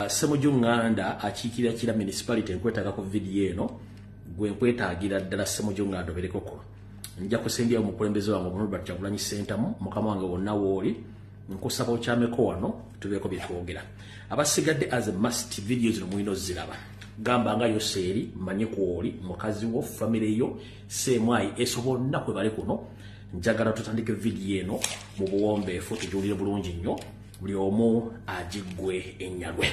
Ssemujju Nganda akiikirira Kira Municipality, nkwetaaga ku vidiyo eno. Gwe nkwetaagira ddala, Ssemujju Nganda, oberekoko. Nja kusembyayo omukulembeze wange Robert Kyagulanyi Ssentamu. Mukama wange, wonna wooli nkusaba okyameko wano tubeeko bye twogera. Abasigadde, as a must, vidiyo zino mulina oziraba. Gamba nga Yoseeri, manye kwoli, mukazi wo, famire yo, seemwayi eso, bonna kwe bali kuno. Njagala tutandike vidiyo eno mu buwombeefu, tugiwulire bulungi nnyo, buli omu agiggwe ennyalwe.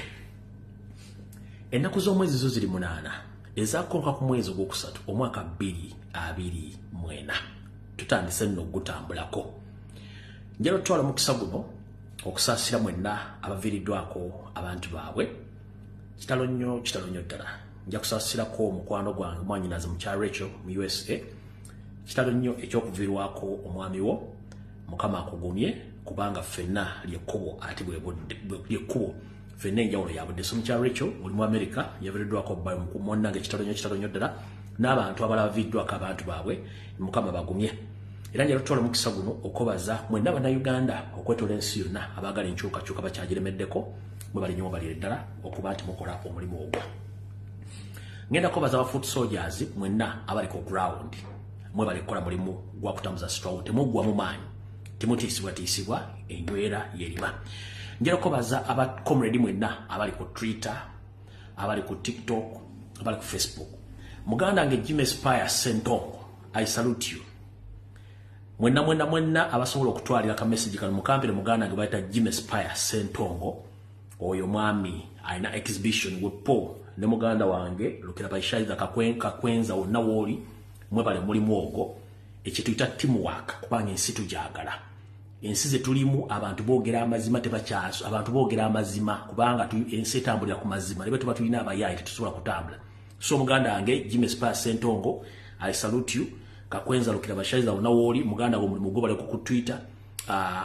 Ennaku z'omwezi zo ziri 8 ezakonka ku mwezi ogwokusatu omwaka 2024. Tutandise nno ogutambulako. Njala otwala omukisa guno okusaasira mwenna abaviiriddwako abantu baabwe. Kitalo nnyo, kitalo nnyo ddala. Nja kusaasirako omukwano gwange mwanyinaze mukyala Rachel mu USA. Kitalo nnyo ekyokuviirwako omwami wo. Mukama akugumye, kubanga ffenna lyekkubo, ate lyekkubo ffenna enjawulo yabudde. So mukyala Rachel oli mu America, yaviiriddwako bba munnange. Kitalo nnyo, kitalo nnyo ddala. N'abantu abalala baviiriddwako abantu baabwe, Mukama bagumye. Era njala tutwala omukisa guno okwebaza mwenna Bannayuganda okwetola ensi yonna abaagala enkyukakyuka bakyagiremeddeko. Mwebale nnyo, mwebalire ddala okuba nti mukola omulimu ogwo. Ngenda kwebaza aba foot soldiers mwenna abali ku ground. Mwebale kukola mulimu gwa kutambuza struggle, temuggwa mu maanyi, temutiisibwatiisibwa, enywera yerima. Njala kwebaza aba comrade mwenna abali ku Twitter, abali ku TikTok, abali ku Facebook. Muganda wange Jimmy Spire Sentongo, I salute you. Mwenna mwenna mwenna abasobola okutwalira ka message kano mukampire muganda wange bayita Jimmy Spire Sentongo. Oyo mwami alina exhibition wepo ne muganda wange Lukira Baishaiza Kakwenza. Wonna wooli, mwebale mulimu ogwo ekituyita teamwork, kubanga ensi tugyagala. Ensi ze tulimu abantu boogera amazima, tebakyaso. Abantu boogera amazima kubanga ensi etambulira ku mazima. Lebe tuba tulina abayaayi, tetusobola kutambula. So muganda wange Jimmy Spire Sentongo, I salute you. Kakwenza Lukira Bashaiza, wonna wooli muganda wo, mulimu gwobaleko ku Twitter.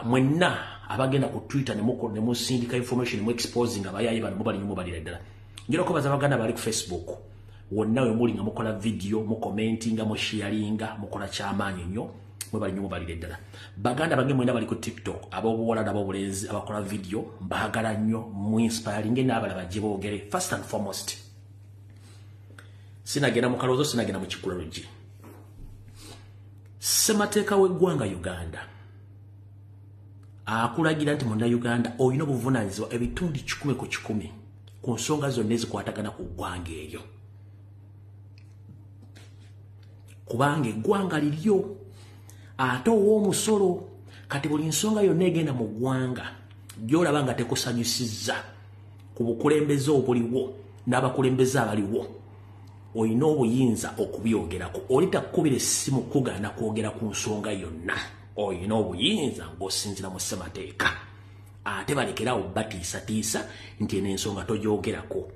Mwenna abagenda ku Twitter ne musindika information mu exposing abayaayi bano, mubali nnyo, mubalira ddala. Njira okubaza abaganda bali ku Facebook, wonna we muli nga mukola video, mucommentinga, musharinga, mukola kyamaanyi nnyo. Mwebali nnyo, mubalire ddala. Baganda bange mwena bali ku TikTok, ab'obuwala n'ab'obulenzi abakola video, mbaagala nnyo. Muinspiringe n'abalala bajje boogere. First and foremost, sinagenda mu kalowoozo, sinagenda mu kikulalugi. Ssemateeka w'eggwanga Uganda akulagira nti munnayuganda olina obuvunaanyizibwa ebitundu 100% ku nsonga zonna ezikwatagana ku ggwanga eryo, kubanga eggwanga liryo ate ow'omusolo. Kati buli nsonga yonna egenda mu ggwanga gy'olaba nga tekusanyusizza ku bukulembeze obuliwo n'abakulembeze abaliwo, olina obuyinza okubyogerako. Oli takkubira essimu kugaana kwogera ku nsonga yonna. Olina obuyinza ng'osinzira mu ssemateeka. Ate balekerawo batiisatiisa nti eno ensonga togyogerako,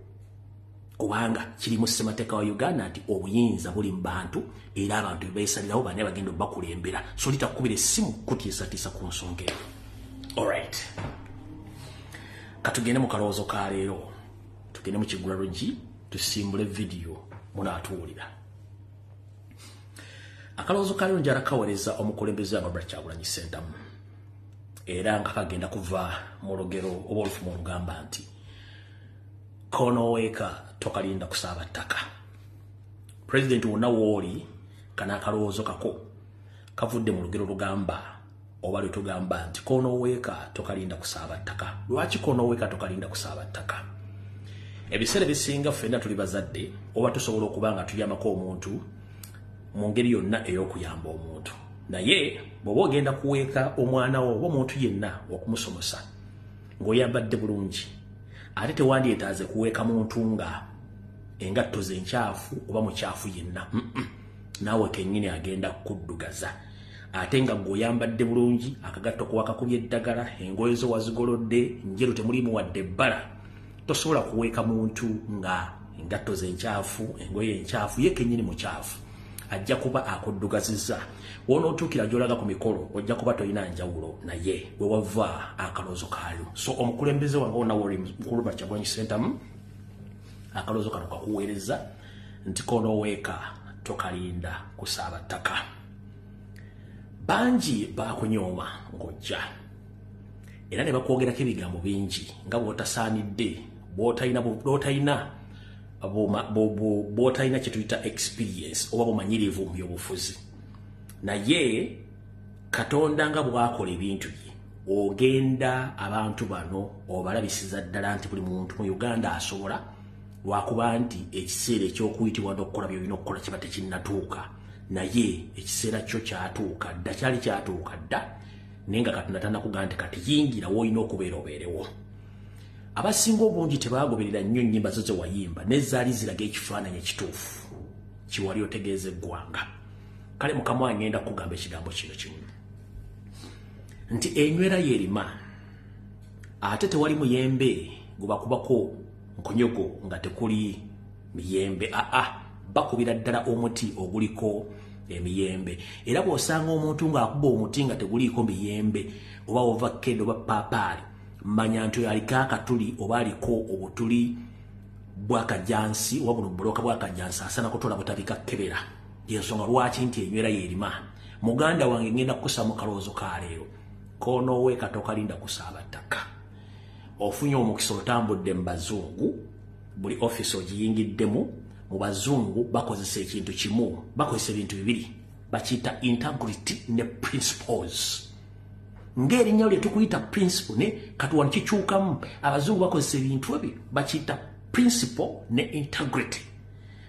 kubanga kiri mu ssemateeka wa Uganda nti obuyinza buli mu bantu, era abantu bebeesalirawo bani abagenda obakulembera. So litakubira essimu kutiisatiisa ku nsonga eyo. Alright, katugende mu kalowoozo ka leero, tugende mu kigulalugi, tusimbule vidiyo munaatuwulira. Akalowoozo ka leero njala kaweereza omukulembeze Robert Kyagulanyi Ssentamu, era nga kagenda kuva mu lugero oba olufumu olugamba nti "Konoweeka tokalinda kusaaba ttaka." Pulezidenti, wonna wooli, kano akalowoozo kako kavudde mu lugero lugamba oba lwetugamba nti "Konoweeka tokalinda kusaaba ttaka." Lwaki konoweeka tokalinda kusaaba ttaka? Ebiseera ebisinga ffenna tuli bazadde, oba tusobola okuba nga tuyambako omuntu mu ngeri yonna ey'okuyamba omuntu. Naye bw'oba ogenda kuweeka omwana wo oba omuntu yenna okumusomosa ng'oyambadde bulungi, ate tewandyetaaze kuweeka muntu nga engatto ze nkyafu oba mukyafu yenna. Naawe kennyini agenda kuddugaza, ate nga gweoyambadde bulungi, akagatto kuwakakubya eddagala, engoye zo wazigolodde njeru, temulimu wadde ebbala. Tosobola kuweeka muntu nga engatto ze nkyafu, engoye enkyafu, ye kennyini mukyafu. Ajja kuba akuddugazizza. Wonootuukira gy'olaga ku mikolo, ojja kuba tolina njawulo naye. We wava akaloozo kaayo. So omukulembeze wange wonna woli, mukulu Robert Kyagulanyi Ssentamu, akaloozo kano kakuweereza nti konooweeka tokalinda kusaaba ttaka. Bangi bakunyooma ng'ojja, era ne bakwogerako ebigambo bingi nga bw'otasaanidde. bw'otalina kye tuyita experience oba bumanyirivu mu byobufuzi. Naye Katonda nga bw'akola ebintu bye, ogenda abantu bano obalabisiza ddala nti buli muntu mu Uganda asobola, lwakuba nti ekiseera eky'okuyitibwa n'okukola by'olina okukola kiba tekinnatuuka. Naye ekiseera kyo kyatuuka dda, kyali kyatuuka dda, naye nga Katonda tannakugamba nti kati yingira w'olina okubeera obeerewo. Abasinga obungi tebaagoberera nnyo nnyimba zo ze wayimba, ne zaali ziraga ekifaananyi ekituufu kiwali otegeeza eggwanga. Kale Mukama wange ngenda kukugamba ekigambo kino kimu nti enywera y'erima, ate tewali muyembe gubakubako nkonyogo nga tekuli miyembe. Aa, bakubira ddala omuti oguliko emiyembe. Era bw'osanga omuntu ng'akuba omuti nga teguliiko miyembe oba ovakkedo oba paapaali, manya nti oyo aliko akatuli oba aliko obutuli bw'akajansi oba buno buloka bw'akajansi, asaana kutola butabika kkebera. Yensonga lwaki nti enywera y'erima. Muganda wange ngenda kukusa mu kalowoozo ka leero, koonooweeka tokalinda kusaaba ttaka. Ofunye omukisa, otambudde mu bazungu, buli offisi ogiyingiddemu. Mu bazungu bakozesa ekintu kimu, bakozesa ebintu bibiri, bakiyita integrity ne principles. Ng'erinnya lye tukuyita principle, ne kati wano kikyukamu. Abazungu bakozesa ebintu ebyo bakiyita principle ne integrity.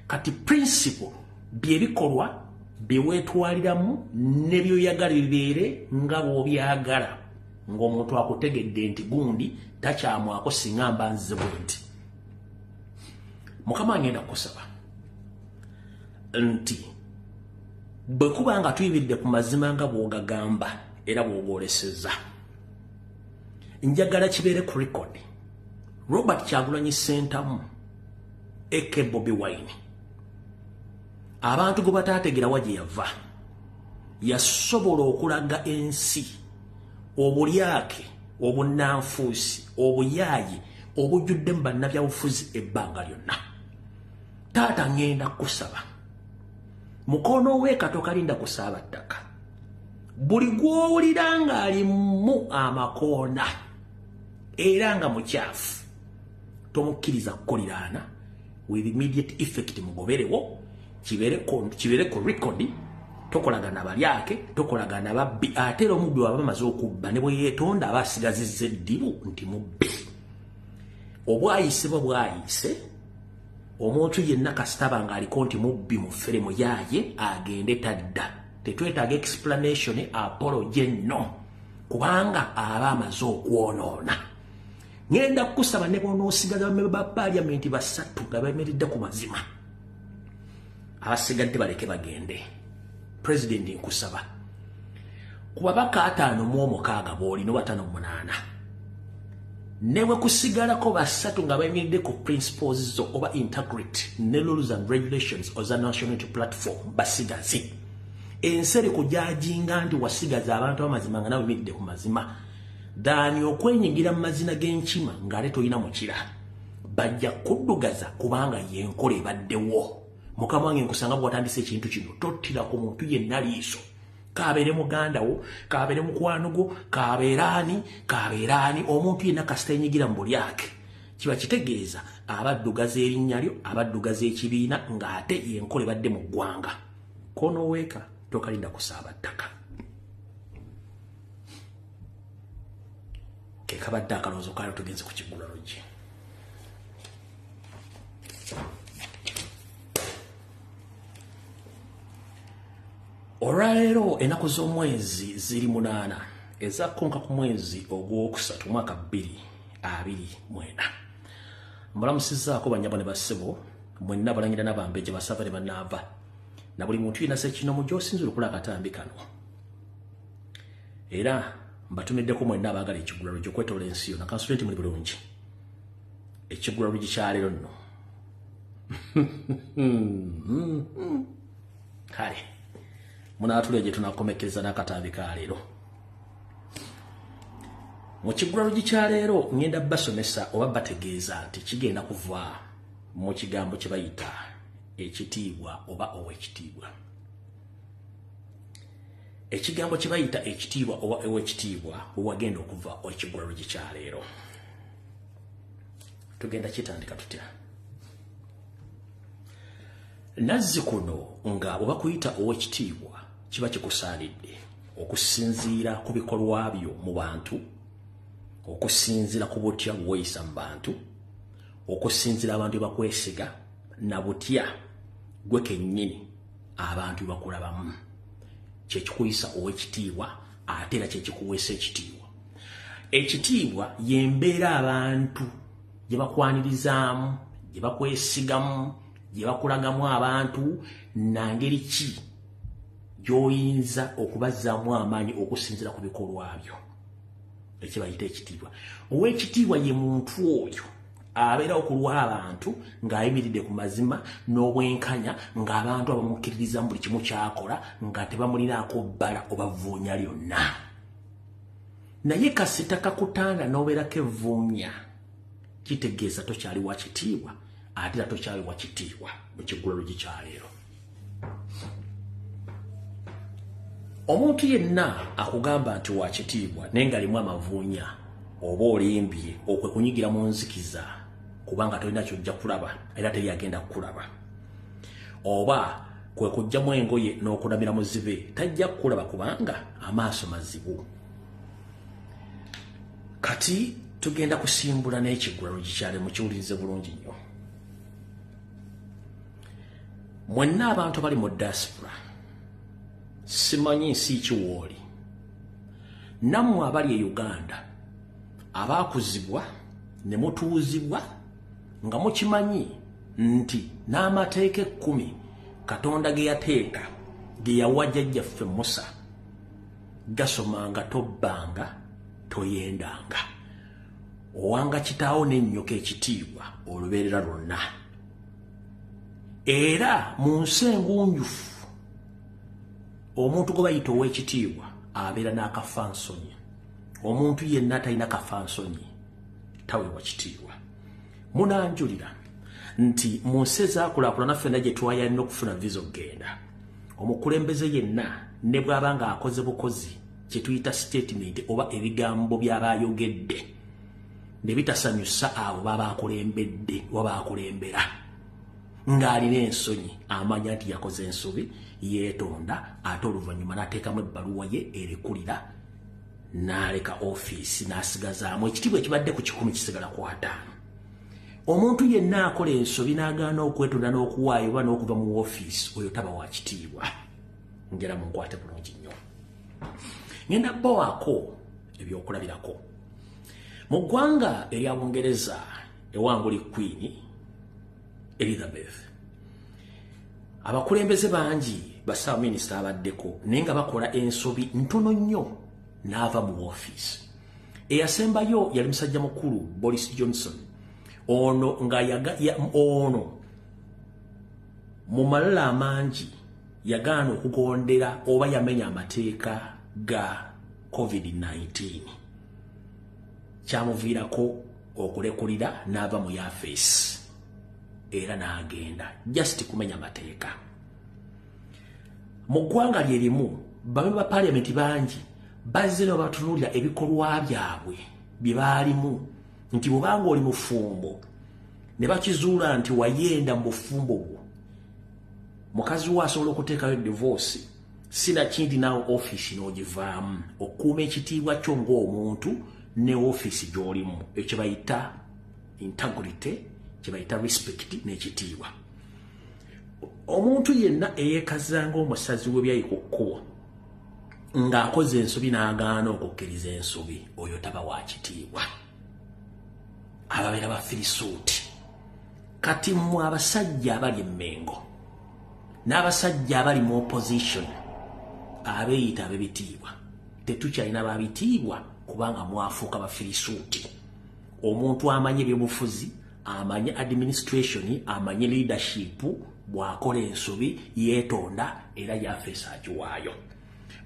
Kati principle byebikolwa byeweetwaliramu ne byoyagala bibeere nga bw'obyagala, ng'omuntu akutegedde nti gundi takyamwako singa mba nzize bwe nti. Mukama ngenda kukusaba nti bwe kuba nga tuyimiridde ku mazima nga bw'ogagamba era bw'ogwoleseza, njagala kibeere ku record, Robert Kyagulanyi Ssentamu aka Bobi Wine, abantu gwe bataategera wa gye yava, yasobola okulaga ensi obulyake, obunnanfuusi, obuyaayi obujjudde mu bannabyabufuzi ebbanga lyonna. Taata ngenda kukusaba, mukono we katokalinda kusaaba ttaka. Buli gw'owulira ng'alimu amakoona era nga mukyafu, tomukkiriza kukuliraana. With immediate effect mugoberewo, kibeere ku record. Tokolagana balyake, tokolagana babbi. Ate era omubbi waba amaze okubba, ne bwe yeetonda aba asigazizza eddibu nti mubbi. Obwayise bwe bwayise, omuntu yenna kasitaba ng'aliko nti mubbi, mufere, muyaaye, agende tadda. Tetwetaaga explanation, apology, nno, kubanga aba amaze okwonoona. Ŋŋenda kukusaba, ne bw'onoosigaza bamemba ba paaliyamenti basatu nga bayimiridde ku mazima, abasigadde baleke bagende. Pulezidenti, nkusaba, ku babaka 56 b'olina oba 58, ne bwe kusigalako basatu nga bayimiridde ku principles zo oba integrity ne rules and regulations oza National Unity Platform, basigaze. Ensi eri kujajinga nti wasigaza abantu abamazima nga nawe oyimiridde ku mazima, than okwenyigira mu mazina g'enkima ng'ate tolina mukira. Bajja kuddugaza kubanga yenkola ebaddewo. Mukama wange, nkusanga bw'watandise ekintu kino, tottira ku muntu yenna liiso, kabeere muganda wo, kabeere mukwano gwo, kabeere ani, kabeere ani. Omuntu yenna kasita enyigira mu bulyake, kiba kitegeeza abaddugaza erinnya lyo, abaddugaza ekibiina, ng'ate yenkola ebadde mu ggwanga. Konoweeka tokalinda kusaaba ttaka. Ke kabadde akalowoozo kayo. Tugenze ku kiggula luggi. Olwaleero ennaku z'omwezi ziri 8 ezakkonka ku mwezi ogwokusatu mwaka 2024. Mbalamusizzaako bannyabo ne bassebo mwenna, balangira n'abambejja, basava ne bannaava, na buli muntu yenna sekinomu gy'osinzira okula akatambi kano. Era mbatumiddeko mwenna abaagala ekiggula luggi okwetoola ensi yonna. Kansule nti muli bulungi. Ekiggula luggi kyaleero nno, kale munaatula gye tunakomekkereza n'akatambi ka leero. Mu kiggula luggi kya leero ŋŋenda basomesa oba bategeeza nti kigenda kuva mu kigambo kye bayita ekitiibwa oba ow'ekitiibwa. Ekigambo kye bayita ekitiibwa oba ow'ekitiibwa, wewagenda okuva ekiggula luggi kya leero. Tugenda kitandika tutya? Nazzi kuno nga bwe bakuyita ow'ekitiibwa, kiba kikusaanidde okusinziira ku bikolwa byo mu bantu, okusinziira ku butya bw'oyisa mu bantu, okusinziira abantu bye bakwesiga, na butya gwe kennyini abantu bye bakulabamu. Kyekikuyisa ow'ekitiibwa, ate era kyekikuweesa ekitiibwa. Ekitiibwa y'embeera abantu gye bakwanirizaamu, gye bakwesigamu, gye bakulagamu abantu, na ngeri ki gy'oyinza okubazzaamu amaanyi okusinziira ku bikolwa byo, ekibayita ekitiibwa. Ow'ekitiibwa ye muntu oyo abeerawo ku lw'abantu ng'ayimiridde ku mazima n'obwenkanya, ng'abantu abamukkiririza mu buli kimu ky'akola, nga tebamulinaako bbala oba vvuunya lyonna. Naye kasita kakutanda n'obeerako evvuunya, kitegeeza tokyali wa kitiibwa, ate era tokyali wa kitiibwa mu kiggulalo kyaleero. Omuntu yenna akugamba nti wa kitiibwa naye ng'alimu amavuunya, oba olimbye, okwe kunyigira mu nzikiza, kubanga tolina ky'ojja kulaba era teri agenda kukulaba. Oba kwe kuggyamu engoye n'okunamira muzibe, tajja kukulaba kubanga amaaso mazibu. Kati tugenda kusimbula n'ekiggulalo kikyale, mukiwulirize bulungi nnyo. Mwenna abantu bali mu diaspora, simanyi nsi ki wooli, nammwe abali e Uganda abaakuzibwa ne mutuuzibwa nga mukimanyi nti n'amateeka 10 Katonda ge yateeka, ge yawa jjajjaffe Musa, gasomanga tobbanga, toyendanga, owanga kitaawo n'ennyoko ekitiibwa olubeerera lwonna. Era mu nsi engunjufu omuntu gwe bayita ow'ekitiibwa abeera n'akafansonyi. Omuntu yenna atalina kafansonyi taweebwa kitiibwa. Munanjulira nti mu nsi ezaakulaakulana ffenna gye twayalina okufuna visa okugenda, omukulembeze yenna ne bw'aba ng'akoze bukozi kye tuyita statement oba ebigambo by'aba ayogedde ne bitasanyusa abo baba akulembedde oba baakulembera, ng'alina ensonyi, amanya nti yakoze ensobi, yeetonda, ate oluvannyuma n'ateekamu ebbaluwa ye erekulira, n'aleka ofiisi, n'asigazaamu ekitiibwa ekibadde ku 100 kisigala ku 50. Omuntu yenna akola ensobi n'agaana okwetonda n'okuwaayo oba n'okuva mu ofiisi, oyo taba wa kitiibwa. Ngera munkwate bulungi nnyo. Ngenda bbawaako ebyokulabirako. Mu ggwanga erya Bungereza, ewanguli Queen Elizabeth, abakulembeze bangi, bassaabaminisita abaddeko, naye nga bakola ensobi ntono nnyo n'ava mu ofiisi. Eyasembayo yali musajja mukulu Boris Johnson. Ono nga ono mu malala amangi yagaana okugondera oba yamenya amateeka ga COVID-19, kyamuviirako okulekulira n'ava mu yafeesi era n'agenda, just kumenya mateeka. Mu ggwanga lye limu, bamemba ba paliamenti bangi bazze ne batunuulira ebikolwa byabwe bye baalimu, nti bw'obanga oli mufumbo ne bakizuula nti wayenda mu bufumbo bwo, mukazi wo asobola okuteekayo divorce, sinakindi naawe ofiisi n'ogivaamu, okukuuma ekitiibwa kyo ng'omuntu ne ofiisi gy'olimu. Ekyo bayita integrity, kye bayita respect n'ekitiibwa. Omuntu yenna eyeekazanga omusazi w'ebyayi ku kkubo ng'akoze ensobi n'agaana okukkiriza ensobi, oyo taba wa kitiibwa, ababeera bafirisuuti. Kati mmwe abasajja abali emmengo n'abasajja abali mu opposition abeeyita ab'ebitiibwa, tetukyalina babitiibwa kubanga mwafuuka bafirisuuti. Omuntu amanyi ebyobufuzi, amanyi administration, amanyi leadership, bw'akola ensobi yeetonda era yafeesa agiwaayo.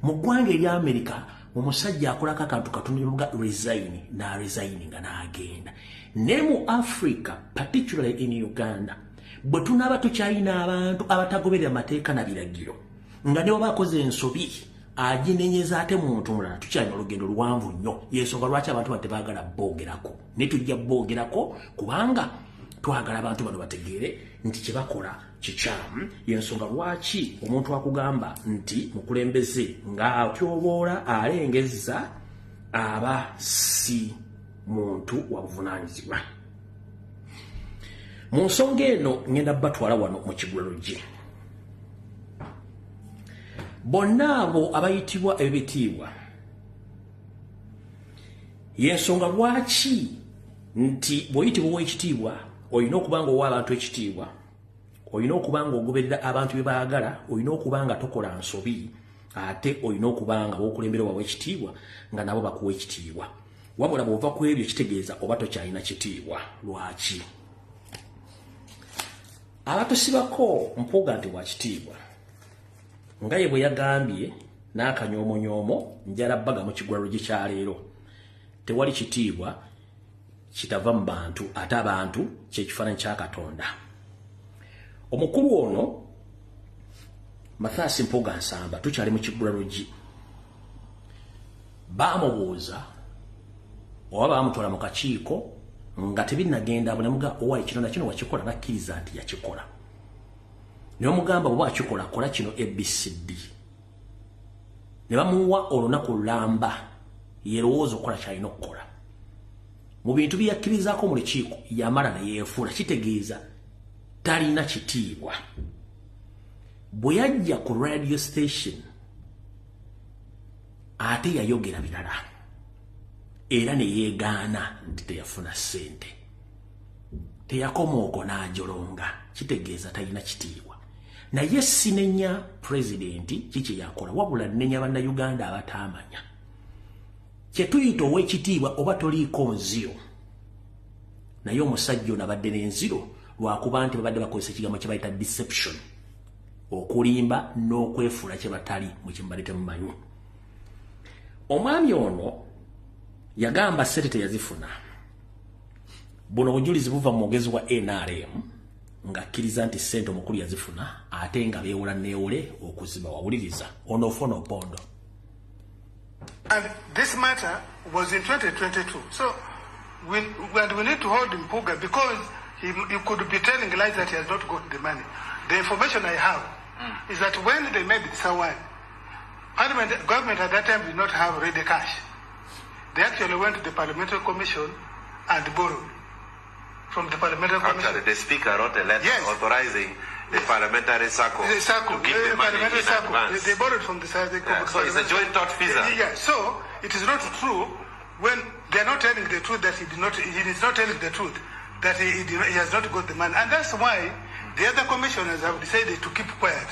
Mu ggwanga erya Amerika, omusajja akolako akantu katono nga resign, n'aresign nga n'agenda. Ne mu Africa, particularly in Uganda, bwe tunaaba tukyalina abantu abatagoberera mateeka na biragiro, nga ne baba akoze ensobi Aginenyeza ate muntu mulala. Tukyalina olugendo luwanvu nnyo. Yensonga lwaki abantu bano tebaagala boogerako, naye tujja boogerako kubanga twagala abantu bano bategeere nti kye bakola kikyamu. Yensonga lwaki omuntu akugamba nti mukulembeze ng'atyoboola alengezza aba si muntu wa buvunaanyizibwa. Mu nsonga eno ngenda batwala wano mu Kigulalogi. Bonna abo abayitibwa ebitiibwa, yensonga lwaki nti bw'oyitibwa ow'ekitiibwa olina okuba nga owa abantu ekitiibwa, olina okuba nga ogoberera abantu bye baagala, olina okuba nga tokola nsobi, ate olina okuba nga b'okulembera wawe ekitiibwa nga nabo bakuwa ekitiibwa. Wabula bw'ova ku ebyo kitegeeza oba tokyalina kitiibwa. Lwaki abatusibako Mpuuga nti wa kitiibwa nga ye bwe yagambye n'akanyomonyoomo njala bbaga mu Kigulalogi kya leero, tewali kitiibwa kitava mu bantu, ate abantu kyekifaananyi kya Katonda. Omukulu ono Mathias Mpuuga Nsamba, tukyali mu Kigulalogi, baamubuuza oba baamutwala mu kakiiko nga tebinnagenda, nemuga owa kino na kino wakikola, nakkiriza nti yakikola. Ne bamugamba bw'oba akikola kola kino ABCD. Ne bamuwa olunaku lulamba yerowooza okukola kyalina okukola. Mu bintu bye yakkirizaako mu lukiiko yamala ne yeefuula, kitegeeza talina kitiibwa. Bwe yajja ku radio station ate yayogera birala era ne yeegaana nti teyafuna ssente. Teyakoma okwo n'ajolonga, kitegeeza talina kitiibwa. Naye sinenya pulezidenti kiki yakola, wabula nnenya bannayuganda abataamanya kye tuyita ow'ekitiibwa oba toliiko nziro. Naye omusajja ono abadde n'enziro lwakuba nti babadde bakozesa ekigambo kye bayita deception, okulimba n'okwefuula kye batali mu kyembadde temumanyi. Omwami ono yagamba ssente teyazifuna. Buno obujulizi buva mu mwogezi wa NRM ng'akkiriza nti ssente omukulu yazifuna ate nga beewola neewole okuziba. Wawuliriza ono Ofwono Opondo. And this matter was in 2022. So we need to hold Mpuuga because he could be telling lies that he has not got the money. The information I have is that when they made this award, Parliament, government at that time did not have ready cash. They actually went to the Parliamentary Commission and borrowed from the Parliamentary Commission. Actually, the Speaker wrote a letter authorizing the Parliamentary SACCO The SACCO, to give the money Parliamentary in SACCO. advance. They borrowed from the Yeah, so it's a joint tortfeasor. Yeah, so it is not true when they are not telling the truth that he did not, he is not telling the truth that he has not got the money. And that's why the other commissioners have decided to keep quiet.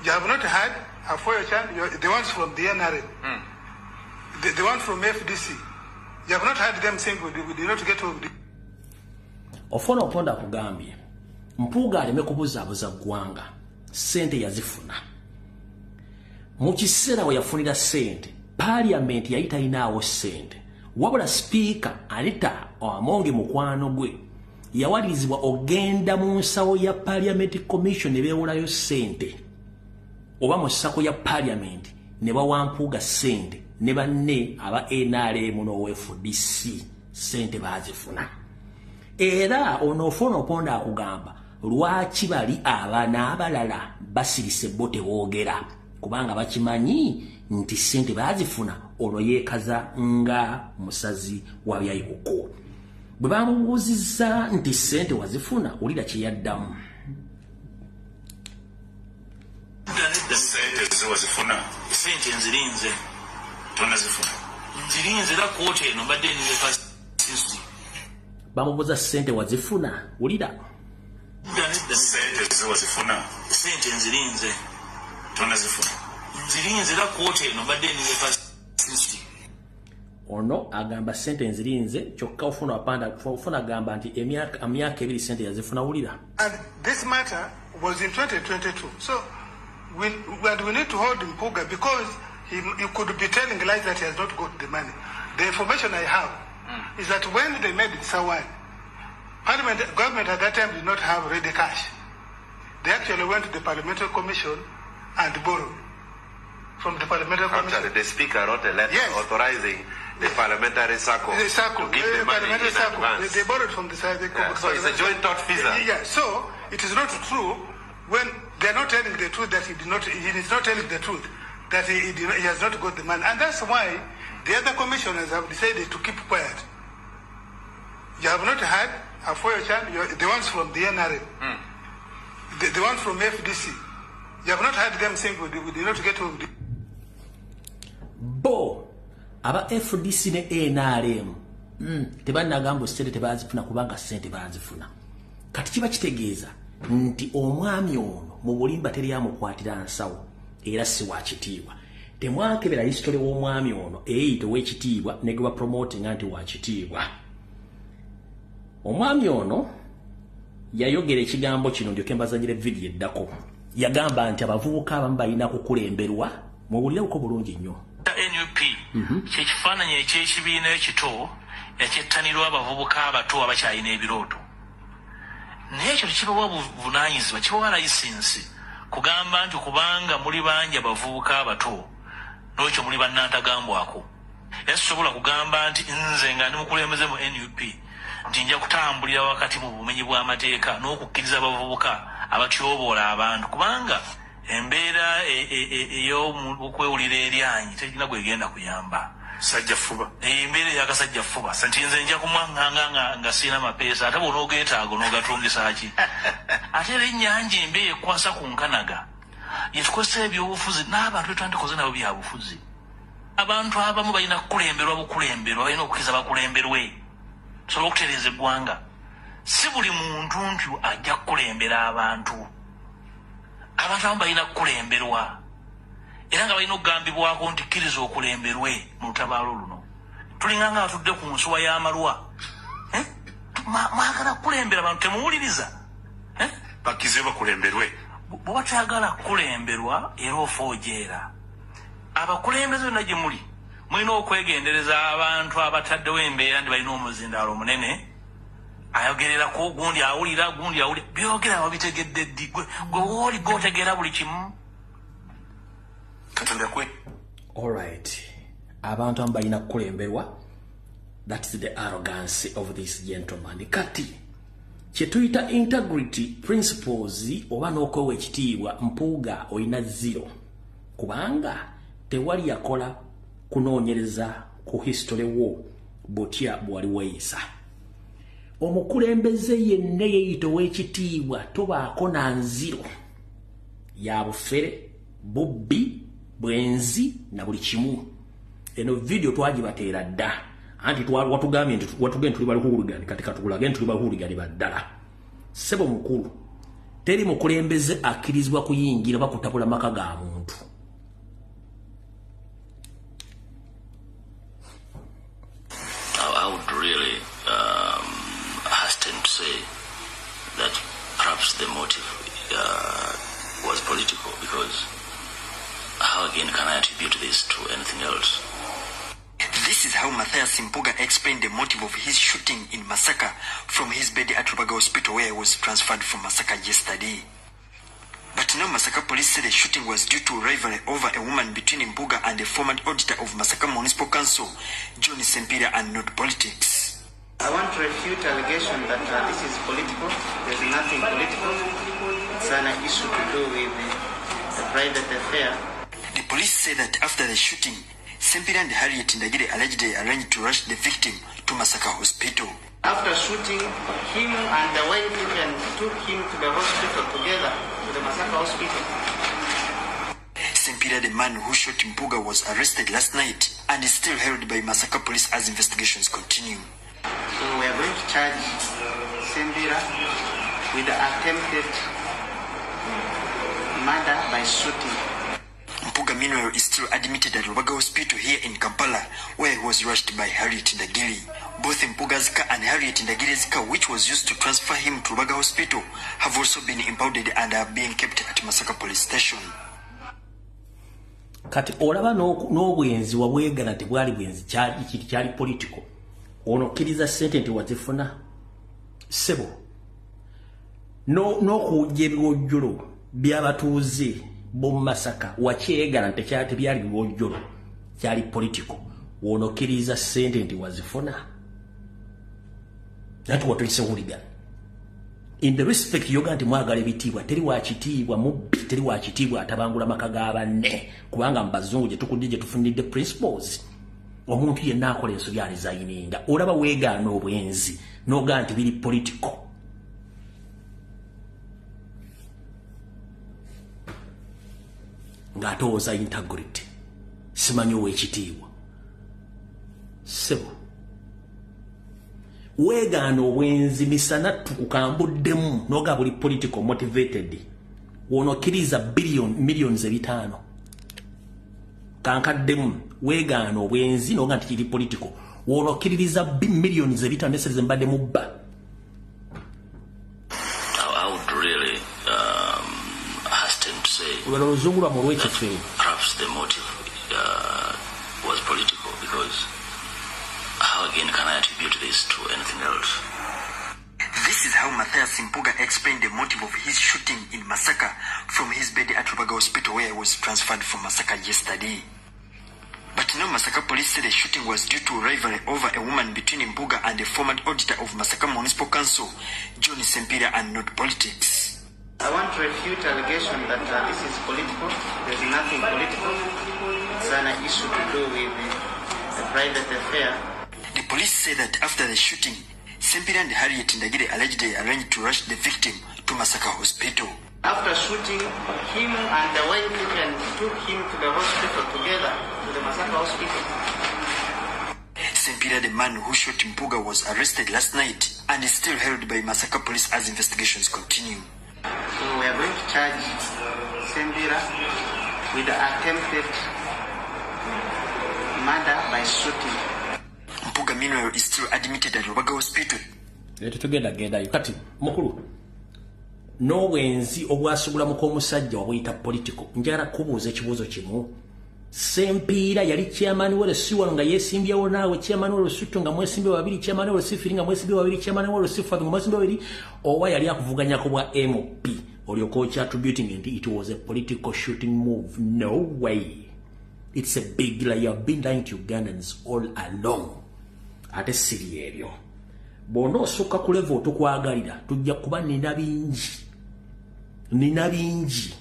You have not heard Afoyo Chan, the ones from the NRM, the one from FDC. You have not heard them saying we did not get to Ofwono Opondo akugambye Mpuuga aleme kubuzaabuza ggwanga, ssente yazifuna. Mu kiseera we yafunira ssente, paaliyamenti yali talinaawo ssente, wabula Sipiika Anita Amonge mukwano gwe yawalirizibwa ogenda mu nsawo ya Parliament Commission ne beewolayo ssente, oba mu SACCO ya Parliament ne bawa Mpuuga ssente ne banne aba NRM n'owa FDC. Ssente baazifuna. Era ono Ofwono Opondo akugamba lwaki bali aba n'abalala basirise bo teboogera, kubanga bakimanyi nti ssente baazifuna. Olwo yeekaza nga musazi wa byayikuko. Bwe bamubuuzizza nti ssente wazifuna, wulira kye yaddamu. Sente ziwazifuna? Sente nzirinze. Tonazifuna? Nzirinze, era kooti eno mbadde nze. Bamubuuza ssente wazifuna, wulira. Sente ziwazifuna? Sente nzirinze. Tonazifuna? Nzirinze, era kooti eno mbadde nze. Ono agamba ssente nzirinze, kyokka ofuna apanda ofuna agamba nti emyaka 2 ssente yazifuna, wulira. And this matter was in 2022. So we need to hold Mpuuga because he could be telling lies that he has not got the money. The information I have is that when they made this award, Parliament, government at that time did not have ready cash. They actually went to the Parliamentary Commission and borrowed from the parliamentary commission. Actually, the speaker wrote a letter authorizing the parliamentary circle to give the money in advance. They borrowed from the side. So it's a joint tortfeasor. Yeah, so it is not true when they are not telling the truth that he did not, he is not telling the truth that he has not got the money. And that's why the other commissioners have decided to keep quiet. You have not had a FOIA, the ones from the NRM, the ones from FDC. You have not had them saying we did not get to. Bo, aba FDC ne NRM tebanagamba sente tebazifuna kubanga sente bazifuna. Kati kiba kitegeeza nti omwami ono mu bulimba teri amukwatira nsawo era si wa kitiibwa. Temwakebera history w'omwami ono eyite w'ekitiibwa ne gwe promoting anti wa kitiibwa. Omwami ono yayogera ekigambo kino ndyoke mbazanyire video eddako. Yagamba nti abavubuka abamu balina kukulemberwa, muwulire uko bulungi nnyo. NUP kyekifaananyi eky'ekibiina ekito ekyettanirwa abavubuka abato abakyalina ebirooto. Naye ekyo tekibawa buvunaanyizibwa, kibawa layisinsi kugamba nti kubanga muli bangi abavubuka abato n'ekyo muli bannantagambwako. Era sisobola kugamba nti nze nga ndi mukulembeze mu NUP nti nja kutambulira wakati mu bumenyi bw'amateeka n'okukkiriza abavubuka abatyoboola abantu, kubanga embeera ey'okwewulira eryanyi terina gwegenda kuyamba. Sajja fuba. Embeera ey'akasajja fuba. Nti nze nja kumwaŋŋanga nga sirina mapeesa, ate bw'onoogeetaaga onoogatungisa ki? Ate era ennyanja embi ekwasa ku nkanaga yetukozesa ebyobufuzi n'abantu betwandikoze nabo byabufuzi. Abantu abamu balina kukulemberwa bukulemberwa, balina okukkiriza bakulemberwe tusobole okutereeza eggwanga. Si buli muntu nti ajja kukulembera abantu. Abantu abamu balina kukulemberwa era nga balina okugambibwako nti kkiriza okulemberwe mu lutabaalo luno. Tulinga nga batudde ku nsuwa y'amalwa. Mwagala kukulembera abantu temuwuliriza. Bakkirize bakulemberwe. Bw'oba toyagala kukulemberwa era ofa ojeera. Abakulembeze bonna gye muli mulina okwegendereza abantu abataddewo embeera nti balina omuzindaalo omunene ayogererako gundi awulira gundi awulira byogera babitegedde ddi? Gwe wooli gwotegeera buli kimu. Katonda kwe. All right. Abantu abamu balina kukulemberwa. That is the arrogance of this gentleman. Kati kye tuyita integrity principles oba n'okwewa ekitiibwa, Mpuuga olina zero, kubanga tewali yakola kunoonyereza ku history wo butya bwali weeyisa. Omukulembeze yenna yeeyita ow'ekitiibwa tobaako na nziro ya bufere, bubbi, bwenzi na buli kimu. Eno video twagibateera dda, anti watugambye nti watugambye tuli balukuuligani, kati katulage tuli balukuuligani baddala. Ssebo mukulu, teri mukulembeze akkirizibwa kuyingira oba kutabula maka ga muntu. I would really hasten to say that perhaps the motive was political, because how again can I attribute this to anything else? This is how Matthias Mpuuga explained the motive of his shooting in Masaka from his bed at Rubaga Hospital, where he was transferred from Masaka yesterday. But now Masaka police say the shooting was due to rivalry over a woman between Mpuuga and the former auditor of Masaka Municipal Council, John Sempira, and not politics. I want to refute allegation that this is political. There's nothing political. It's an issue to do with the private affair. The police say that after the shooting, Sempira and Harriet Ndagire allegedly arranged to rush the victim to Masaka Hospital. After shooting, him and the wife even took him to the hospital together, to the Masaka Hospital. Sempira, the man who shot Mpuuga, was arrested last night and is still held by Masaka police as investigations continue. So we are going to charge Sempira with the attempted murder by shooting. Mpuuga, meanwhile, is still admitted at Rubaga Hospital here in Kampala, where he was rushed by Harriet Ndagire. Both Mpuuga's car and Harriet Ndagire's car, which was used to transfer him to Rubaga Hospital, have also been impounded and are being kept at Masaka Police Station. Kati olaba n'obwenzi wabwegana tebwali bwenzi, kyali political. Onokkiriza ssente nti wazifuna, ssebo n'okuwujja ebiwojjolo by'abatuuze b'omu Masaka wakyegana nti tebyali biwojjolo, kyali political. W'onokkiriza ssente nti wazifuna, nati watuyise hooligan. In the respect yoga nti mwagala ebitiibwa, teri wakitiibwa mubbi, teri wakitiibwa atabangula maka ga banne, kubanga mu bazungu gye tukudde gye tufunidde principles, omuntu yenna akola ensobi aresigninga. Olaba weegaana obwenzi n'ogaa nti biri political, ng'atowooza integrity, simanyi ow'ekitiibwa. Sebo, weegaana obwenzi misana tukukambuddemu n'oga buli political motivated. Wonokkiriza billion millions 500 kankaddemu, weegaana obwenzi n'oga nti kiri political, wonokkiririza millions 500 neseze mbadde mubba. I would really hasten to say olwo oluzungu lwamu olw'ekifeero. perhaps the motive was political, because how again can I attribute this to anything else? This is how Matthias Mpuga explained the motive of his shooting in Masaka from his bed at Rubaga Hospital, where he was transferred from Masaka yesterday. But now Masaka police say the shooting was due to rivalry over a woman between Mpuga and the former auditor of Masaka Municipal Council, John Sempira, and not politics. I want to refute allegation that this is political. There's nothing political. It's an issue to do with the private affair. The police say that after the shooting, Sempira and Harriet Ndagire allegedly arranged to rush the victim to Masaka Hospital. After shooting him and the wife even took him to the hospital together, to the Masaka Hospital. Sempira, the man who shot Mpuga, was arrested last night and is still held by Masaka police as investigations continue. So we are going to charge Sembira with the attempted murder by shooting. Mpuga, meanwhile, is still admitted at Rubaga Hospital. Tetugenda gendayo kati mukulu n'obwenzi obwasugulamuko omusajja wabuyita political. Njagala kubuuza ekibuuzo kimu. Sempiira yali chairman wa LC1 nga yeesimbyewo naawe, chairman wa LC2 nga mwesimbyewo babiri, chairman wa LC3 nga mwesimbyewo babiri, chairman wa LC5 nga mwesimbyewo babiri, oba yali akuvuganyako bwa MP olyoka okya-attributing nti it was a political shooting move? No way, it's a big lie. You have been lying to Ugandans all along. Ate siri ebyo bw'ona osukka ku level otukwagalira, tujja kuba nina bingi, nina bingi,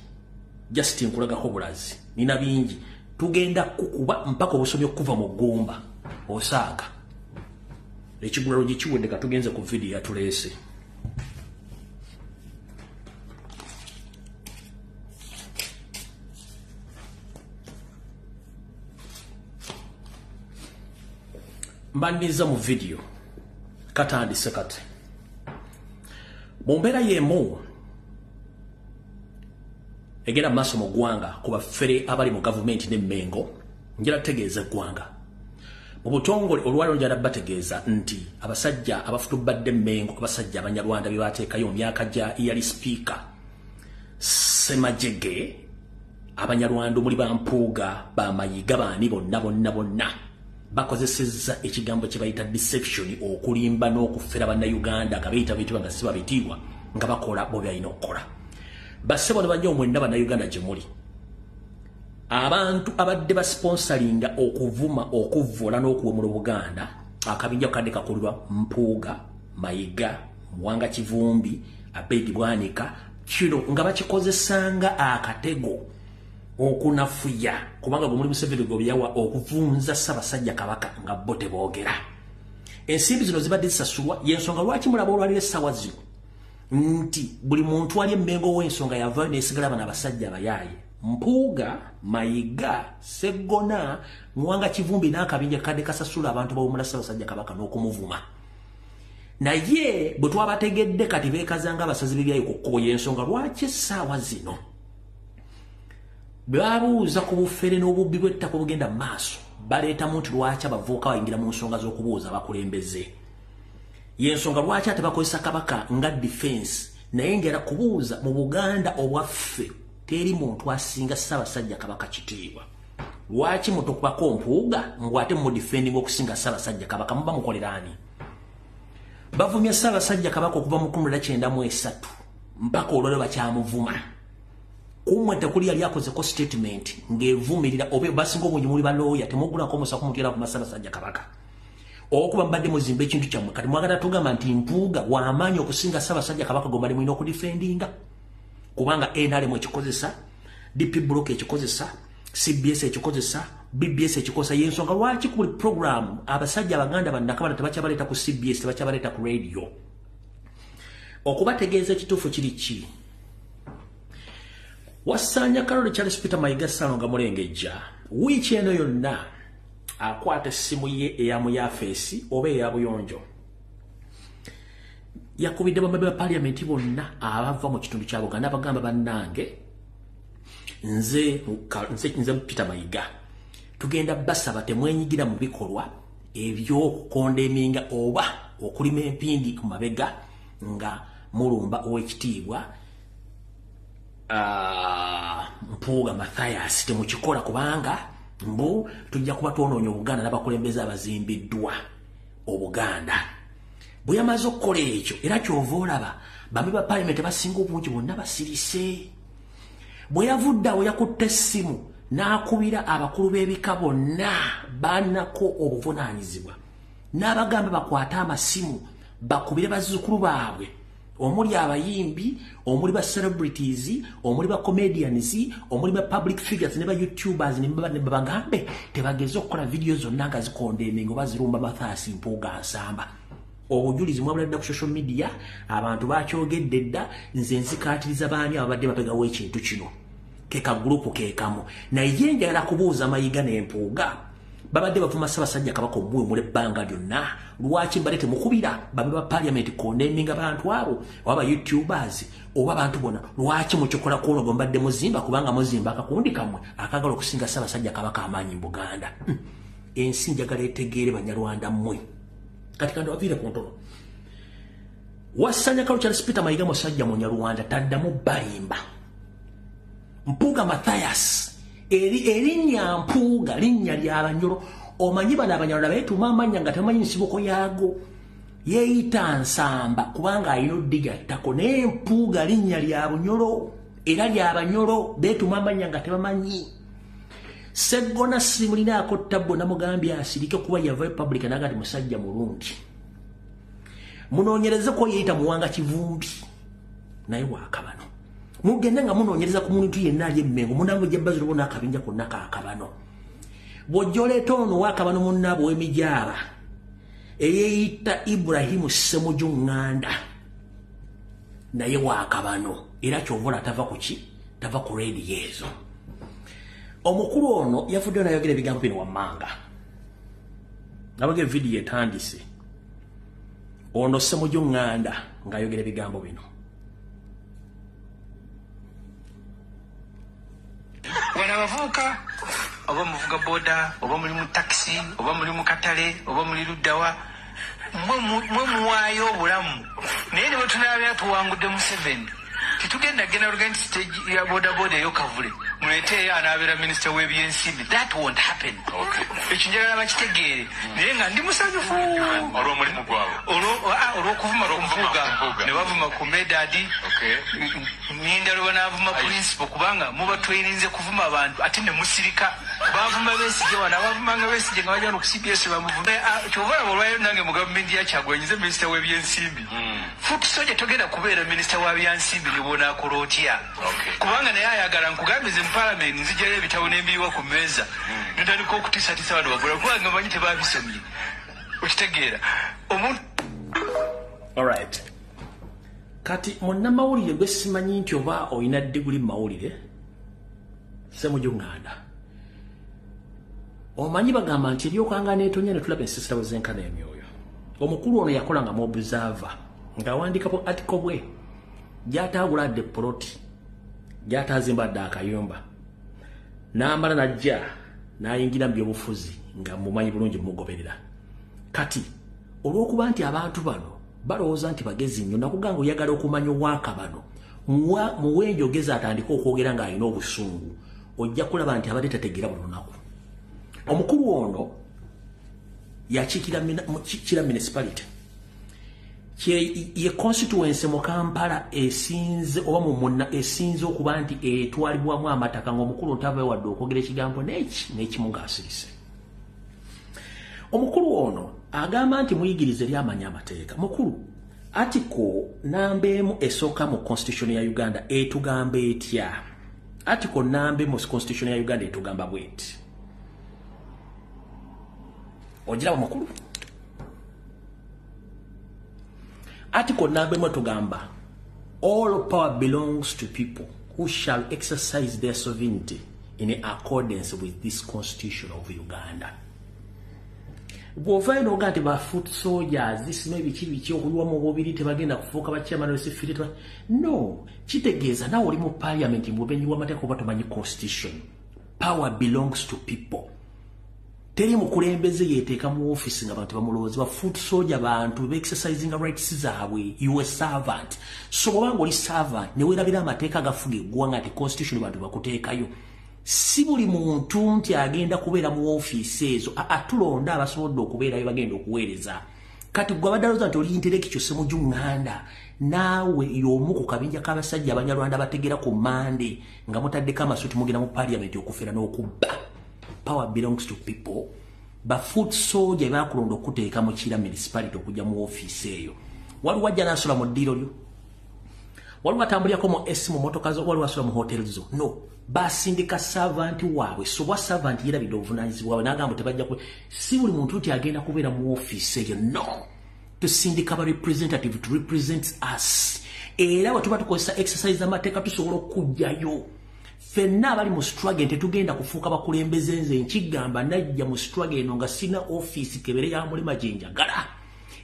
just nkulagako bulazi, nina bingi. Tugenda kukuba mpaka obusomi okuva mu ggumba osaaga ekigulalo gikiwedde. Ka tugenze ku vidiyo yatuleese. Mbaniriza mu vidiyo katandise kati. Mu mbeera y'emu egenda maaso mu ggwanga ku bafere abali mu gavumenti n'emmengo, njala tutegeeza eggwanga mu butongole olwaliro. Njala bategeeza nti abasajja abafutubadde emmengo, abasajja abanyarwanda bye bateekayo mu myaka gya yali sipiika Semajege, abanyarwanda omuli bampuuga, bamayiga, baani bonna bonna bonna, bakozesezza ekigambo kye bayita deception, okulimba n'okufera bannayuganda nga beyita bitiibwa nga si babitiibwa, nga bakola bo byalina okukola. Bassebo ne bannyo mwenna bannayuganda gye muli, abantu abadde basponsoringa okuvuma, okuvvoola n'okuwemula Obuganda, akabinja kadde kakulirwa Mpuuga, Mayiga, Muwanga Kivumbi, Abedi Bwanika, kino nga bakikozesanga akatego okunafuya, kubanga gwe muli Museveni gwe byawa okuvunza Ssaabasajja Kabaka nga bo teboogera. Ensimbi zino zibadde zisasulwa, yensonga lwaki mulaba olwaliro essaawa zino nti buli muntu ali emmengo w'ensonga yavaayo neesigala bano abasajja abayaaye, Mpuuga, Mayiga, Seggona, Muwanga Kivumbi n'akabinja kadde kasasula abantu bawumula Ssaabasajja Kabaka n'okumuvuma. Naye bwe twabategedde kati beekazanga abasazi b'ebyayi ku kkubo, y'ensonga lwaki essaawa zino bwe babuuza ku bufere n'obubbi bw'ettaka obugenda mu maaso, baleetamu nti lwaki abavubuka bayingira mu nsonga z'okubuuza abakulembeze, y'ensonga lwaki ate bakozesa Kabaka nga defense. Naye ngera kubuuza, mu Buganda obwaffe teri muntu asinga Ssaabasajja Kabaka kitiibwa. Lwaki mutokubako Mpuuga ngwate mu defending okusinga Ssaabasajja Kabaka? Muba mukoleraani? Bavumya Ssaabasajja Kabaka okuva mu 1993 mpaka olwaliro bakyamuvuma. Kumwe tekuli yali akozeko statement ng'evumirira oba basinga obungi muli balooya temugulako omusa kumutera ku Ssaabasajja Kabaka. Okuba mbadde muzimba ekintu kyammwe, kati mwagala tugamba nti Mpuuga w'amaanyi okusinga Ssaabasajja Kabaka gwe mbadde mulina okudifendinga, kubanga NRM ekikozesa, DP Block ekikozesa, CBS ekikozesa, BBS ekikozesa. Y'ensonga lwaki ku buli program abasajja Abaganda bannakabala tebakyabaleeta ku CBS, tebakyabaleeta ku radio. Okubategeeza ekituufu kiri ki? Wasanya Karoli Charles Peter Mayiga Ssalonga Mulengejja wiiki eno yonna akwata essimu ye eya muyafeesi oba eya buyonjo, yakubidde bamemba ba parliament bonna abava mu kitundu kya Buganda, abagamba, "Bannange, nze nze Peter Mayiga, tugenda basaba temwenyigira mu bikolwa eby'okukondeminga oba okulima empindi ku mabega nga mulumba ow'ekitiibwa Mpuuga Mathias. Temukikola kubanga mbu tujja kuba twonoonya Obuganda n'abakulembeze abazimbiddwa Obuganda." Bwe yamaze okukola ekyo, era kyova olaba bamemba ba parliament basinga obungi bonna basirise. Bwe yavudde awo, yakutte essimu n'akubira abakulu b'ebika bonna banako obuvunaanyizibwa, n'abagamba bakwate amasimu bakubire bazzukulu baabwe, omuli abayimbi, omuli ba celebrities, omuli ba comedians, omuli ba public figures ne ba YouTubers, ne babagambe tebageze okukola video zonna nga zikondeminga oba zirumba Mathias Mpuuga Nsamba. Obujulizi mwabula ku social media, abantu bakyogedde dda. Nze nzikaatiriza baani ababadde mapegawo ekintu kino? Ke ka group kekamu. Naye njagala kubuuza Mayiga n'Empuuga, babadde bavuma Ssaabasajja Kabaka omuwemula ebbanga lyonna, lwaki mbadde temukubira bamemba ba parliament condemninga bantu abo oba ba YouTubers oba abantu bonna? Lwaki mukikola kuono gwe mbadde muzimba? Kubanga muzimba akakundi kammwe akagala okusinga Ssaabasajja Kabaka amaanyi mu Buganda. Ensi njagala etegeere, Banyarwanda mmwe. Kati kandi baviire ku ntono. Wasanya Charles Peter Mayiga musajja Munyarwanda, taddamu balimba. Mpuuga Mathias, eri erinnya Mpuuga linnya ly'Abanyolo. Omanyi bano Abanyarwanda beetuuma amannya nga tebamanyi nsibuko yaago. Yeeyita Nsamba kubanga alina oddigattako, naye Mpuuga linnya lya Bunyolo era ly'Abanyolo. Beetuuma amannya nga tebamanyi. Seggona simulinaako tabbo, namugambye asirike kuba yava public naga nti musajja mulungi. Munoonyerezeko, yeeyita Muwanga Kivumbi naye waakabano. Mugende nga munoonyereza ku muntu yenna ali Emmengo, munamujja baziro bona akabinja konna kaakabano. Bw'ojja oleeta ono waakabano munnaabwe ow'emijaaba eyeeyita Ibrahimu Ssemuju Ŋŋanda, naye waakabano era kyova tava ku ki, tava ku rediyo ezo. Omukulu ono yavuddeyo nayogera ebigambo bino wammanga. Nabaga evidiyo etandise, ono Ssemuju Ŋŋanda ng'ayogera ebigambo bino. Wano abavubuka, oba muvuga boda, oba muli mu takisi, oba muli mu katale, oba muli luddawa, mwe muwaayo obulamu. Naye ne bwe tunaabera tuwangudde Museveni, tetugenda genda luga nti stage ya boda boda eyo kavule muleeteeyo anaabeera minisita w'ebyensimbi. That won't happen. Ekyo njagala bakitegeere, naye nga ndi musanyufu olw'omulimu gwabwe. Olw'okuvuma ku Mpuuga. Mpuuga. Ne bavuma ku Medadi. Ninda lwe banaavuma principal, kubanga muba tweninze kuvuma abantu ate ne musirika. Bavuma Besigye wano, abavumanga Besigye nga bajja no ku CBS bamuvuma. Kyova olaba olwaleero nange mu gavumenti ya Kyagulanyi nze minisita w'ebyensimbi. Foot soldier togenda kubeera minisita wa byansimbi ne bwonaakola otya, kubanga naye ayagala nkugambize mu palamenti nzigyayo ebitabo n'embiyiwa ku mmeeza nentandika okutiisatiisa bano bagula, kubanga manyi tebabisomye. Okitegeera omuntu? Alright, kati munnamawulire gwe simanyi nti oba olina diguli mu mawulire, Ssemuju Ŋŋanda, omanyi bagamba nti eryokanga neetonya ne tulaba ensisira bwe zenkana emyoyo. Omukulu ono yakola nga mu Observer, ng'awandiika bu article bwe gy'ataagula dde poloti, gy'ataazimba dde akayumba, n'amala n'ajja n'ayingira mu byobufuzi nga mumanyi bulungi mumugoberera. Kati olw'okuba nti abantu bano balowooza nti bagezi nnyo, nakugamba oyagala okumanya owaaka bano, muwe enjogeza atandike okwogera ng'alina obusungu, ojja kulaba nti abadde tategeera buli lunaku. Omukulu ono yakiikira Kira Municipality. Ye constituency mu Kampala esinze oba mu munna esinze okuba nti etwalibwamu amataka ng'omukulu ntava wadde okwogera ekigambo n'eki n'ekimu ng'asirise. Omukulu ono agamba nti muyigirize eryamanya amateeka. Mukulu, article namba 1 esooka mu constitution ya Uganda etugamba etya? Article namba 1 mu constitution ya Uganda etugamba bweti. Ogiraba mukulu? Article namba 1 tugamba, all power belongs to people who shall exercise their sovereignty in accordance with this constitution of Uganda. Bw'ovaayo n'ogaa nti ba foot soldiers sima ebiki biki okuyiwa mu bubiri tebagenda kufuuka ba chairman w'esifiri, no, kitegeeza naawe oli mu parliament mubenyi w'amateeka oba tomanyi constitution. Power belongs to people. Teri mukulembeze yeteeka mu office nga abantu bamulowooza. Ba foot soldier bantu be exercising rights zaabwe. You a servant. So bw'obanga oli servant ne weerabira amateeka agafuga eggwanga nti constitution bantu bakuteekayo. Si buli muntu nti agenda kubeera mu ofiisi ezo, atulonda abasobodde okubeerayo bagenda okuweereza. Kati gwe abadde alowooza nti oli intellectual Ssemujju Nganda, naawe y'omu ku kabinja k'abasajja Abanyarwanda bategeera ku Mande nga mutaddeko amasuuti mugenda mu parliament okufera n'okubba. Power belongs to people. Ba foot soldier bakulonda okuteeka mu Kira municipality okujja mu ofiisi eyo. Waliwo ajja n'asula mu ddiiro lyo, waliwo atambulirako mu AC mu motoka zo, waliwo asula mu hotel zo. No, basindika servant waabwe. So bwa servant yerabidde obuvunaanyizibwa bwabwe n'agamba tebajja ku, si buli muntu nti agenda kubeera mu ofiisi eyo. No, tusindika ba representative to represent us. Era bwe tuba tukozesa exercise amateeka tusobola okuggyayo. Ffenna abali mu struggle tetugenda kufuuka bakulembeze. Nze nkigamba, najja mu struggle eno nga sina ofiisi kebere ya mulema gye njagala.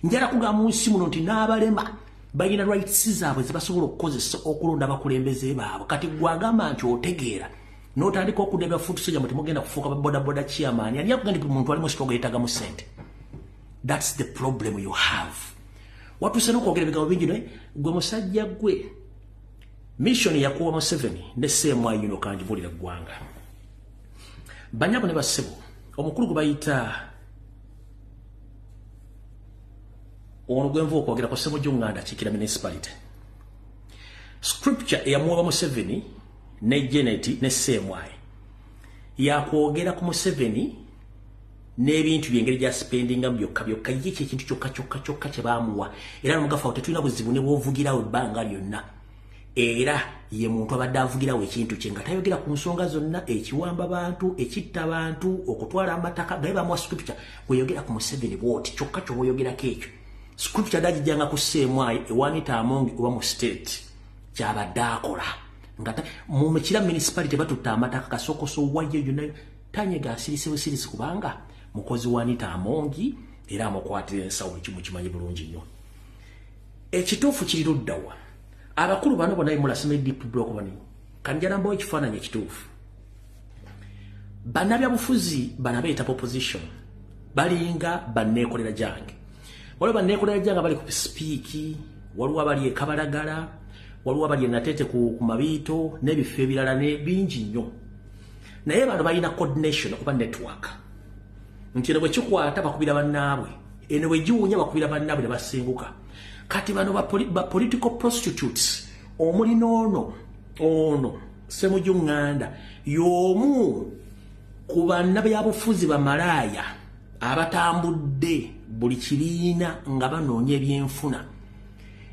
Njala kugamba mu nsi muno nti n'abalema balina rights zaabwe zebasobola okukozesa okulonda abakulembeze baabwe. Kati gwagamba nti otegeera n'otandika okudda foot soldier mwe temugenda kufuuka ba boda boda chairman. Ani akugamba nti muntu ali mu struggle yeetagamu ssente? That's the problem you have. Watuuse n'okwogera ebigambo bingi. Naye gwe musajja gwe, mission yakuwa Museveni ne CMI yuno kanjibulira ggwanga. Banyabo ne bassebo, omukulu gwe bayita ono gwenva okwogera ku Ssemujju Nganda Kikira municipality, scripture eyamuwa Museveni ne Janet ne CMI yakwogera ku Museveni n'ebintu byengeri gya spendinga byokka byokka. Ye kye kintu kyokka kyokka kyokka kye baamuwa. Era nomugafa tetulina buzibu ne bw'ovugirawo ebbanga lyonna. Era ye muntu abadde avugirawo ekintu kye nga tayogera ku nsonga zonna, ekiwamba bantu, ekitta bantu, okutwala amataka. Gaye bamuwa scripture bweyogera ku Museveni bw'oti kyokka ky'oba ekyo. Scripture dagijjanga ku CMI ewanita Among oba mu state kyabadde akola nga mu Kira municipality batutta amataka kasokoso wayo yonna. Tanyega asirise busirisi kubanga mukozi wa Anita Amongi era amukwatira ensawo. Ekimu kimanyi bulungi nnyo ekituufu kiri luddawa. Abakulu bano bonna mulasima deep block bano kanjala mbawo ekifaananyi ekituufu. Bannabyabufuzi bano abeeyita opposition balinga banneekolera jange. Waliwo banneekolera jange abali ku Speke, waliwo abali e Kabalagala, waliwo abali e Natete ku Mabiito n'ebifo ebirala ne bingi nnyo. Naye bano balina coordination oba network nti eno bwe kikwata bakubira bannaabwe, eno bwe giwunya bakubira bannaabwe ne basenguka. Kati bano ba political prostitutes omuli n'ono ono Ssemujju Nganda y'omu ku bannabyabufuzi bamalaaya abatambudde buli kibiina nga banoonya ebyenfuna.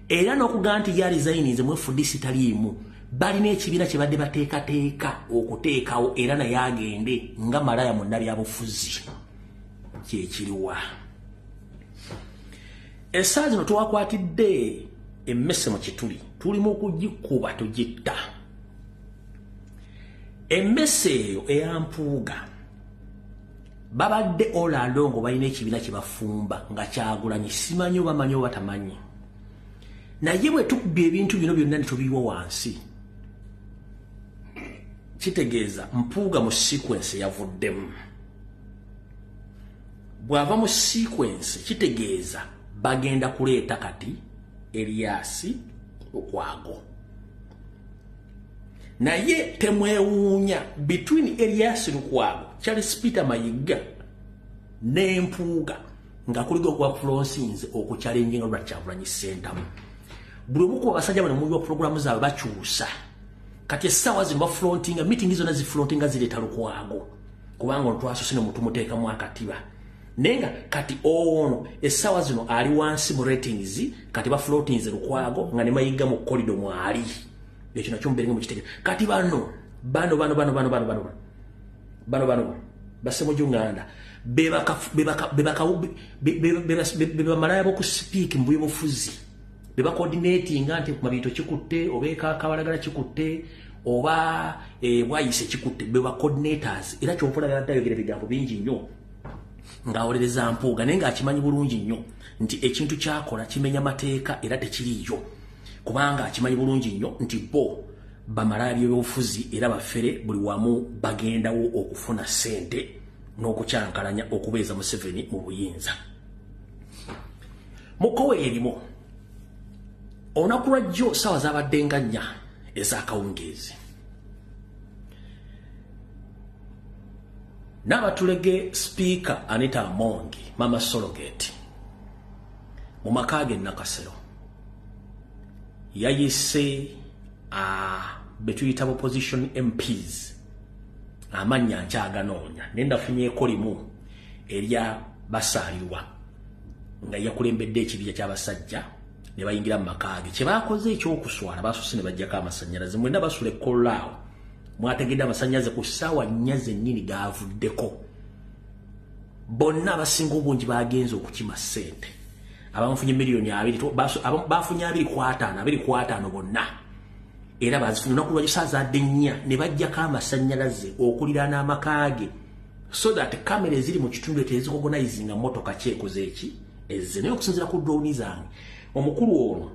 Era n'okugamba nti yalizayinize mu FDC taliimu, balina ekibiina kye badde bateekateeka okuteekawo era naye agende nga malaaya munnabyabufuzi. Kyekiriwa essaawa zino twakwatidde emmese mu kituli, tuli mu kugikuba tugitta. Emmese eyo eyampuuga babadde all along balina ekibiina kye bafumba nga Kyagulanyi simanyi oba manyi oba tamanyi. Naye bwe tukubya ebintu bino byonna ne tubiyiwa wansi, kitegeeza Mpuuga mu sequence yavuddemu. Bw'ava mu sequence, kitegeeza bagenda kuleeta kati Erias Lukwago. Naye temwewuunya, between Erias Lukwago, Charles Peter Mayiga ne Mpuuga. Nga kuligo kwa flonsinze okuchallenginga Robert Kyagulanyi Ssentamu. Buli omu ku basajja bano mu programu zaabwe bakyusa. Kati essaawa zino bafrontinga, meeting zonna zifrontinga zireeta Lukwago. Kubanga ono twasose ne mutumuteekamu akatiba. Naye nga kati ono essaawa zino ali wansi mu ratings, kati bafloatinze Lukwago nga ne Mayiga mu corridor mwali. Ekyo nakyo mubeere nga mukitegera. Kati bano bano bano bano bano bano bano bano bano Basemuju Nganda bebamalaya boku speak mu byobufuzi, beba coordinating nti Mabito kikutte oba Kabalagala kikutte oba Bwayise kikutte, beba coordinators. Era ky'okola yadde ayogera ebigambo bingi nnyo ng'awolereza Mpuuga, naye ng'akimanyi bulungi nnyo nti ekintu kyakola kimenya mateeka era tekiriiyo, kubanga akimanyi bulungi nnyo nti bo bamalaya byobufuzi era bafere buli wamu bagendawo okufuna ssente n'okukyankalanya okubeeza Museveni mu buyinza. Mukowe erimu olunaku lwa jjo ssaawa zabadde nga 4 ez'akawungeezi, n'abatulege Sipiika Anita Among, Mama Surrogate, mu maka ge Nakasero yayise be tuyita opposition MPs. Amannya nkyaganoonya, naye ndafunyeeko limu erya Basaalirwa nga yakulembedde ekibinja ky'abasajja ne bayingira mu maka ge. Kye baakoze ekyokuswala, baasose ne baggyako amasannyalaze. Mwenna basula ekkololaawo mwategedde amasannyalaze ku ssaawa 4 zennyini gaavuddeko. Bonna abasinga obungi bagenze okukima ssente. Abamufunye miliyoni 20, bafunye 25, 25 bonna era bazifunye. Olunaku lwa saazadde 4 ne baggyako amasannyalaze okuliraana amaka ge so that kamera eziri mu kitundu tezirecognizinga motoka kyekoze eki ezze. Naye okusinziira ku drone zange, omukulu ono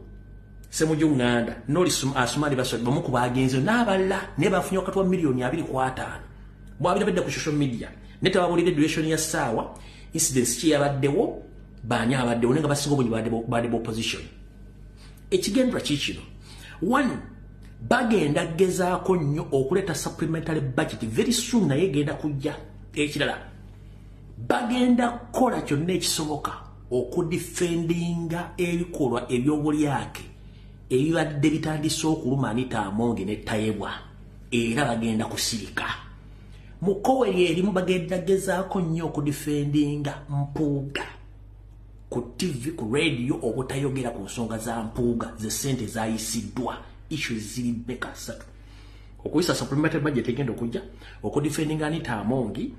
Semuju Nganda noli Asumani Baso bamu ku bagenze n'abalala naye bafunye wakati wa miliyoni 25. Mwabirabedde ku social media, naye tebabulidde duration ya ssaawa, incidents ki yabaddewo, baani abaddewo, naye nga basinga obungi badde opposition. Ekigendera kiikino: one, bagenda gezaako nnyo okuleeta supplementary budget very soon, naye egenda kujja. Ekirala, bagenda kukola kyonna ekisoboka okudefendinga ebikolwa ebyobulyake ebibadde bitandise okuluma Anita Among ne Tayebwa, era bagenda kusirika. Mu kkowe erimu bagenda gezaako nnyo okudefendinga Mpuuga ku TV, ku radio, obutayogera ku nsonga za Mpuuga ze ssente zayisiddwa. Issues ziri beka ssatu: okuyisa supplementary budget egenda okujja, okudefendinga Anita Among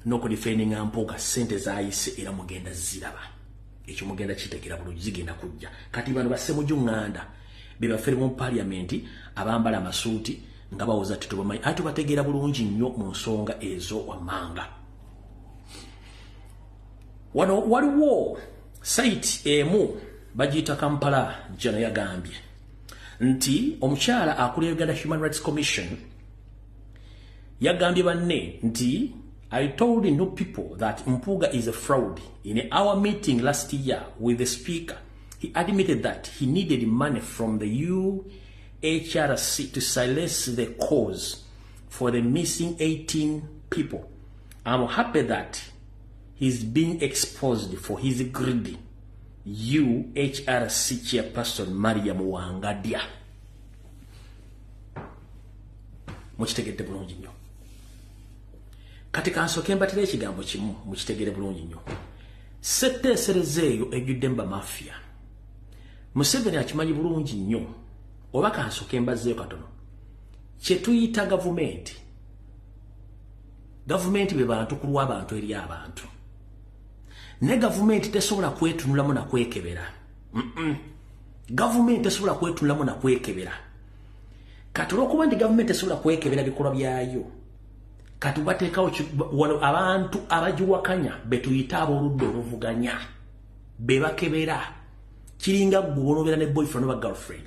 n'okudefendinga Mpuuga ssente zayise. Era mugenda ziraba, ekyo mugenda kitegeera bulungi, zigenda kujja. Kati bano Basemuju Nganda be bafere mu parliament abambala amasuuti nga bawoza tetubamanyi, ate tubategeera bulungi nnyo mu nsonga ezo wammanga. Wano waliwo site emu bagiyita Kampala Jano, yagambye nti omukyala akulira Uganda Human Rights Commission yagambye banne nti, "I told new people that Mpuga is a fraud. In our meeting last year with the speaker, he admitted that he needed money from the UHRC to silence the cause for the missing 18 people. I'm happy that he's being exposed for his greed." UHRC chairperson Mariam Wangadya. Mukitegedde bulungi nnyo. Kati kansooke mbatera ekigambo kimu mukitegere bulungi nnyo. Setteesereza eyo ejjudde mu bamafia. Museveni akimanyi bulungi nnyo, oba kansooke mbazzeeyo katono. Kye tuyita gavumenti. Gavumenti be bantu ku lw'abantu eri abantu. Ne gavumenti tesobola kwetunulamu na kwekebera. Gavumenti tesobola kwetunulamu na kwekebera. Kati olw'okuba nti gavumenti tesobola kwekebera bikolwa byayo, kati bateekawo wano abantu abagiwakanya be tuyita ab'oludda oluvuganya be bakebera. Kiringa ggwe bw'onobeera ne boyfriend oba girlfriend.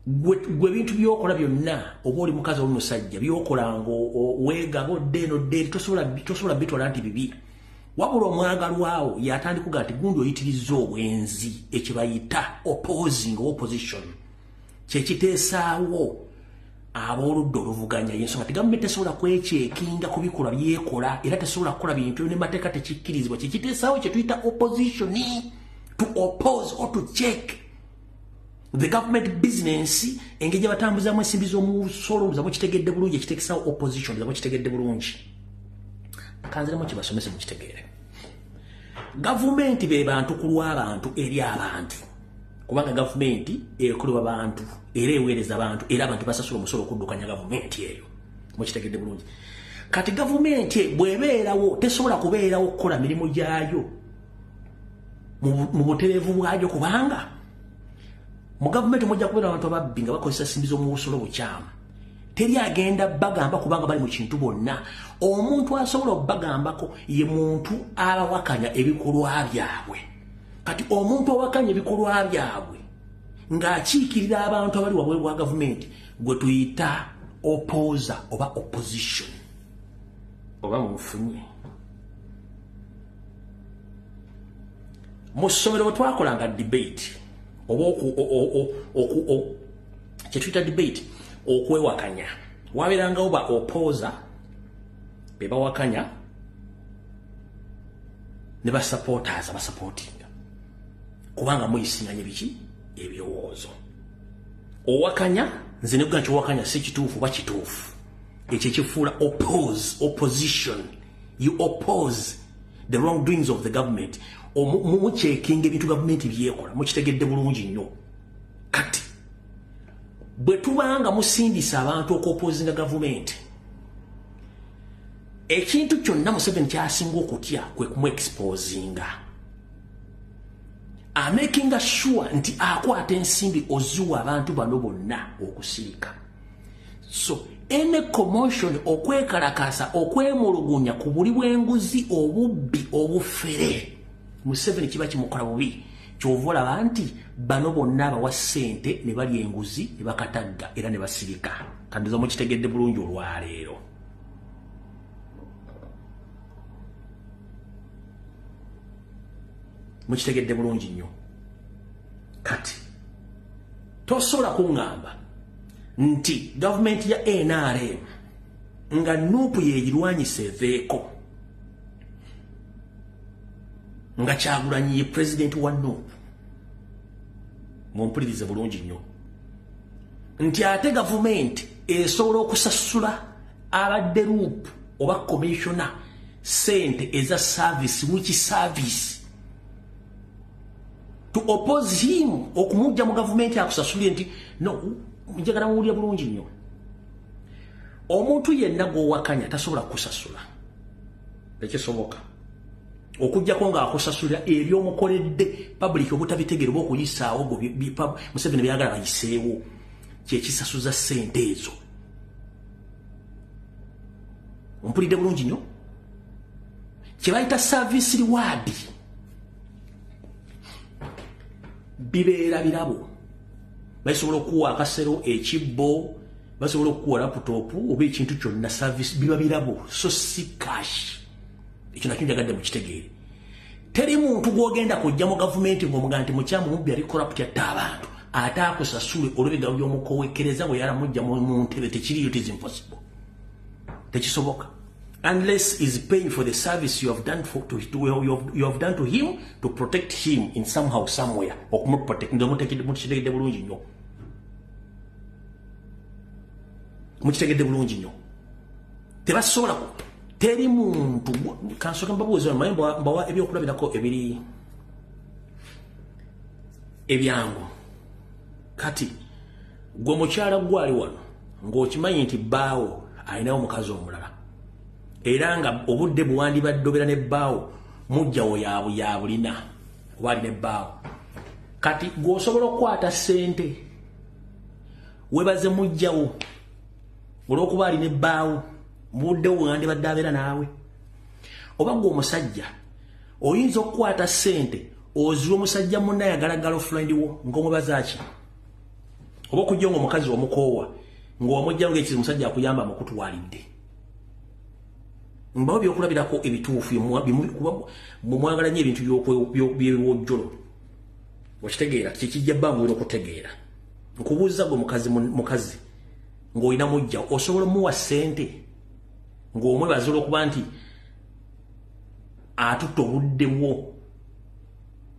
Gwe ebintu by'okola byonna, oba oli mukazi oba musajja, by'okola nga weegaba odde eno dde eri, tosobola bitwala nti bibi. Wabula omwagalwawo yatandika kuga nti gundi oyitirizza obwenzi, ekyo bayita opposing opposition, kyekiteesaawo. Abooludda oluvuganya y'ensonga nti gavumenti tesobola kwekyekinga ku bikolwa byekola, era tesobola kukola bintu ne mateeka tekikkirizibwa. Kikiteesaawo kye tuyita opposition, to oppose or to check the government business, engeri gye batambuzaamu ensimbi z'omusolo. Zamu kitegedde bulungi ekiteekesaawo opposition? Zamu kitegedde bulungi? Kanziremu kibasomese mukitegeere. Gavumenti be bantu ku lw'abantu eri abantu, kubanga gavumenti ekolebwa bantu era eweereza abantu, era abantu basasula omusolo okuddukanya gavumenti eyo. Mukitegedde bulungi? Kati gavumenti bw'ebeerawo tesobola kubeerawo okukola mirimu gyayo mu butereevu bwayo, kubanga mu gavumenti mujja kubeera abantu ababbi nga bakozesa simbi z'omusolo bukyamu. Teri agenda bagamba kubanga bali mu kintu bonna. Omuntu asobola obbagambako ye muntu abawakanya ebikolwa byabwe. Kati omuntu awakanya ebikolwa byabwe ng'akiikirira abantu abali wabweru wa gavumenti gwe tuyita opposer oba opposition. Oba munfunye? Mu ssomero bwe twakolanga debate oba kyetuyita debate, okwewakanya, wabeerangawo ba opposer be bawakanya ne ba supporters abasupportinga, kubanga muyisinganya biki? Ebirowoozo. Owakanya, nze nebuga nti owakanya si kituufu oba kituufu, ekyo ekifuula oppose, opposition. You oppose the wrongdoings of the government, mucheckinga ebintu gavumenti byekola. Mukitegedde bulungi nnyo? Kati bwe tubanga musindisa abantu okuopposinga gavumenti, ekintu kyonna Museveni kyasinga okutya kwe kumuexposinga, amakinga sure nti akwata ensimbi oziwa abantu bano bonna okusirika. So any commotion, okwekalakasa, okwemulugunya ku buli bw'enguzi, obubbi, obufere, Museveni kiba kimukola bubi. Kyova olaba nti bano bonna abawa ssente ne balya enguzi ne bakatagga era ne basirika. Kandiza mukitegedde bulungi olwaleero? Mukitegedde bulungi nnyo? Kati tosobola kuŋŋamba nti gavumenti ya NRM nga NUP yegirwanyisa eveeko, nga Kyagulanyi ye pulezidenti wa NUP, mumpulirize bulungi nnyo, nti ate gavumenti esobola okusasula abadde LOP oba commissioner sente eza service. Which service? To oppose him, okumujja mu gavumenti akusasulire nti no. Njagala muwulire bulungi nnyo. Omuntu yenna gw'owakanya tasobola kukusasula, tekisoboka, okugjako ng'akusasulira ebyomukoledde public obutabitegeera oba okuyisaawo. Museveni byagala bayiseewo kyekisasuza ssente ezo. Ompulidde bulungi nnyo? Kye bayita service reward bibeera birabo. Basobola okuwa akasero, ekibbo, basobola okukuwa laptop oba ekintu kyonna. Service biba birabo, so si cash. Ekyo nakyo njagadde mukitegeere. Teri muntu gwogenda kujja mu gavumenti ng'omugaa nti mukyamu, mubbi, ali corrupt, atta abantu, ate akusasule olw'ebigambo by'omukowekereza bwe yalamujja mu ntebe. Tekiriyo, it is impossible, tekisoboka, unless is paying for the service you have done for, to, you have done to him to protect him in somehow, somewhere, okumuprotect. Mukitegedde bulungi nnyo? Mukitegedde bulungi nnyo? Tebasobola, teri muntu. Kansooka mbabuuza, maye mbawa ebyokulabirako ebiri ebyangu. Kati gwe mukyala gwali wano ng'okimanyi nti bbaawo alinawo omukazi omulala, era nga obudde buwandibadde obeera ne bbaawo mujjawo yabulina oba alina ebbaawo. Kati gw'osobola okukwata ssente webaze mujjawo olw'okuba alina ebbaawo mubudde wandibadde abeera naawe? Oba gwe omusajja oyinza okukwata ssente oziwa omusajja munna ayagala girlfriend wo ng'omubaza ki? Oba okujja nga omukazi omukoowa ng'omujjawo ng'ekizi omusajja akuyamba amukutwalidde. Mbawo byokulabirako ebituufu. Mumwagala nnyo ebintu by'ebiwojjolo, okitegeera? Kikijja bbanguyira okutegeera. Nkubuuza gwe mukazi, mukazi Ng'olina mujja osobola omuwa ssente ng'omwebaza olw'okuba nti atutta obudde bwo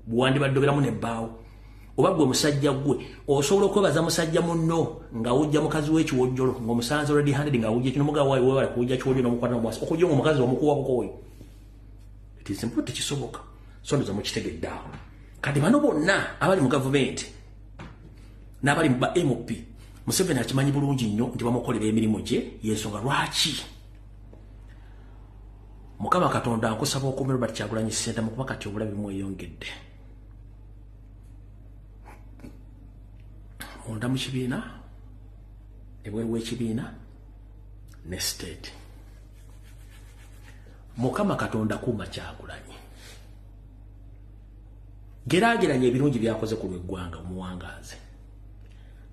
bwewandibadde obeeramu nebbaawo. Oba gwe musajja gwe osobola okwebaza musajja munno ng'awujja mukazi w'ekiwojjolo ng'omusanze already handed ng'awujja kino mugaba waayo weebale kuwujja kiwojjolo n'omukwata n'omuwasa okujja ng'omukazi omukuwa bukooyi. It is simple, tekisoboka. So ndoza mukitegedde awo. Kati bano bonna abali mu gavumenti n'abali mu ba MP, Museveni akimanyi bulungi nnyo nti bamukolera emirimu gye, y'ensonga lwaki Mukama Katonda nkusaba okuuma Robert Kyagulanyi Ssentamu kuba kati obulabe bumweyongedde. Munda mu kibiina, ebweru w'ekibiina ne state. Mukama Katonda kuuma Kyagulanyi. Geraageranya ebirungi by'akoze ku lw'eggwanga omuwangaaze.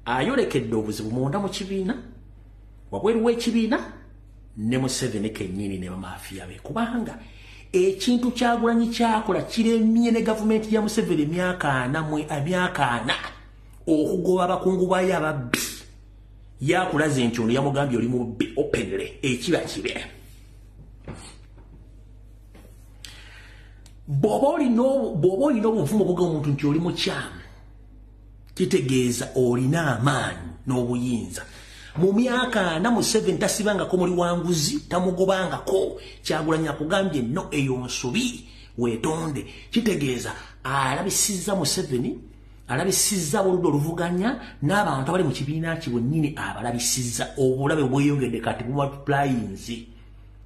Ayolekedde obuzibu munda mu kibiina, wabweru w'ekibiina ne Museveni kennyini ne bamaafiya be, kubanga ekintu Kyagulanyi kyakola kiremye ne gavumenti ya Museveni emyaka ana okugoba abakungu baayo ababbi. Yakulaze nti ono yamugambye oli mubbi openly, ekiba kibe. Bw'oba olina obuvumu obuga omuntu nti oli mukyamu, kitegeeza olina amaanyi n'obuyinza. Mu myaka ana Museveni tasibangako muli wanguzi, tamugobangako. Kyagulanyi akugambye no eyo nsobi, weetonde. Kitegeeza alabisizza Museveni, alabisizza oludda oluvuganya n'abantu abali mu kibiina kye bwennyini abalabisizza. Obulabe bweyongedde kati bumultiplyinze.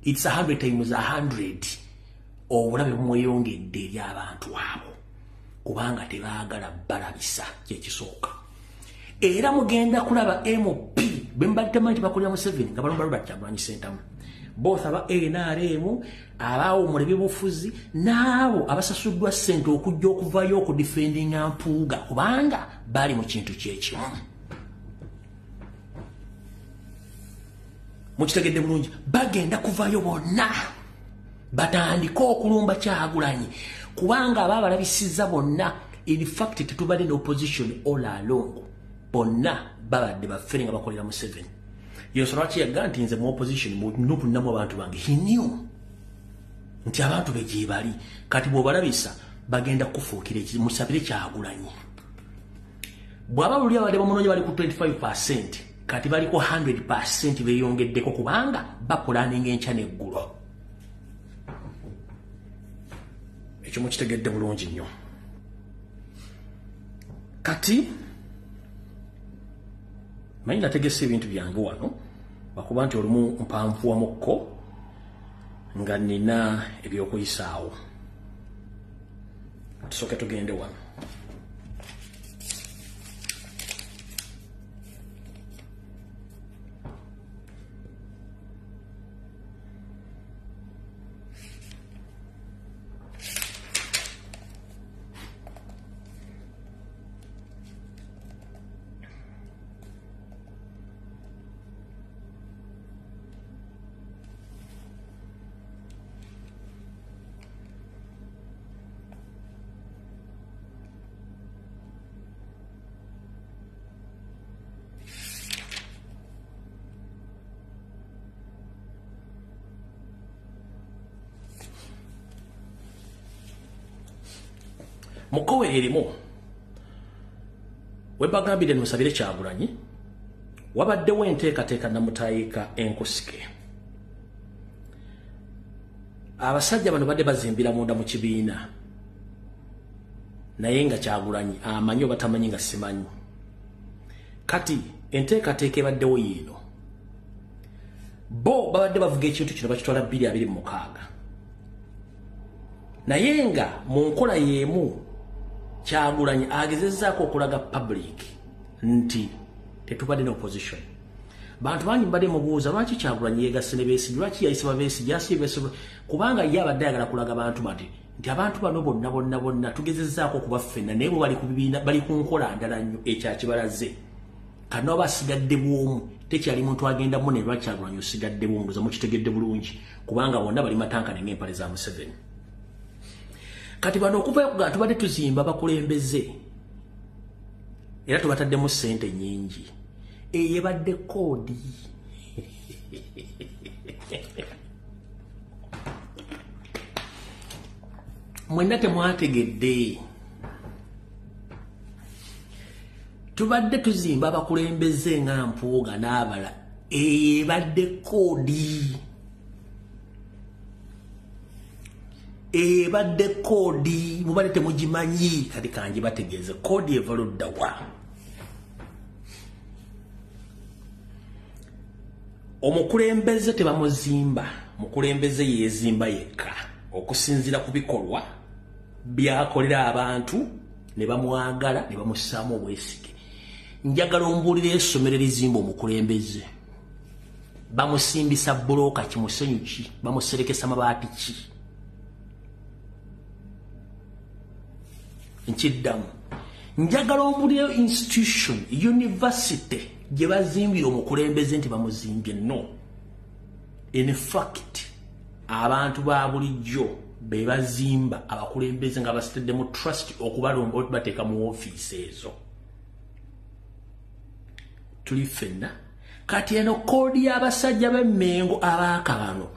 It's 100 times 100. Obulabe bumweyongedde eri abantu abo kubanga tebaagala balabisa, kyekisooka. Era mugenda kulaba MP bwe mbadde tamanyi nti bakolera Museveni nga balumba Robert Kyagulanyi Ssentamu, both aba NRM, abaawumula ebyobufuzi n'abo abasasuddwa ssente okujja okuvayo okudifendinga Mpuuga kubanga bali mu kintu kyekimu. Mukitegedde bulungi, bagenda kuvayo bonna batandike okulumba Kyagulanyi kubanga aba abalabisizza bonna. In fact tetubadde ne opposition all along, bonna babadde bafere nga bakolera Museveni. Yensonga lwaki yaga nti nze mu opposition nupu nnamu abantu bange. He knew nti abantu be gye bali. Kati bw'obalabisa bagenda kufuukira musabire Kyagulanyi. Bw'aba luli abadde bamunoonya bali ku 25%, kati baliko 100% beeyongeddeko kubanga bapulaninga enkya n'eggulo. Ekyo mukitegedde bulungi nnyo. Kati manyi nategese ebintu byange wano bakuba nti olumu mpanvuwamukko nga nina ebyokuyisaawo. Tusooke tugende wano. Mukowe erimu webagambire musabire Kyagulanyi, wabaddewo enteekateeka namutayiika enkusike. Abasajja bano badde bazimbira munda mu kibiina, naye nga Kyagulanyi amanyi oba tamanyi nga simanyi. Kati enteekateeka ebaddewo yiino, bo babadde bavuga ekintu kino bakitwala 2026, naye nga mu nkola y'emu Kyagulanyi agezezzaako okulaga public nti tetubadde ne opposition. Bantu bangi mbadde mubuuza lwaki Kyagulanyi yeegasse ne Besigye, lwaki yayise ba Besigye, asiibye Besigye, kubanga ye abadde ayagala kulaga bantu nti abantu bano bonna bonna bonna tugezezzaako okuba ffenna, naye bo bali ku bibiina, bali ku nkola ndala nnyo ekyakibalaze. Kano basigadde bw'omu, tekyali muntu agenda mune lwa Kyagulanyi osigadde bw'omu, ndoza mukitegedde bulungi kubanga bonna bali matankane ng'empale za Museveni. Kati bano okuvayo kuga tubadde tuzimba bakulembeze era tubataddemu ssente nnyingi, Eyebadde koodi. Mwenna temwategedde. Tubadde tuzimba abakulembeze nga Mpuuga n'abala. Eyebadde koodi. Ebadde koodi mubadde temugimanyi, kati kanji bategeeze koodi eva ludda wa. Omukulembeze tebamuzimba, mukulembeze yeezimba yekka okusinziira ku bikolwa byakolera abantu ne bamwagala ne bamussaamu obwesige. Njagala ombuulire essomero erizimba omukulembeze. Bamusimbisa bbulooka ki, musenyu ki, bamuserekesa mabaati ki? Nkiddamu, njagala ombuulire institution, university gye bazimbira omukulembeze nti bamuzimbye. No, in fact abantu ba bulijjo be bazimba abakulembeze nga basiteddemu trust okubalomba okubateeka mu ofiisi ezo. Tuli ffenna. Kati eno koodi y'abasajja b'Emmengo abaakabano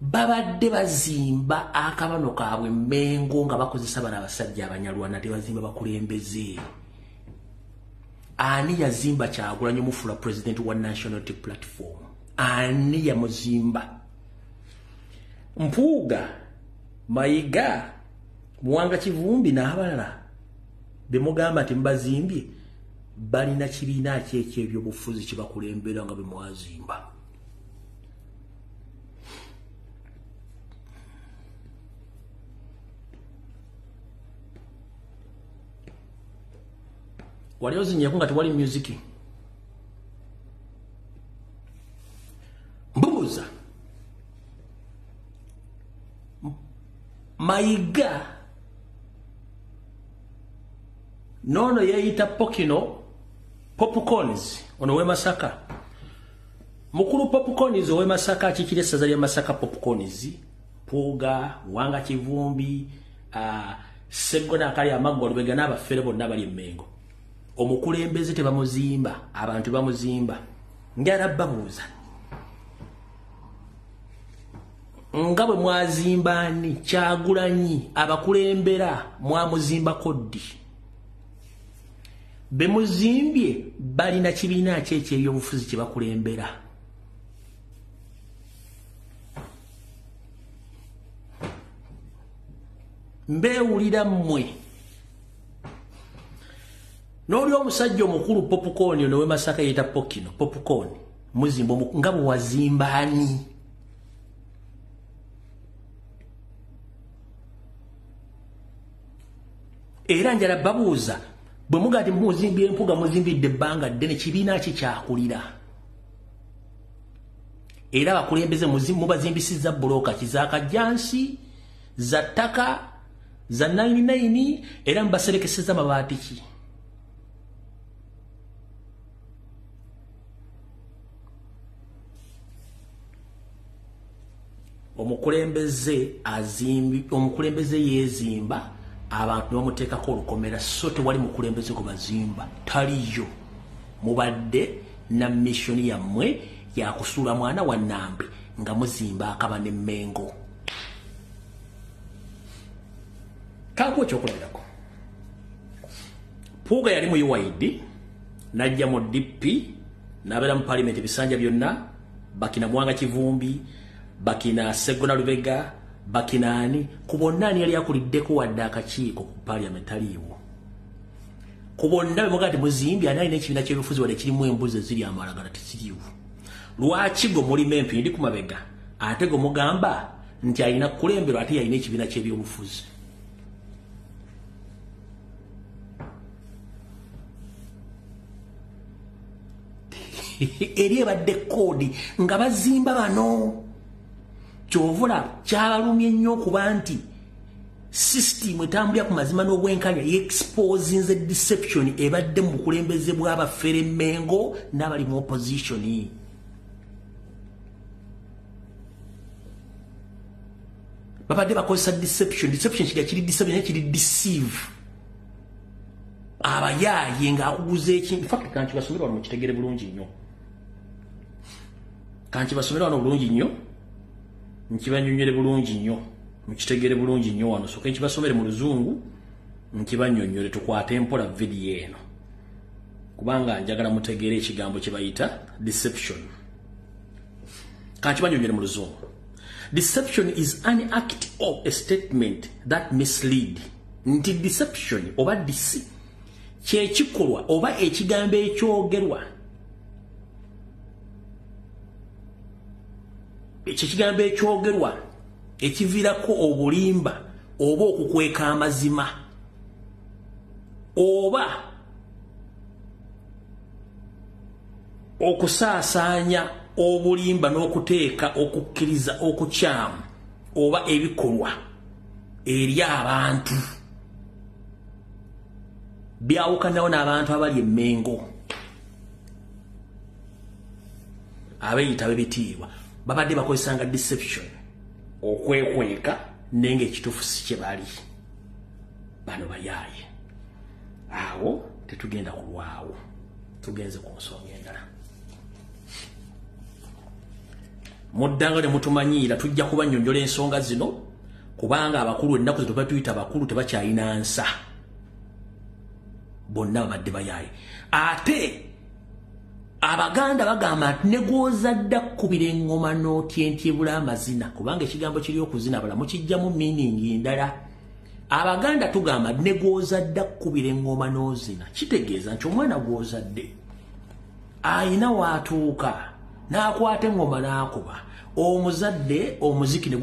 babadde bazimba akabano kaabwe Mmengo nga bakozesa bano abasajja Abanyarwanda, tebazimba bakulembeze. Ani yazimba Kyagulanyi omufuula president wa National Unity Platform? Ani yamuzimba? Mpuuga, Mayiga, Muwanga Kivumbi n'abalala bemugamba nti mubazimbye balina kibiina ki eky'ebyobufuzi kibakulembera nga bemwazimba? Wali ozinyeko nga tewali music? Mbuuza. Mayiga nono yeyita Pokino Popcorns ono we Masaka. Mukulu Popcorns owe Masaka akikira essaza lya Masaka. Popcorns, Mpuuga, Muwanga Kivumbi, Sseggona akali amaggwa Lubega n'abafere bonna bali Mmengo. Omukulembeze tebamuzimba, abantu bamuzimba. Njala babuuza, nga bwe mwazimba ani Kyagulanyi abakulembera mwamuzimbako ddi? Bemuzimbye balina kibiina ki eky'ebyobufuzi kye bakulembera? Mbeewulira mmwe. N'oli omusajja omukulu Popcorn ono we Masaka yeyita Pokino Popcorn, muzimba nga bwe wazimba ani? Era njala babuuza, bwe mugaa nti muzimbye Mpuuga muzimbidde ebbanga ddene, kibiina ki kyakulira? Era abakulembeze mubazimbisizza bbulooka ki? Za kajjansi, za ttaka, za 99, era mubaserekesezza mabaati ki? Omukulembeze yeezimba, abantu ne bamuteekako olukomera, so tewali mukulembeze gwe bazimba, taliyo. Mubadde na mission yammwe yakusuula mwana wa Nambi nga muzimba akaba ne Mmengo. Kankuwa ekyokulabirako. Mpuuga yali mu UYD, n'ajja mu DP, n'abeera mu parliament ebisanja byonna, bakina Muwanga Kivumbi, bakina Sseggona Lubega, bakina ani, ku bonna ani yali akuliddeko wadde akakiiko ku parliament? Taliiwo. Ku bonna bemugaa nti muzimbye, ani alina ekibiina ky'ebyobufuzi wadde kirimu embuzi eziri amalagala? Tekiriiwo. Lwaki gwe mulima empindi ku mabega ate gwe mugamba nti alina kukulemberwa ate yalina ekibiina ky'ebyobufuzi? Eri ebadde koodi nga bazimba bano. Kyovula kyabalumye nnyo okuba nti system etambulira ku mazima n'obwenkanya exposinze deception ebadde mu bukulembeze bw'abafere Mmengo n'abali mu opposition. Babadde bakozesa deception. Deception kiri deception, kiri deceive. Abayaaye ng'akuguza ekintu. In fact, kankibasomere wano mukitegere bulungi nnyo. Kankibasomere wano bulungi nnyo. Nkibanyonnyole bulungi nnyo. Mukitegere bulungi nnyo wano. So nkibasomere mu Luzungu, nkibanyonnyole tukwate mpola video eno. Kubanga njagala mutegeere ekigambo kye bayita deception. Kankibanyonnyole mu Luzungu. Deception is an act or a statement that mislead. Nti deception oba deceit kyekikolwa oba ekigambo ekyogerwa. Ekigambo ekyogerwa ekiviirako obulimba oba okukweka amazima oba okusaasaanya obulimba n'okuteeka okukkiriza okukyamu oba ebikolwa eri abantu. Byawukanawo n'abantu abali emmengo abeeyita b'ebitiibwa babadde bakozesanga deception okwekweka naye ng'ekituufu si kye bali. Bano bayaaye. Awo tetugenda kulwawo, tugenze ku nsonga endala. Muddanga ne mutumanyiira, tujja kubannyonnyola ensonga zino kubanga abakulu ennaku zino batuyita bakulu tebakyalina nsa. Bonna babadde bayaaye. Ate Abaganda bagamba nti ne gw'ozadde akkubira eŋŋoma n'otyentyebula amazina, kubanga ekigambo kiri okuzina bala mukijjamu meaning endala. Abaganda tugamba ne gw'ozadde akkubira eŋŋoma n'ozina, kitegeeza nti omwana gw'ozadde ayina w'atuuka n'akwata eŋŋoma n'akuba. Omuzadde omuziki ne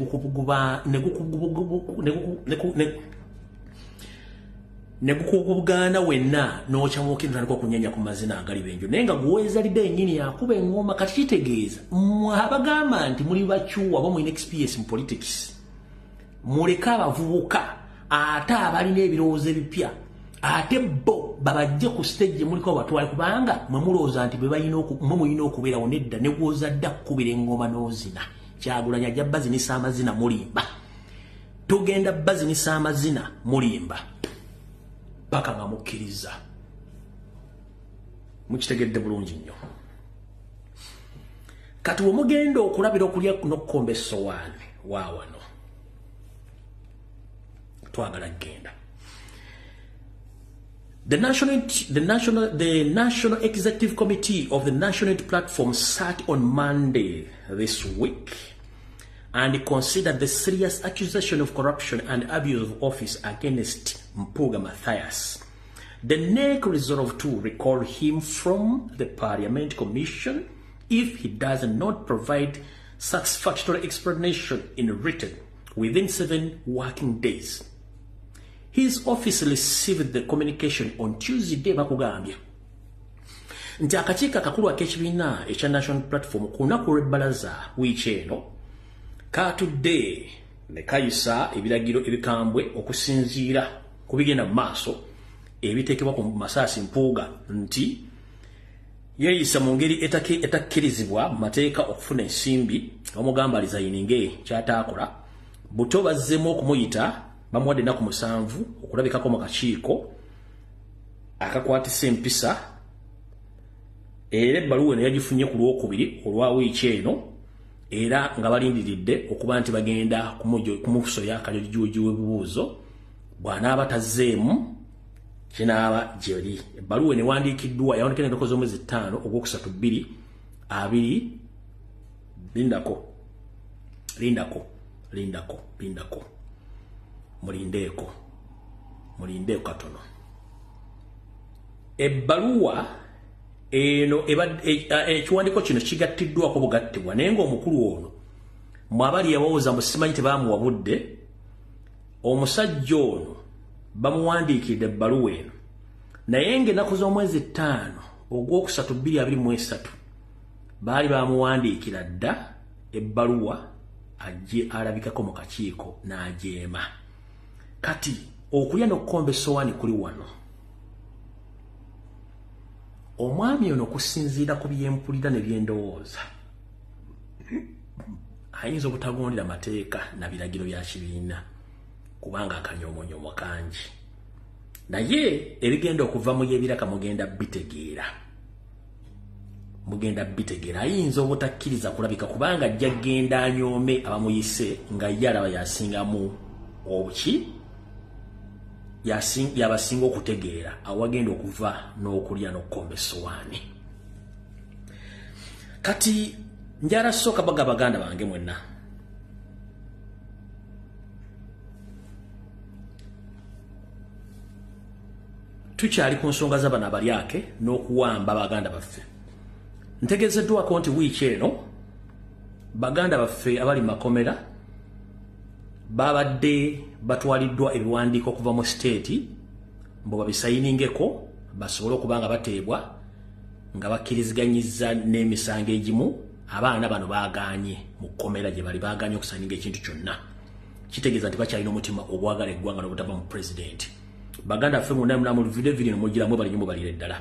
gukubugana wenna n'okyamuka ntandika okunyenya ku mazina agali benjo, naye nga gw'ozalidde yennyini akuba eŋŋoma. Kati kitegeeza mmwe abagamba nti muli bakyuwa oba mulina experience mu politics, muleke abavubuka ate abalina ebirowoozo ebipya ate bo babajje ku stage muliko batwale, kubanga mwe mulowooza nti mwe mulina okubeerawo. Nedda, ne gw'ozadde akkubira eŋŋoma n'ozina. Kyagulanyi ajja bazinisa amazina mulimba, tugenda bazinisa amazina mulimba paka nga mukkiriza. Mukitegedde bulungi nnyo. Kati wemugenda okulabira okulya n'okukomba essowaani waawano twagala kugenda. The National Executive Committee of the National Platform sat on Monday this week and considered the serious accusation of corruption and abuse of office against Mpuuga Mathias. The NEC resolved to recall him from the Parliament Commission if he does not provide satisfactory explanation in written within 7 working days. His office received the communication on Tuesday. Bakugambye nti akakiiko akakulu ak'ekibiina ekya National Platform ku lunaku lw'ebbalaza wiiki eno katudde ne kayisa ebiragiro ebikambwe okusinziira ku bigenda mu maaso ebiteekebwa ku Mathias Mpuuga nti yeeyisa mu ngeri etakkirizibwa mu mateeka okufuna ensimbi. Bamugamba alizayininge kyataakola. Buto bazzeemu okumuyita, bamuwadde ennaku 7 okulabikako mu kakiiko akakwatisa empisa, era ebbaluwa eno yagifunye ku Lwokubiri olwa wiiki eno, era nga balindiridde okuba nti bagenda kumusoya akajojijoji w'ebibuuzo. Bw'anaaba tazzeemu kinaaba gyeri. Ebbaluwa eno ewandiikiddwa yawandiikibwa ennaku z'omwezi 5 ogwokusatu 2020. Lindako, lindako, lindako, lindako, mulindeeko, mulindeeko katono. Ebbaluwa eno ekiwandiiko kino kigattiddwako bugattibwa, naye ng'omukulu ono mwabali yabawooza mbu simanyi tebamuwa budde. Omusajja ono bamuwandiikidde ebbaluwa eno, naye ng'ennaku z'omwezi 5 ogwokusatu 2023 baali bamuwandiikira dda ebbaluwa ajje alabikako mu kakiiko n'ajeema. Kati okulya n'okukomba essowaani kuli wano. Omwami ono okusinziira ku byempulira ne byendowooza ayinza obutagondera mateeka na biragiro bya kibiina, kubanga akanyomonyomwa kangi. Naye ebigenda okuva mu y'ebiraka mugenda bitegeera. Mugenda bitegeera. Ayinza obutakkiriza kulabika kubanga ajja genda anyoome abamuyise nga ye alaba yasingamu obuki, yabasinga okutegeera, awagenda okuva n'okulya n'okukomba essowaani. Kati njala sooka baga baganda bange mwenna. Tukyali ku nsonga z'abano abalyake n'okuwamba baganda baffe. Ntegeezeddwako nti wiiki eno baganda baffe abali makomera babadde batwaliddwa ebiwandiiko okuva mu state mbu babisayiningeko basobole okuba nga bateebwa nga bakkiriziganyizza n'emisango egimu. Abaana bano baagaanye mu kkomera gye bali, baagaanye okusayininga ekintu kyonna. Kitegeeza nti bakyalina omutima ogwagala eggwanga n'obutava mu pulezidenti. Baganda ffe munda mulamu video video mugira mwe bali nyumba balire ddala.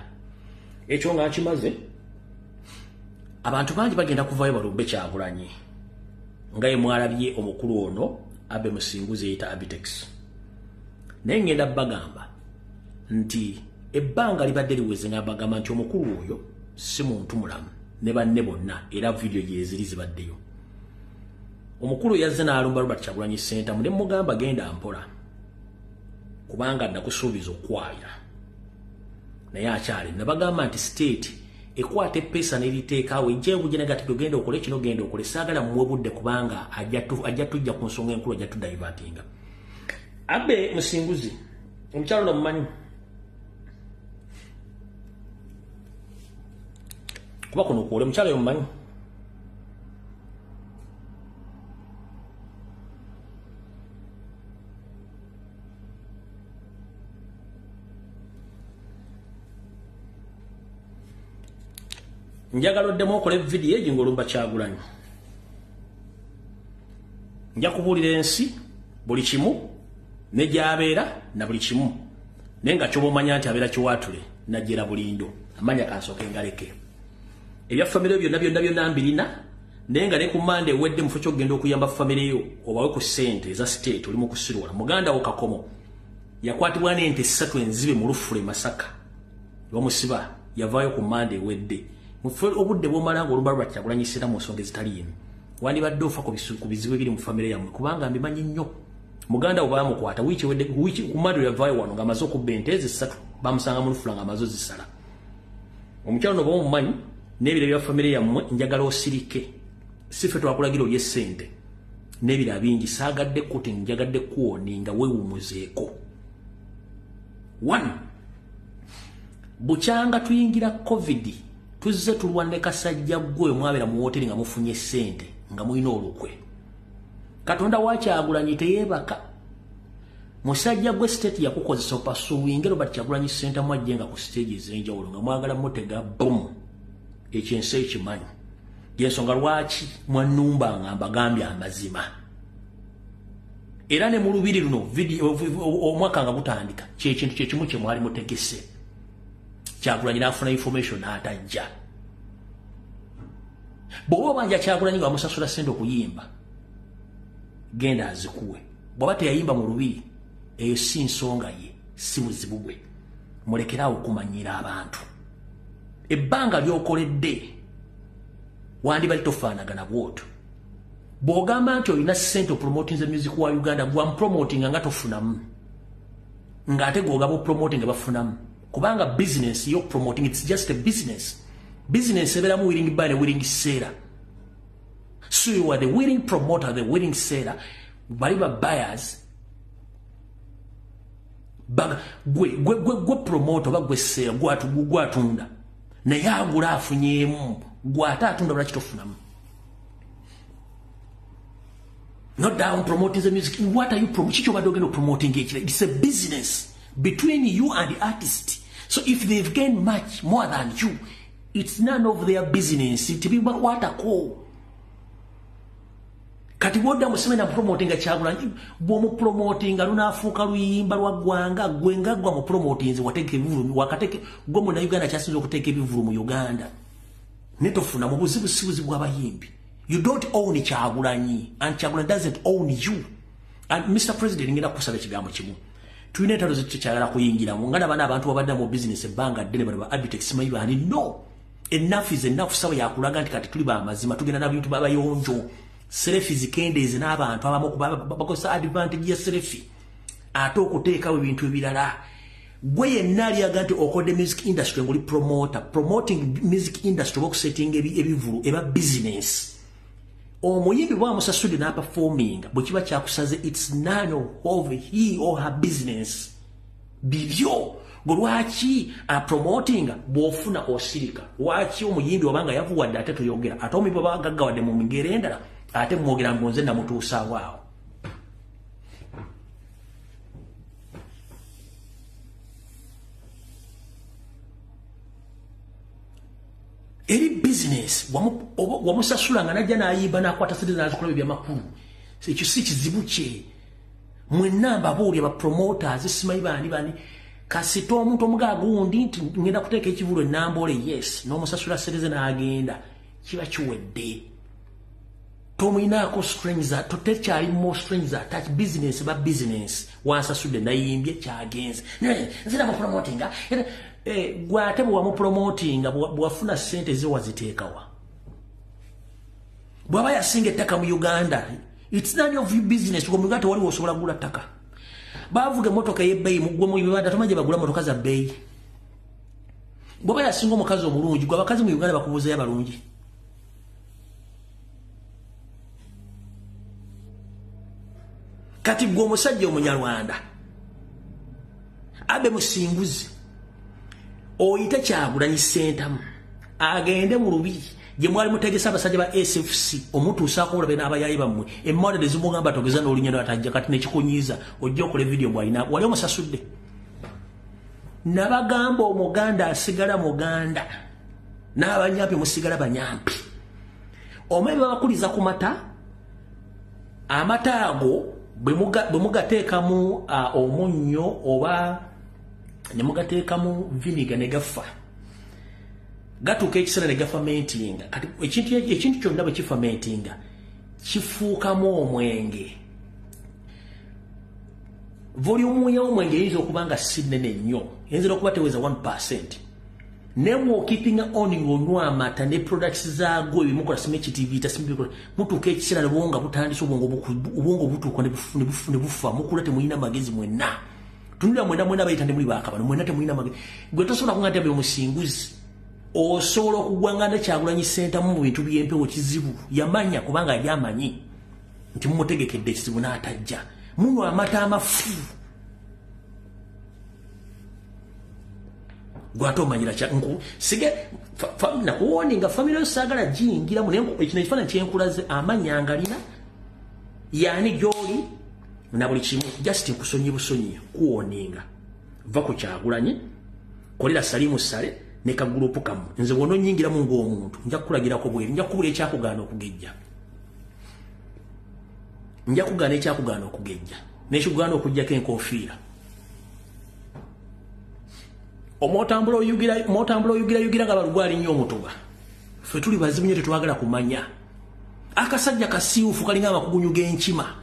Ekyo nga nkimaze, abantu bangi bagenda kuvayo balumbe Kyagulanyi nga ye mwalabye omukulu ono Abe Musinguzi eyita Abitex. Naye ngenda bagamba nti ebbanga libadde liweze nga bagamba nti omukulu oyo si muntu mulamu ne banne bonna, era video yeziri zibaddeyo. Omukulu yazze n'alumba Robert Kyagulanyi Ssentamu ne mugamba genda mpola kubanga nakusuubiza okwaya. Naye akyali nabagamba nti state ekwata epesa n'eriteekaawo ejje negati genda okole kino genda okole, saagala muwe budde kubanga ajja tujja ku nsonga enkulu, ajja tudivertinga. Abe Musinguzi omukyalo ono mumanyi kuba kuno kwole omukyalo oyo mumanyi. Njagala oddemu okole vidiyo egyo ng'olumba Kyagulanyi. Nja kubuulira ensi buli kimu ne gy'abeera na buli kimu, naye nga ky'oba omanya nti abeera Kiwaatule najjera Bulindo. Amanya kansooke ngaleke. Ebya famire byonna byonna byonna mbirina, naye nga ne ku Mande ewedde mu kifo ky'okugenda okuyamba famire yo obawe ku ssente eza state oli mu kusirwala. Muganda wo Kakomo yakwatibwa n'ente 3 enzibe mu lufule Masaka, bamusiba, yavaayo ku Mande ewedde. Mufe obudde bw'omala ng'olumba lwa Kyagulanyi Ssentamu mu nsonga ezitaliimu, wandibadde ofa ku bizibu ebiri mu famire yammwe kubanga mbimanyi nnyo. Muganda wo baamukwata wiiki ewedde, ku Mande yavaayo wano ng'amaze okubba ente ezo 3, bamusanga mu lufula ng'amaze ozisala. Omukyalo ono bw'oba omumanyi n'ebiro bya famire yammwe, njagala osirike. Si ffe twakulagira olye ssente n'ebirala bingi, saagadde kuti njagadde kuwoninga weewumuzeeko. 1 bukyanga tuyingira COVID tuzze tulwanne kasajja ggwe mwabeera mu wooteri nga mufunye ssente nga mulina olukwe. Katonda wa Kyagulanyi teyeebaka. Musajja gwe state yakukozesa opasuwinge Robert Kyagulanyi Ssentamu ajje nga ku stage ez'enjawulo nga mwagala mutega bomu. Ekyo ensi ekimanyi. Y'ensonga lwaki mwannumba nga mbagambye amazima. Era ne mu lubiri luno omwaka nga gutandika kyekintu kyekimu kye mwali mutegese. Kyagulanyi n'afuna information n'atajja. Bw'oba obanja Kyagulanyi nga wamusasula ssente okuyimba, genda azikuwe. Bw'aba teyayimba mu lubiri, eyo si nsonga ye, si buzibu bwe. Mulekeraawo okumanyira abantu. Ebbanga ly'okoledde wandibali tofaanagana bw'otyo. Bw'ogamba nti olina ssente opromotinze music wa Uganda, gwamupromotinga nga tofunamu, ng'ate gw'ogaba opromotinga bafunamu. Kubanga business yo promoting, it's just a business. Business ebeeramu willing buyer ne willing seller. So you are the willing promoter, the willing seller. Bali ba buyers gwe gwe gwe gwe promoter oba gwe seller, gwatunda. Naye agula afunyeemu, gwe ate atunda lwaki tofunamu? Not down promoting the music. What are you promoting? Kiki obadde ogenda promoting ekira? It's a business between you and the artist. So if they've gained much more than you, it's none of their business. Tebibakwatako. Kati bw'odda Museveni amupromotinga Kyagulanyi, bw'omupromotinga lunaafuuka luyimba lwa ggwanga, ggwe nga ggwe amupromotinze wateeka ebivvulu, wakateeka ggwe Munnayuganda kyasinze okuteeka ebivvulu mu Uganda. Ne tofuna mu buzibu si buzibu bw'abayimbi. You don't own Kyagulanyi and Kyagulanyi doesn't own you. And Mr. President, ngenda kusaba ekigambo kimu. Tulina entalo zetukyagala kuyingiramu nga nabana abantu babadde mu business ebbanga ddene bano ba Abitex simanyi baani. No, enough is enough. Sawa yakulaga nti kati tuli bamazima, tugenda n'abintu babayonjo. Selfie zikendeeze n'abantu abamu bakozesa advantage ya selfie ate okuteekawo ebintu ebirala. Gwe yenna aliyaga nti okodde music industry ng'oli promoter, promoting music industry oba okusettinga ebivulu eba business. Omuyimbi bw'amusasudde n'aperforminga, bwe kiba kyakusaze, it's none of he or her business, bibyo. Gwe lwaki apromotinga bw'ofuna osirika? Lwaki omuyimbi obanga yavuwadde ate toyogera, ate omuyimbi oba agaggawadde mu ngeri endala ate mwogera mbu nze namutuusaawo awo? Eri business. Wamusasula nga najja n'ayimba n'akwata sente n'azikola ebyamakulu, ekyo si kizibu kye. Mwenna mbabuulira ba promoters simanyi baani baani, kasita omuntu omugaa gundi nti ngenda kuteeka ekivulu enambole, yes, n'omusasula sente ze n'agenda, kiba kiwedde. Tomwinaako strings, tekyali more strings attached. Business ba business, wansasudde nayimbye, kyagenze. Nze namupromotinga gwe, ate bwe wamupromotinga bwewafuna sente ze waziteekawa? Bw'aba yasinga ettaka mu Uganda, it's none of your business. Mu Uganda tewaliwo osobola kugula ttaka. Bavuga emmotoka ey'ebbeeyi, mugwe mu Uganda tomanyi gye bagula motoka za bbeeyi. Bw'aba yasinga omukazi omulungi, gwe abakazi mu Uganda bakubuuzayo abalungi. Kati gwe omusajja omunyarwanda Abe Musinguzi, oyite Kyagulanyi Ssentamu agende mu lubiri gye mwali mutegesa abasajja ba SFC omutuusaako obulabe n'abayaayi bammwe, emmawulire ne zimugamba togeza n'olunya lwatajja. Kati nekikunyiiza ojja okola vidiyo bw'alina wali omusasudde. Nabagamba omuganda asigala muganda n'abanyampi musigala banyampi. Omanyi babakuliza ku mata, amata ago bwe mugateekamu omunnyo oba ne mugateekamu vinegar ne gafa, gatuuka ekiseera ne gafermentinga. Kati ekintu kyonna bwe kifermentinga kifuukamu omwenge. Volume y'omwenge eyinza okuba nga si nnene nnyo, eyinza okuba teweza 1%, naye bw'okeepinga on ng'onywa amata ne products zaago ebimukola simu ekitiviita simu, mutuuka ekiseera ne bwonga butandise, obwongo butuuka ne bufa. Mukula temulina magezi mwenna. Tunulira mwena mwena bayita ne muli bakabano, mwena temulina magezi. Gwe tosobola kunga nti Omusinguzi osobola okugwanga ne Kyagulanyi Ssentamu mu bintu by'empewo. Kizibu yamanya kubanga yali amanyi nti mumutegekedde ekizibu n'atajja. Munywa amata amafu, gwate omanyira kya nku sige nakuwoninga family yo saagala giyingiramu. Naye ekino ekifaananyi kyenkulaze amanya ngalina yaani gy'oli na buli kimu. Just nkusonyi busonyi kuwoninga, va ku Kyagulanyi, kolera Salimu Sale ne kagurupu kamu. Nze bw'ononyingiramu ng'omuntu nja kukulagirako bweru, nja kukubula ekyakugaana okugejja, nja kugaana ekyakugaana okugejja n'ekikugaana okugjako enkofiira. Omwotambula oyugira, omwotambula oyugira yugira nga balugwali nnyo omutuba. Ffe tuli bazibu nnyo, tetwagala kumanya. Akasajja kasiiwufu kalinga amakugunyu g'enkima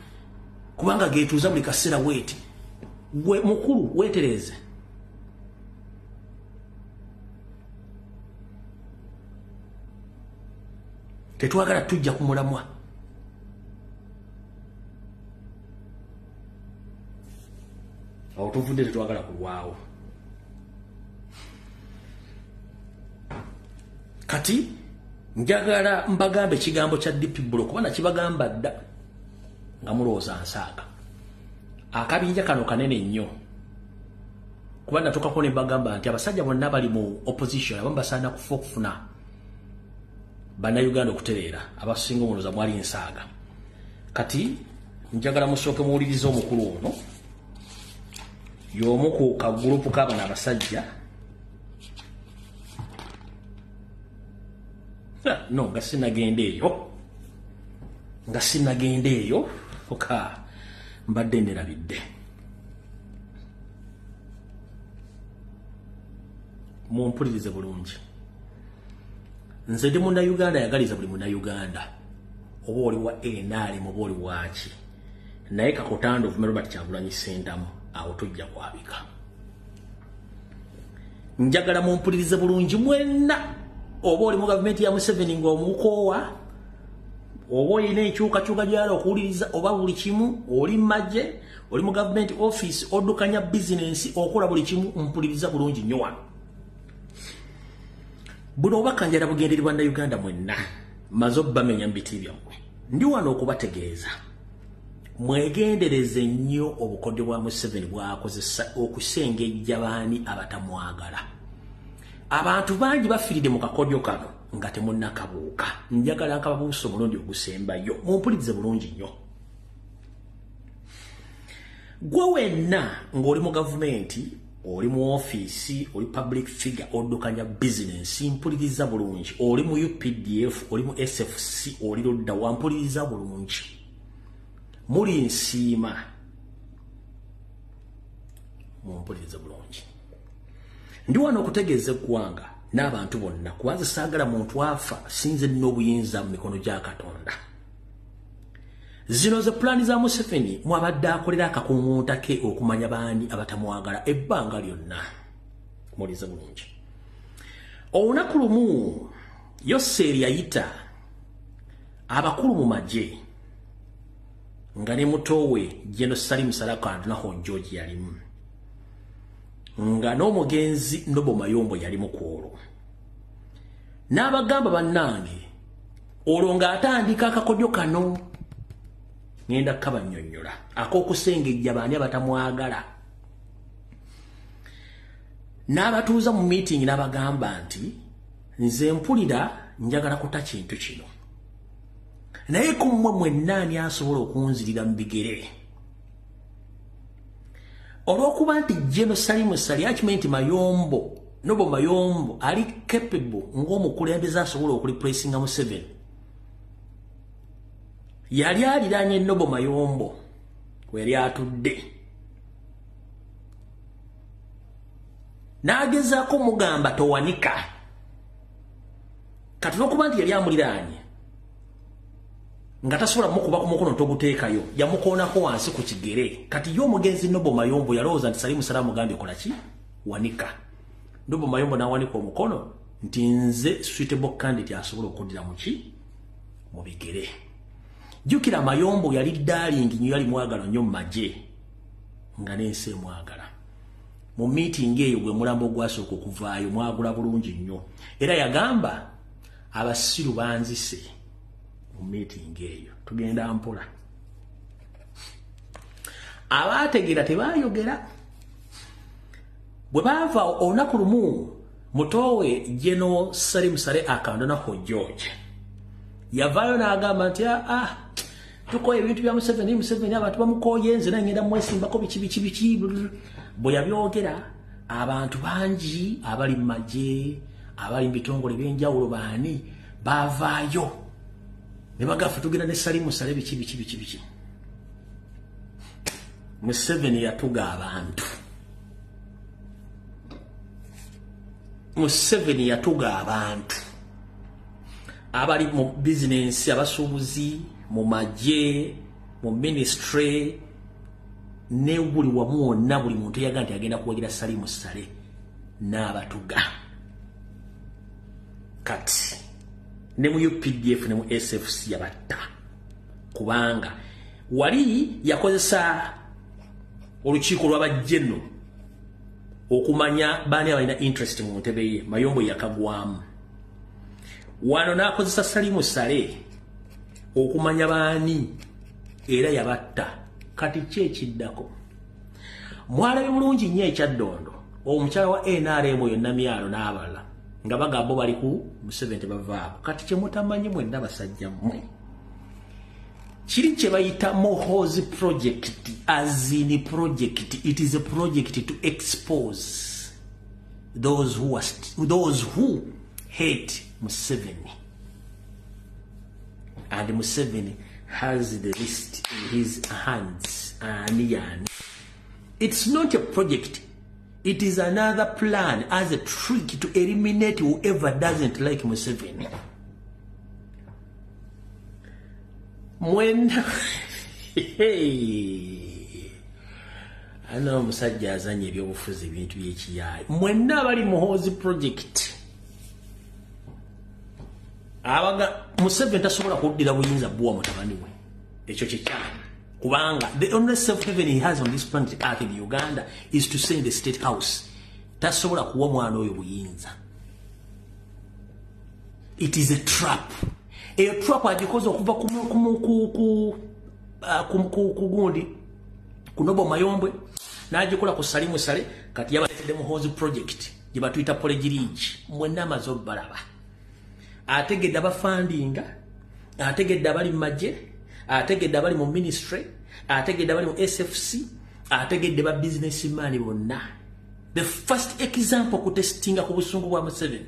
kubanga geetuuza buli kaseera weeti. Gwe mukulu weetereeze. Tetwagala tujja ku mulamwa. Awo tuvudde, tetwagala kulwawo. Kati njagala mbagambe ekigambo kya DP Bloc, kuba nakibagamba dda nga mulowooza nsaaga. Akabinja kano kanene nnyo, kuba natuukako ne mbagamba nti abasajja bonna bali mu opposition abamu basaana kufa okufuna bannayuganda okutereera. Abasinga omulowooza mwali nsaaga. Kati njagala musooke muwulirize omukulu ono, y'omu ku kagurupu k'abano abasajja. No, nga sinagenda eyo, nga sinagenda eyo, oka mbadde nerabidde. Mumpulirize bulungi. Nze ndi munnayuganda, yagaliza buli munnayuganda, oba oli wa NRM oba oli waki, naye kakotanda ovume Robert Kyagulanyi Ssentamu. Awo tujja kwabika. Njagala mumpulirize bulungi mwenna, oba oli mu gavumenti ya Museveni ng'omukoowa, oba olina enkyukakyuka gy'oyagala okuwuliriza, oba buli kimu, oli magye, oli mu gavumenti office, oddukanya bizinensi, okola buli kimu, mpuliriza bulungi nnyo wano. Buno obubaka njagala bugendere Bannayuganda mwenna, maze obbamenya mu biti byammwe. Ndi wano okubategeeza, mwegendereze nnyo obukodyo bwa Museveni bw'akozesa okusengejja baani abatamwagala. Abantu bangi bafiiridde mu kakodyo kano nga temunnakabuuka. Njagala nkababuusa omulundi ogusembayo, mumpulirize bulungi nnyo. Gwe wenna ng'oli mu gavumenti, oli mu ofiisi, oli public figure, oddukanya bizinensi, mpuliriza bulungi. Oli mu UPDF, oli mu SFC, oli ludda wa, mpuliriza bulungi. Muli nsiima, mumpulirize bulungi. Ndi wano okutegeeza eggwanga n'abantu bonna, kubanze saagala muntu afa, sinze nina obuyinza mu mikono gya Katonda. Zino ze pulaani za Museveni mwabadde akolera akakuŋŋunta ke okumanya baani abatamwagala ebbanga lyonna. Muwulirize bulungi. Olunaku lumu Yoseeri yayita abakulu mu magye nga ne muto we General Salim Saleh Kandanaho George yalimu, nga n'omugenzi Noble Mayombo yalimu ku olwo. N'abagamba, bannange, olwo ng'atandika akakodyo kano ngenda kabannyonnyola ak'okusengejja baani abatamwagala. N'abatuuza mu meeting n'abagamba nti nze mpulira njagala kuta kintu kino, naye ku mmwe mwenna ani asobola okunzirira mu bigere? Olw'okuba nti General Salim Saleh akimanyi nti Mayombo, Noble Mayombo ali capable ng'omukulembeze asobola okureplacinga Museveni, yali aliraanye Noble Mayombo we yali atudde, n'agezaako mugamba towanika. Kati olw'okuba nti yali amuliraanye nga tasobola mukuba ku mukono toguteekayo, yamukoonako wansi ku kigere. Kati ye omugenzi Noble Mayombo yalowooza nti Salim Saleh amugambye kola ki, wanika. Noble Mayombo n'awanika omukono nti nze suitable candidate asobola okuddira muki mu bigere. Jjukira Mayombo yali darling nnyo, yali mwagala nnyo mu magye nga n'ensi emwagala. Mu meeting eyo gwe mulambo ogwasooka okuvaayo, mwagula bulungi nnyo. Era yagamba abasiru banzise mu meeting eyo. Tugenda mpola. Abaategeera tebaayogera. Bwe baava olunaku lumu, mutowe General Salim Saleh Akandwanaho George yavaayo n'agamba nti ah, tukoye ebintu bya Museveni, Museveni abantu bamukooye, nze naye ngenda mwesimbako biki biki biki. Bwe yabyogera, abantu bangi abali mu magye, abali mu bitongole ebyenjawulo, baani baavaayo ne bagaffe tugenda ne Salim Saleh biki biki biki biki. Museveni yatuga abantu. Museveni yatuga abantu abali mu bizinensi, abasuubuzi, mu magye, mu ministry ne buli wamu wonna, buli muntu yaga nti agenda kuwagira Salim Saleh n'abatuga. Kati ne mu UPDF ne mu SFC yabatta, kubanga wali yakozesa olukiiko lw'abajjeno okumanya baani abalina interest mu ntebe ye. Mayombo yakagwamu. Wano n'akozesa Salim Saleh okumanya baani, era yabatta. Kati ki ekiddako? Mwalabye bulungi nnyo ekyaddondo, omukyala wa NRM oyo Namyalo n'abalala nga bagamba bali ku Museveni tebavaako. Kati kyemutamanyi mwenna basajja mmwe, kiri kye bayita Muhoozi project, as in project, it is a project to expose those who hate Museveni, and Museveni has the list in his hands. Ani yani, it's not a project, it is another plan as a trick to eliminate whoever doesn't like Museveni. Mwena, hey. Ana omusajja azanye ebyobufuzi ebintu by'ekiyaayi. Mwenna abali Muhoozi project. Abaga Museveni tasobola kuddira buyinza buwa mutabani we. Ekyo kikyamu. Kubanga the only safe haven he has on this planet Earth in Uganda is to stay in the state house. Tasobola kuwa mwana oyo buyinza. It is a trap. Eyo trap agikoze okuva ku gundi kunobo Mayombwe n'agikola ku Salimu Sale, kati yabaletedde Muhoozi project gye batuyita Polegirigi. Mwenna amaze obbalaba. Ategedde abafandinga, ategedde abali mu magye, ategedde abali mu ministry, ategedde abali mu SFC, ategedde ba businessman bonna. The first example kutestinga ku busungu bwa Museveni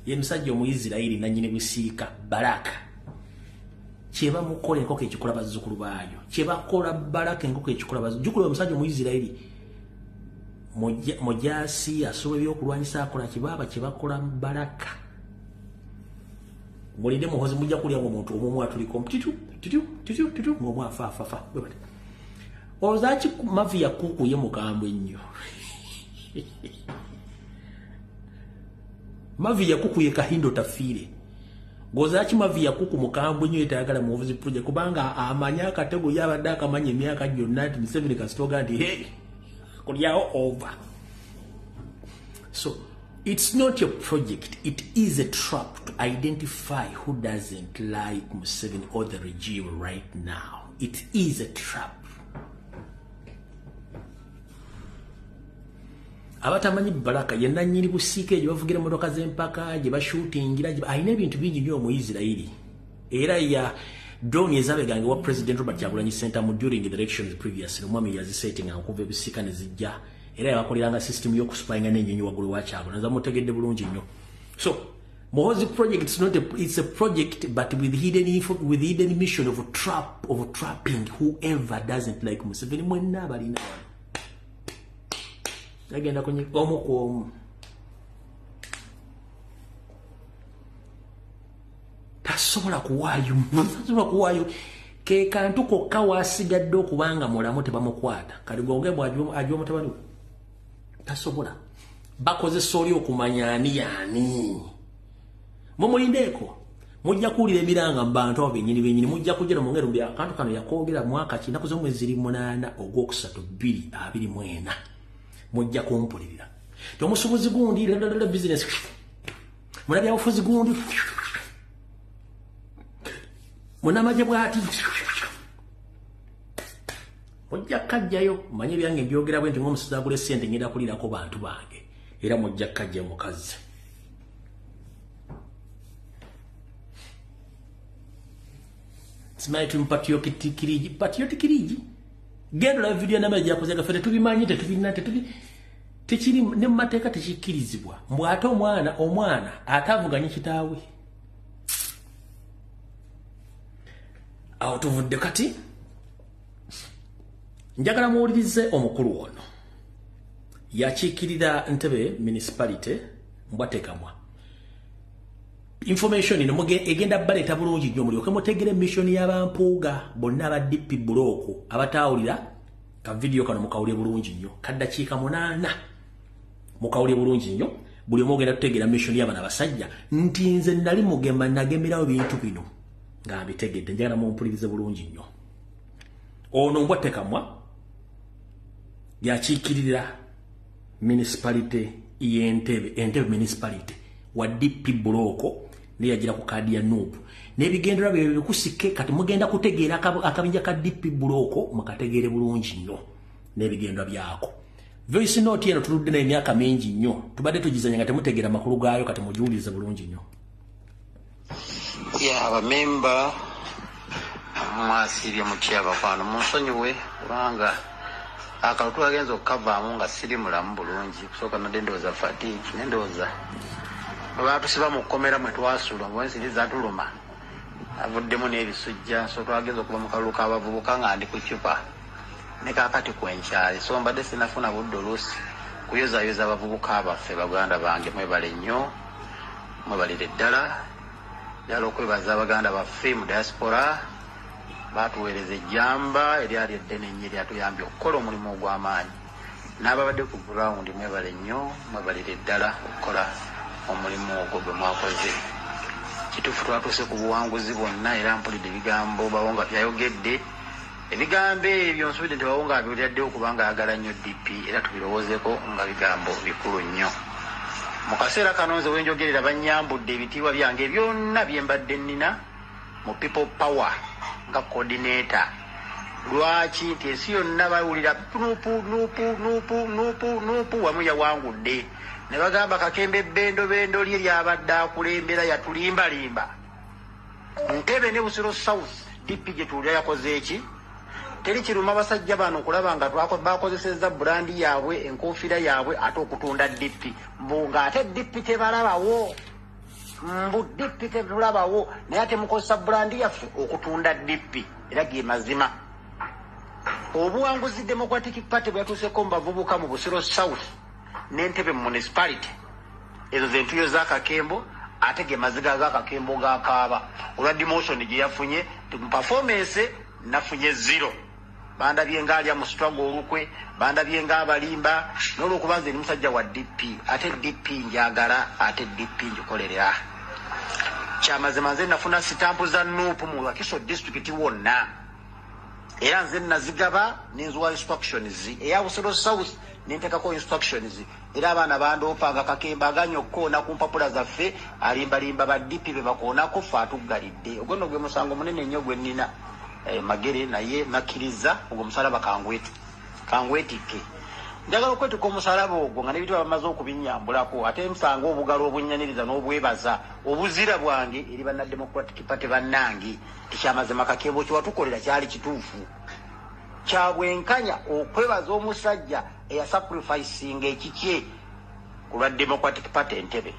ye musajja Omuyisirayiri nannyini busiika Baraka. Kyebamukola enkoko ekikola bazzukulu baayo, kyebakola Baraka enkoko ekikola bazzukulu. Omusajja Omuyisirayiri mujasi asobola ebyokulwanyisa akola kibaaba kyebakola Baraka. Mulinde Muhoozi, mujja kulya ng'omuntu omu atuliko titu titu titu titu ng'omu afa afa afa. Olowooza ki mavi ya kuku ye mukambwe ennyo? Mavi ya kuku ye Kahindo Tafiire. Goza ki mavi ya kuku mukambwe nnyo etayagala Muhoozi project, kubanga amanya akatego yabadde akamanya emyaka gyonna nti Museveni kasitoga nti hey, kulyawo over. So it's not your project, it is a trap to identify who doesn't like Museveni or the regime right now. It is a trap. Abatamanyi Baraka ye nannyini busiika gye bavugira emmotoka z'empaka, gye bashuutingira, alina ebintu bingi nnyo Omuyisirayiri. Era ya drone ezabegange wa President Robert Kyagulanyi Ssentamu during the elections previously, omwami yazisettinga okuva ebisiika ne zijja, era yabakoleranga system y'okuspyinga n'ennyonyi waggulu wa Kyagulanyi. Nza mutegedde bulungi nnyo. So Muhoozi project is not a, it's a project but with hidden info, with hidden mission of trap, of trapping whoever doesn't like Museveni. Mwenna abalina wano agenda kunyiga omu ku omu. Tasobola kuwaayo, tasobola kuwaayo ke kantu kokka wasigadde okubanga mulamu tebamukwata. Kati gonge bw'ajiwa mutabani we tasobola. Bakozesa oli okumanya ani yaani. Mumulindeeko, mujja kuwulira emiranga mu bantu abo bennyini bennyini, mujja kujja mu ngeri mbi akantu kano yakoogera mwaka ki, ennaku z'omwezi ziri 8 ogwokusatu 2024. Mujja kumpulirira. Ti omusuubuzi gundi business, munabyabufuzi gundi, munamagye bw'ati, mujja kajjayo. Manye ebyange mbyogera bwe nti ng'omusuubuzi agula essente ngenda kulirako bantu bange, era mujja kajjayo mukazi. Simanyi tuli mu patriotic league, patriotic league. Genda olaba vidiyo namala gyakoze gaffe tetubimanyi, tetubirina, tekiri ne mu mateeka tekikkirizibwa. Mbw ate omwana ate avuganye kitaawe. Awo tuvudde kati njagala muwulirize omukulu ono. Yakiikirira Ntebe municipality Mbwatekamwa. Information eno egenda baleeta bulungi nnyo mulyoke mutegere mission y'abampuuga bonna aba DP Block abataawulira ka video kano mukawulire bulungi nnyo. Kaddakiika 8 mukawulire bulungi nnyo, buli omu ogenda kutegeera mission y'abano abasajja nti nze nali mugema nagemerawo bintu bino nga mbitegedde. Njagala mumpulirize bulungi nnyo. Ono Mbwatekamwa yakiikirira municipality y'Entebbe, Entebbe municipality wa DP Block, naye yagira ku kaadi ya NUP n'ebigendererwa bye bikusike. Kati mugenda kutegeera akabinja ka DP Block mukategeere bulungi nnyo n'ebigendererwa byako. Voice note eno tuludde n'emyaka mingi nnyo tubadde tugizanya nga temutegeera makulu gaayo, kati mugiwulirize bulungi nnyo. Ya abamemba mwasiibye mutya abakwano, munsonyiwe kubanga akalulu kagenza okukavaamu nga siri mulamu bulungi. Kusooka nadde ndowooza fatigue, nendowooza baatusiba mu kkomera mwe twasula ensiri zatuluma, avuddemu n'ebisujja. So twagenza okuva mu kalulu k'abavubuka nga ndi ku cupa ne kaakati kwenkyali. So mbadde sinafuna budde oluusi kuyozayoza abavubuka baffe. Baganda bange mwebale nnyo, mwebalire ddala ddala okwebaza abaganda baffe mu diaspora batuweereza ejjamba eryali eddene ennyo eryatuyambye okukola omulimu ogw'amaanyi. N'ababadde ku ground mwebale nnyo, mwebalire ddala okukola omulimu ogwo gwe mwakoze. Kituufu twatuuse ku buwanguzi bwonna, era mpulidde ebigambo Bawonga byayogedde. Ebigambo ebyo nsuubidde nti Bawonga abiwuliddewo kubanga ayagala nnyo DP, era tubirowoozeko nga bigambo bikulu nnyo. Mu kaseera kano nze wenjogerera bannyambudde ebitiibwa byange byonna bye mbadde nnina mu People Power nga coordinator. Lwaki nti ensi yonna bawulira nupu nupu nupu nupu nupu wamu yawangudde, ne bagamba Kakembe bendo bendo lye lyabadde akulembera yatulimbalimba. Ntebe ne Busiro South DP gye tuwulira yakoze eki? Teri kiruma basajja bano okulaba nga bakozesezza brand yaabwe, enkofiira yaabwe, ate okutunda DP, mbu ng'ate DP tebalabawo, mbu DP tetulabawo, naye ate mukozesa brand yaffe okutunda DP. Era ge mazima, obuwanguzi Democratic Party bwe yatuuseko mu bavubuka mu Busiro South n'Entebe mu municipality, ezo zentuyo z'Akakembo, ate ge maziga g'Akakembo gakaaba olwa demotion gye yafunye mu performance. Nafunye zero, bandabye ng'alya mu struggle olukwe, bandabye ng'abalimba, n'olwokuba nze ndi musajja wa DP, ate DP njagala, ate DP njikolerera. Kyamazima nze nafuna sitampu za NUP mu Wakiso District wonna, era nze nazigaba nenziwa instructions eya Busiro South, nentekako instructions, era abaana bandoopanga Kakemba aganya okukoona ku mpapula zaffe, alimbalimba ba DP be bakoonako, fe atuggalidde. Ogwo nno gwe musango munene nnyo gwe nnina Magere, naye nakkiriza ogwo musalaba kangwetikke. Njagala okwetikka omusalaba ogwo nga n'ebitibwa bamaze okubinyambulako, ate nsanga obugalo obunnyaniriza n'obwebaza obuzira bwange eri banna Democratic Party bannange. Ekyamazima Kakembo kyewatukolera kyali kituufu, kyabwenkanya okwebaza omusajja eyasacrificinga ekikye ku lwa Democratic Party. Entebe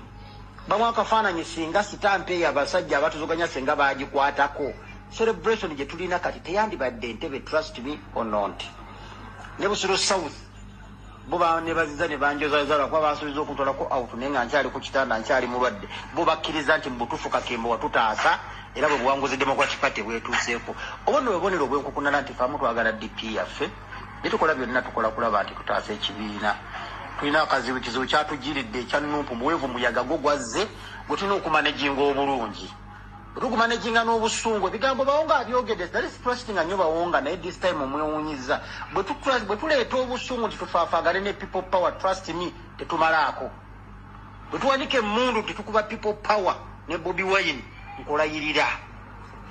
bamu akafaananyi, singa sitampa eyo abasajja abatuzuganya singa bagikwatako, celebration gye tulina kati teyandibadde Entebe, trust me or not. Ne Busiro South bo banebaziza ne banjozayoza lwakuba bansuubiza okuntwalako out, naye nga nkyali ku kitanda, nkyali mulwadde. Bo bakkiriza nti mu butuufu Kakembo watutaasa, era bwe buwanguzi Democratic Party bwetuuseeko. Oba nno bwebonero obwenkukunala nti famu twagala DP yaffe, byetukola byonna tukola kulaba nti tutaasa ekibiina. Tulina akazibu, kizibu kyatujiridde ekya NUP, muweevu muyaga gwo gwazze gwe tulina okumanaginga obulungi. Bwe tukumanaginga n'obusungu, ebigambo Bawonga abyogedde, nali sitrustinga nnyo Bawonga, naye this time omwewuunyiza. Bwe tuleeta obusungu nti tufaafaagane ne People Power, trust me, tetumalaako. Bwe tuwanika emmundu nti tukuba People Power ne Bobi Wine, nkulayirira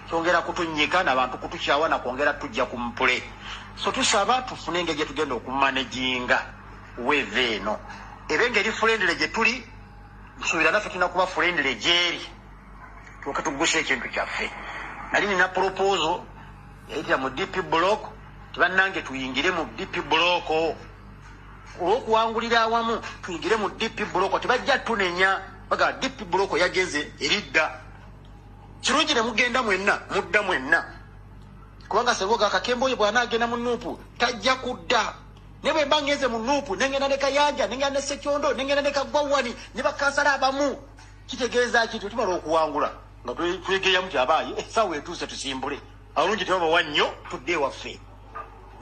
kyongera kutunyika nabantu kutukyawa nakwongera tujja ku mpule. So tusaba tufune engeri gye tugenda okumanaginga wave eno, ebe ngeri friendly gye tuli. Nsuubira naffe tulina kuba friendly gyeri, tuuke tugguse ekintu kyaffe. Nali nina proposal yayitira mu DP Block, tibannange tuyingire mu DP Block olw'okuwangulira awamu, tuyingire mu DP Block, tebajja tunenya baga DP Block yagenze eridda kirungi, ne mugenda mwenna, mudda mwenna, kubanga Seboga Kakembo oyo bw'anaagenda mu NUP tajja kudda. Ne bwe mba ngenze mu NUP, nengenda ne Kayanja, nengenda ne Sekyondo, nengenda ne Kagwawani ne bakansala abamu, kitegeeza ki? Tumala okuwangula nga twegeyamu ti abaaye essaawa etuuse tusimbule alungi, tebabawa nnyo, tudde ewaffe.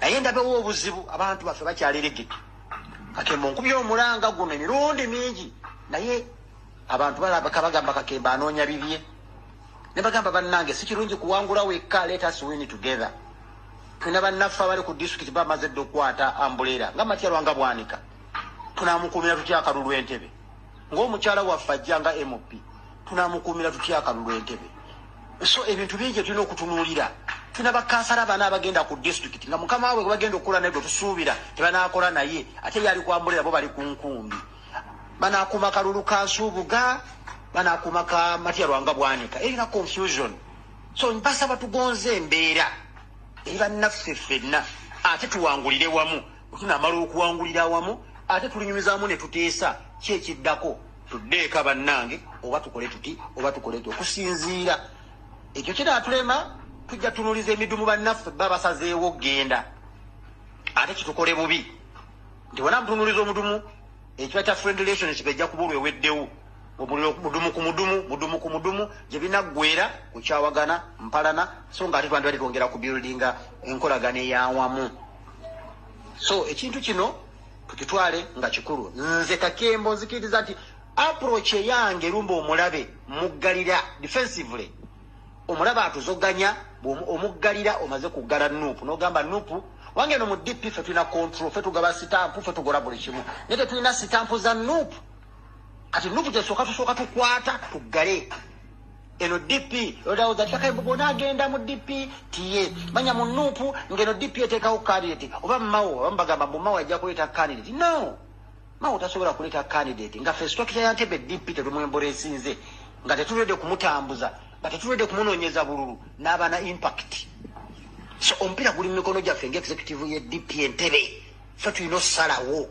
Naye ndabewo obuzibu, abantu baffe bakyaleregeka. Kakembo nkubye omulanga guno emirundi mingi, naye abantu balabaka bagamba Kakembo anoonya bibye, ne bagamba bannange si kirungi kuwangula wekka, let us win together. Tulina bannaffe abali ku disitulikiti bamaze dda okukwata umbrella nga Matya Lwanga Bwanika, tunamukuumira tutya akalulu Entebe? Ng'omukyala waffe ajja nga MP, tunamukuumira tutya akalulu Entebe? So ebintu bingi tulina okutunuulira. Tulina bakansala bana abagenda ku disitulikiti nga mukama waabwe gwe bagenda okukola naye gwe tusuubira tebanakola naye, ate ye ali ku umbrella, bo bali ku nkumbi. Banakuuma kalulu ka Nsuubuga, banakuuma ka Matya Lwanga Bwanika, erina confusion. So mbasaba tugonze embeera eri bannaffe ffenna, ate tuwangulire wamu. Bwe tunaamala okuwangulira awamu, ate tulinyumizaamu ne tuteesa ki ekiddako, tuddeeka bannange, oba tukole tuti oba tukole tuti. Okusinziira ekyo kinaatulema, tujja tunuliza emidumu bannaffe ba basazeewo genda, ate kitukole bubi nti wona mutunuliza omudumu, ekiba kya friend relationship ejja kuba olweweddewo. Omuliro mudumu ku mudumu, mudumu ku mudumu, gye binaggwera kukyawagana mpalana. So nga ate twandibadde twongera ku buildinga enkolagana eyawamu. So ekintu kino Tukitwale nga kikulu. Nze Kakembo nzikiriza nti approach yange rumba omulabe muggalira defensively. Omulabe atuzoganya omuggalira omaze kuggala NUP n'ogamba NUP wange no mu DP ffe tulina control, ffe tugaba sitampu, ffe tugola buli kimu, naye tetulina sitampu za NUP. Kati NUP gyesooka tusooka tukwata tuggale eno DP. Olowooza Kakembo bw'onaagenda mu DP tiye manya mu NUP ng'eno DP eteekawo candidate oba Mao, abamu bagamba mbu Mao ajja kuleeta candidate. No, Mao tasobola kuleeta candidate nga ffe structure ya Ntebe DP tetumwembolesinze, nga tetulwedde kumutambuza, nga tetulwedde kumunoonyeza bululu n'aba na impact. So omupiira guli mu mikono gyaffe nga executive ye DP Entebbe, ffe tulina ossalawo.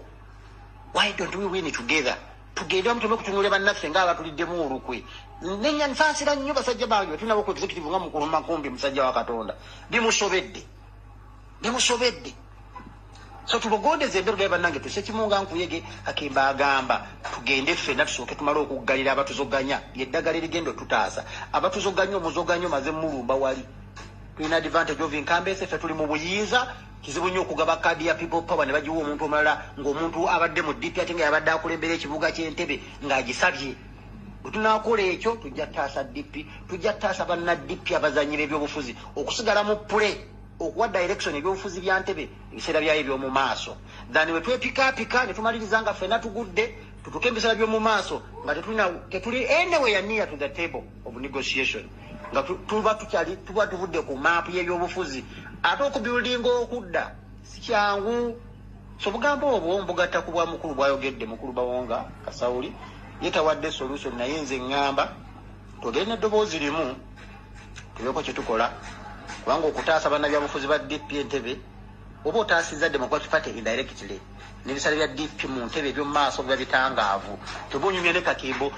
Why don't we win together? Tugende wamu tume kutunula bannaffe ng'abatuliddemu olukwe. Nenya nsaasira nnyo basajja bange betulina ku executive nga Mukulu Makumbi, musajja wa Katonda, bimusobedde, bimusobedde. So tubogondeze embeera gaye bannange, tuse kimu nga nkuyege. Kakembo agamba tugende ffenna tusooke tumale okuggalira abatuzoganya, yeddagala erigenda otutaasa. Abatuzoganya omuzoganya omaze mulumba wali, tulina advantage of incumbency, ffe tuli mu buyinza. Kizibu nnyo okugaba kaadi ya People Power ne bagiwa omuntu omulala ng'omuntu abadde mu DP ate nga yabadde akulembera ekibuga ky'Entebe ng'agisabye. Bwe tunaakola ekyo tujja ttaasa DP, tujja ttaasa banna DP abazanyi b'ebyobufuzi okusigala mu play, okuwa direction ebyobufuzi bya Ntebe ebiseera byayo eby'omu maaso, than bwe twepikaapika ne tumaliriza nga ffenna tugudde, tutuuke ebiseera by'omu maaso nga tetuli anywhere near to the table of negotiation, nga tuba tukyali tuba tuvudde ku maapu y'ebyobufuzi. Ate okubuildinga okudda si kyangu. So obugambo obwo mbugatta ku bwa mukulu bwayogedde, mukulu Bawonga Kasawuli. Ye tawadde solution, naye nze ŋŋamba twogere n'eddoboozi limu, tubeeko kye tukola, kubanga okutaasa bannabyabufuzi ba DP Entebe oba otaasizza Democratic Party indirectly, n'ebisale bya DP mu ntebe eby'omu maaso biba bitangaavu. Toba onyumya ne Kakembo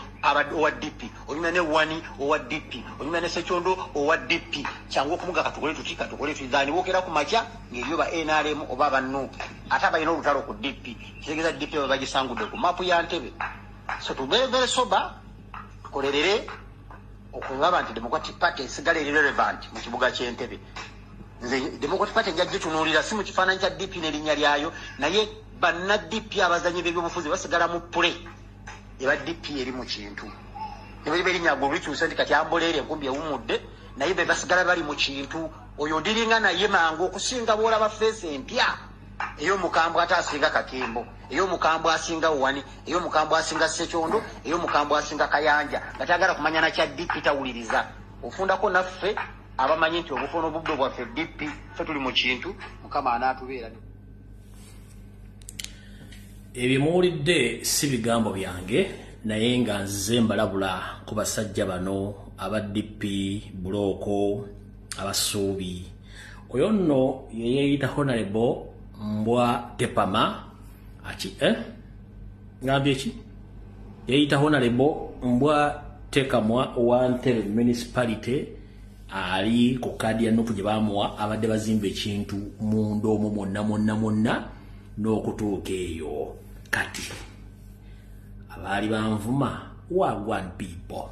owa DP, onyumya ne Wani owa DP, onyumya ne Sekyondo owa DP, kyangu okumuga katukole tuti, katukole tuti, than wookera ku makya ng'eriyo ba NRM oba aba NUP ate abalina olutalo ku DP. Kitegeeza DP baba bagisangudde ku maapu ya Ntebe. So tubeere very sober, tukolerere okulaba nti Democratic Party esigala eri relevant mu kibuga ky'Entebe. Nze Democratic Party nja gitunuulira si mu kifaananyi kya DP n'erinnya lyayo, naye banna DP abazanyi b'ebyobufuzi basigala mu play eba DP eri mu kintu. Ne bwe liba erinnya gwe likyusa nti kati amboleere enkumbi ewummudde, naye be basigala bali mu kintu. Oyo odiringa naye mangu okusinga bw'olaba face empya ey'omukambwe ate asinga Kakembo, ey'omukambwe asinga Wani, ey'omukambwe asinga Sekyondo, ey'omukambwe asinga Kayanja, nga tayagala kumanya na kya DP, tawuliriza. Ofundako naffe abamanyi nti obufo n'obudde bwaffe DP, ffe tuli mu kintu. Mukama anaatubeera. Ebyo muwulidde si bigambo byange, naye nga nzize mbalabula ku basajja bano aba DP bloc abasuubi. Oyo nno yeyeeyita Honorable Mbwa Tepama aki ngambye ki, yeeyita Honorable Mbwa Tekamwa owa Ntebe Municipality, ali ku kaadi ya NUP gye baamuwa, abadde bazimba ekintu munda omwo mwonna mwonna mwonna n'okutuuka eyo. Kati abaali banvuma, wagwan people,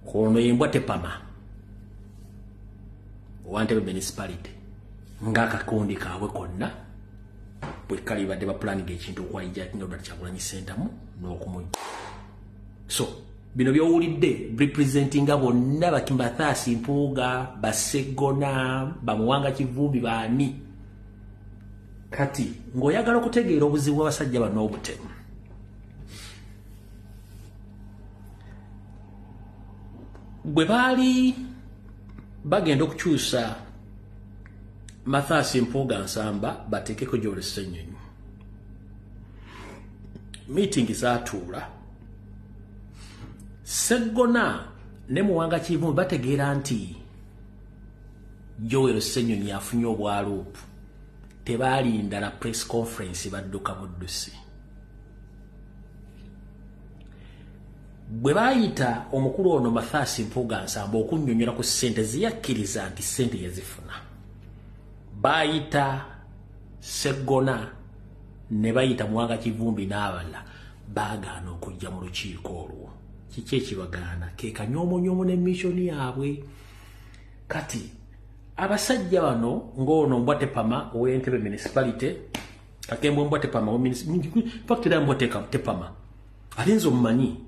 kono embwa tepama owa Ntebe Municipality ng'akakundi kaabwe konna bwe kali badde bapulaninga ekintu okuhijackinga Robert Kyagulanyi Ssentamu n'okumujja. So bino byowulidde representinga bonna Bakimathasi Mpuuga, Baseggona, Bamuwanga Kivumbi, baani. Kati ng'oyagala okutegeera obuzibu bw'abasajja bano obutemu, bwe baali bagenda okukyusa Mathias Mpuuga Nsamba bateekeko Joel Ssenyonyi, meeting zaatuula. Seggona ne Muwanga Kivumbi bategeera nti Joel Ssenyonyi afunye obwaluupu, tebaalinda na press conference, badduka buddusi. Bwe baayita omukulu ono Mathias Mpuuga Nsamba okunnyonnyola ku ssente ziyakkiriza nti ssente yazifuna, baayita Seggona ne bayita Muwanga Kivumbi n'abalala, baagaana okujja mu lukiiko olwo. Kiki ekibagaana? Ke kanyoomonyoomo ne mission yaabwe. Kati abasajja bano ng'ono Mbwa Tepama ow'Entebe Municipality Kakembo mbwa tepama, fact era mbwa tepama. Alinzo mmanyi.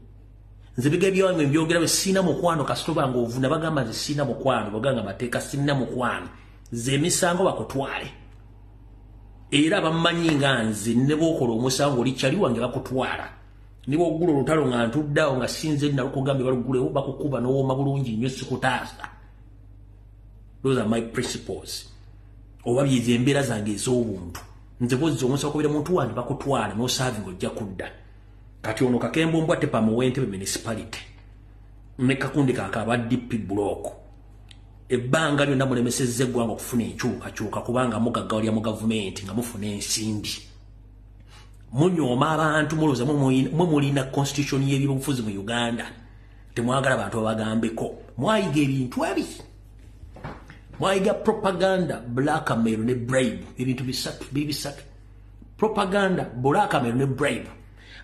Nze biga byange mbyogera we sina mukwano kasitoba ng'ovuna bagamba nze sina mukwano, baganga mateeka sina mukwano. Nze emisango bakutwale. Era bammanyi nga nze ne bw'okola omusango oli kyali wange bakutwala. Ne bw'oggula olutalo nga ntuddeawo nga sinze nalukugambye balugulewo bakukuba n'owooma bulungi nnyo sikutaasa. Those are my principles. Oba bye embeera zange ez'obuntu. Nze bw'ozza omusango okubira muntu wange bakutwala n'osaavinga ojja kudda. Kati ono Kakembo mbwa tepama ow'Entebbe municipality. Ne kakundi kaaka aba DP block. Ebbanga lyonna mulemesezza eggwanga okufuna enkyukakyuka kubanga mugaggawalya mu gavumenti nga mufuna ensimbi. Munyooma abantu mulowooza mwe mulina constitution y'ebyobufuzi mu Uganda. Temwagala bantu babagambeko. Mwayiga ebintu ebi. Mwayiga propaganda, blackmail ne bribe. Ebintu bisatu, bibisatu. Propaganda, blackmail ne bribe.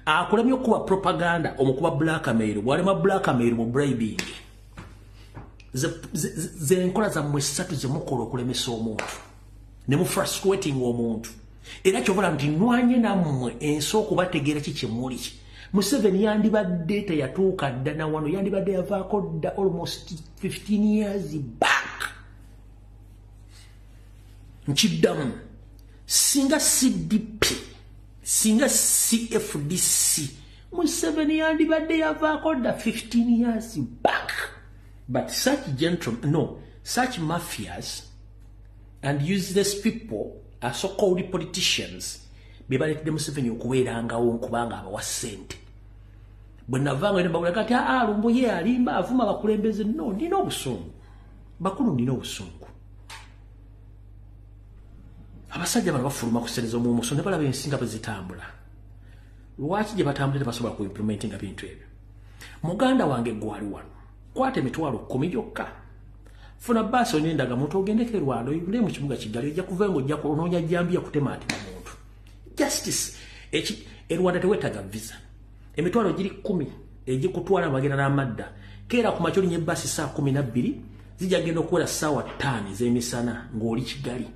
Akulemye okuba propaganda omukuba blackmail, bw'alema blackmail mu bribing. Ze enkola zammwe ssatu ze mukola okulemesa omuntu. Ne mu frustrating omuntu. Era ky'obola nti nwanye nammwe ensi okubategeera ki kye muli. Museveni yandibadde teyatuuka dda na wano, yandibadde yavaako dda almost 15 years back. Nkiddamu, singa CDP, singa CFDC, Museveni yandibadde yavaako dda 15 years back. But such gentlemen, no, such mafias and useless people are so-called politicians. Bebaleetedde Museveni okubeerangawo nkubanga abawa ssente. Bwe navanga ne mbawulira kati Lumbuye alimba avuma abakulembeze. No, ndina obusungu. Bakulu ndina obusungu. Abasajja bano bafuluma ku ssente z'omuwomuso ne balaba ensi nga bwe zitambula. Lwaki gye batambulira tebasobola ku implementinga bintu ebyo? Muganda wange gwali wano. Kwata 10,000 gyokka. Funa bbaasi olina endagamuntu ogendeko e Rwanda oyingire mu kibuga Kigali ojja kuva ng'ojja kunoonya jjambiya kutema ati muntu. Justice e Rwanda teweetaaga visa. 10,000 giri 10 egikutwala amagenda n'amadda. Keera ku makya olinnya ebbaasi 12:00 zijja genda okuwera 5:00 ez'emisana ng'oli Kigali.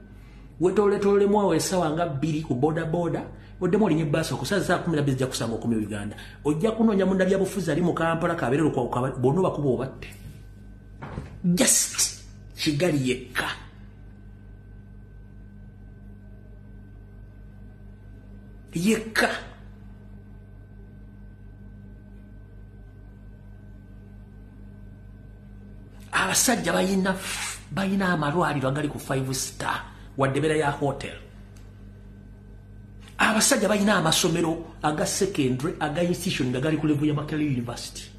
Weetooletoolemu awo essaawa nga 2 ku bodaboda oddemu olinnya ebbaasi okusaa 12:00 zijja kusanga okomye Uganda. Ojja kunoonya munnabyabufuzi ali mu Kampala kabeere Lukwago bonna bakuba obatte. Just Kigali yekka. Yekka. Abasajja balina amalwaliro agali ku 5 star wadde beera ya hotel. Abasajja balina amasomero aga secondary aga institution nga gali ku level ya Makerere University.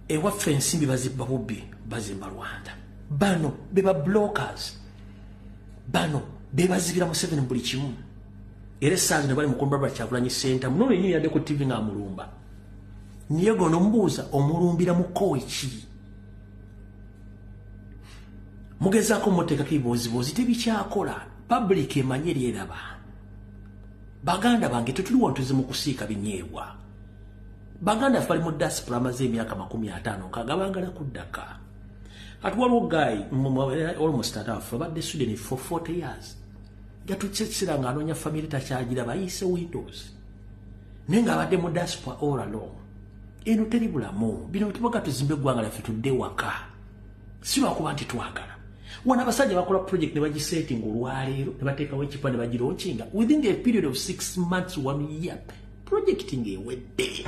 Ewaffe ensimbi bazibba bubbi, bazimba Rwanda. Bano be ba blockers. Bano be bazibira Museveni buli kimu. Era essaawa zino bali mu Robert Kyagulanyi Ssentamu. N'ono yennyini yadde ku TV ng'amulumba. Naye gwe onomubuuza omulumbira mu kkowe ki? Mugezaako muteekako ebibooziboozi tebikyakola. Public emanye lyeraba. Baganda bange tetuli wano tuze mu kusiika binyeebwa. Baganda bali mu diaspora amaze emyaka 50 nkaaga baagala kuddaka. Kati waliwo guy almost atafa abadde Sweden for 40 years. Yatukyekira ng'anoonya family takyagira bayise windows. Naye ng'abadde mu diaspora all along. Eno teri bulamu. Bino tubaga tuzimbe eggwanga lyaffe tudde waka. Si lwakuba nti twagala. Wano abasajja bakola project ne bagisettinga olwaleero ne bateekawo ekipa ne bagilaunchinga within a period of 6 months 1 year. Project ng'ewedde.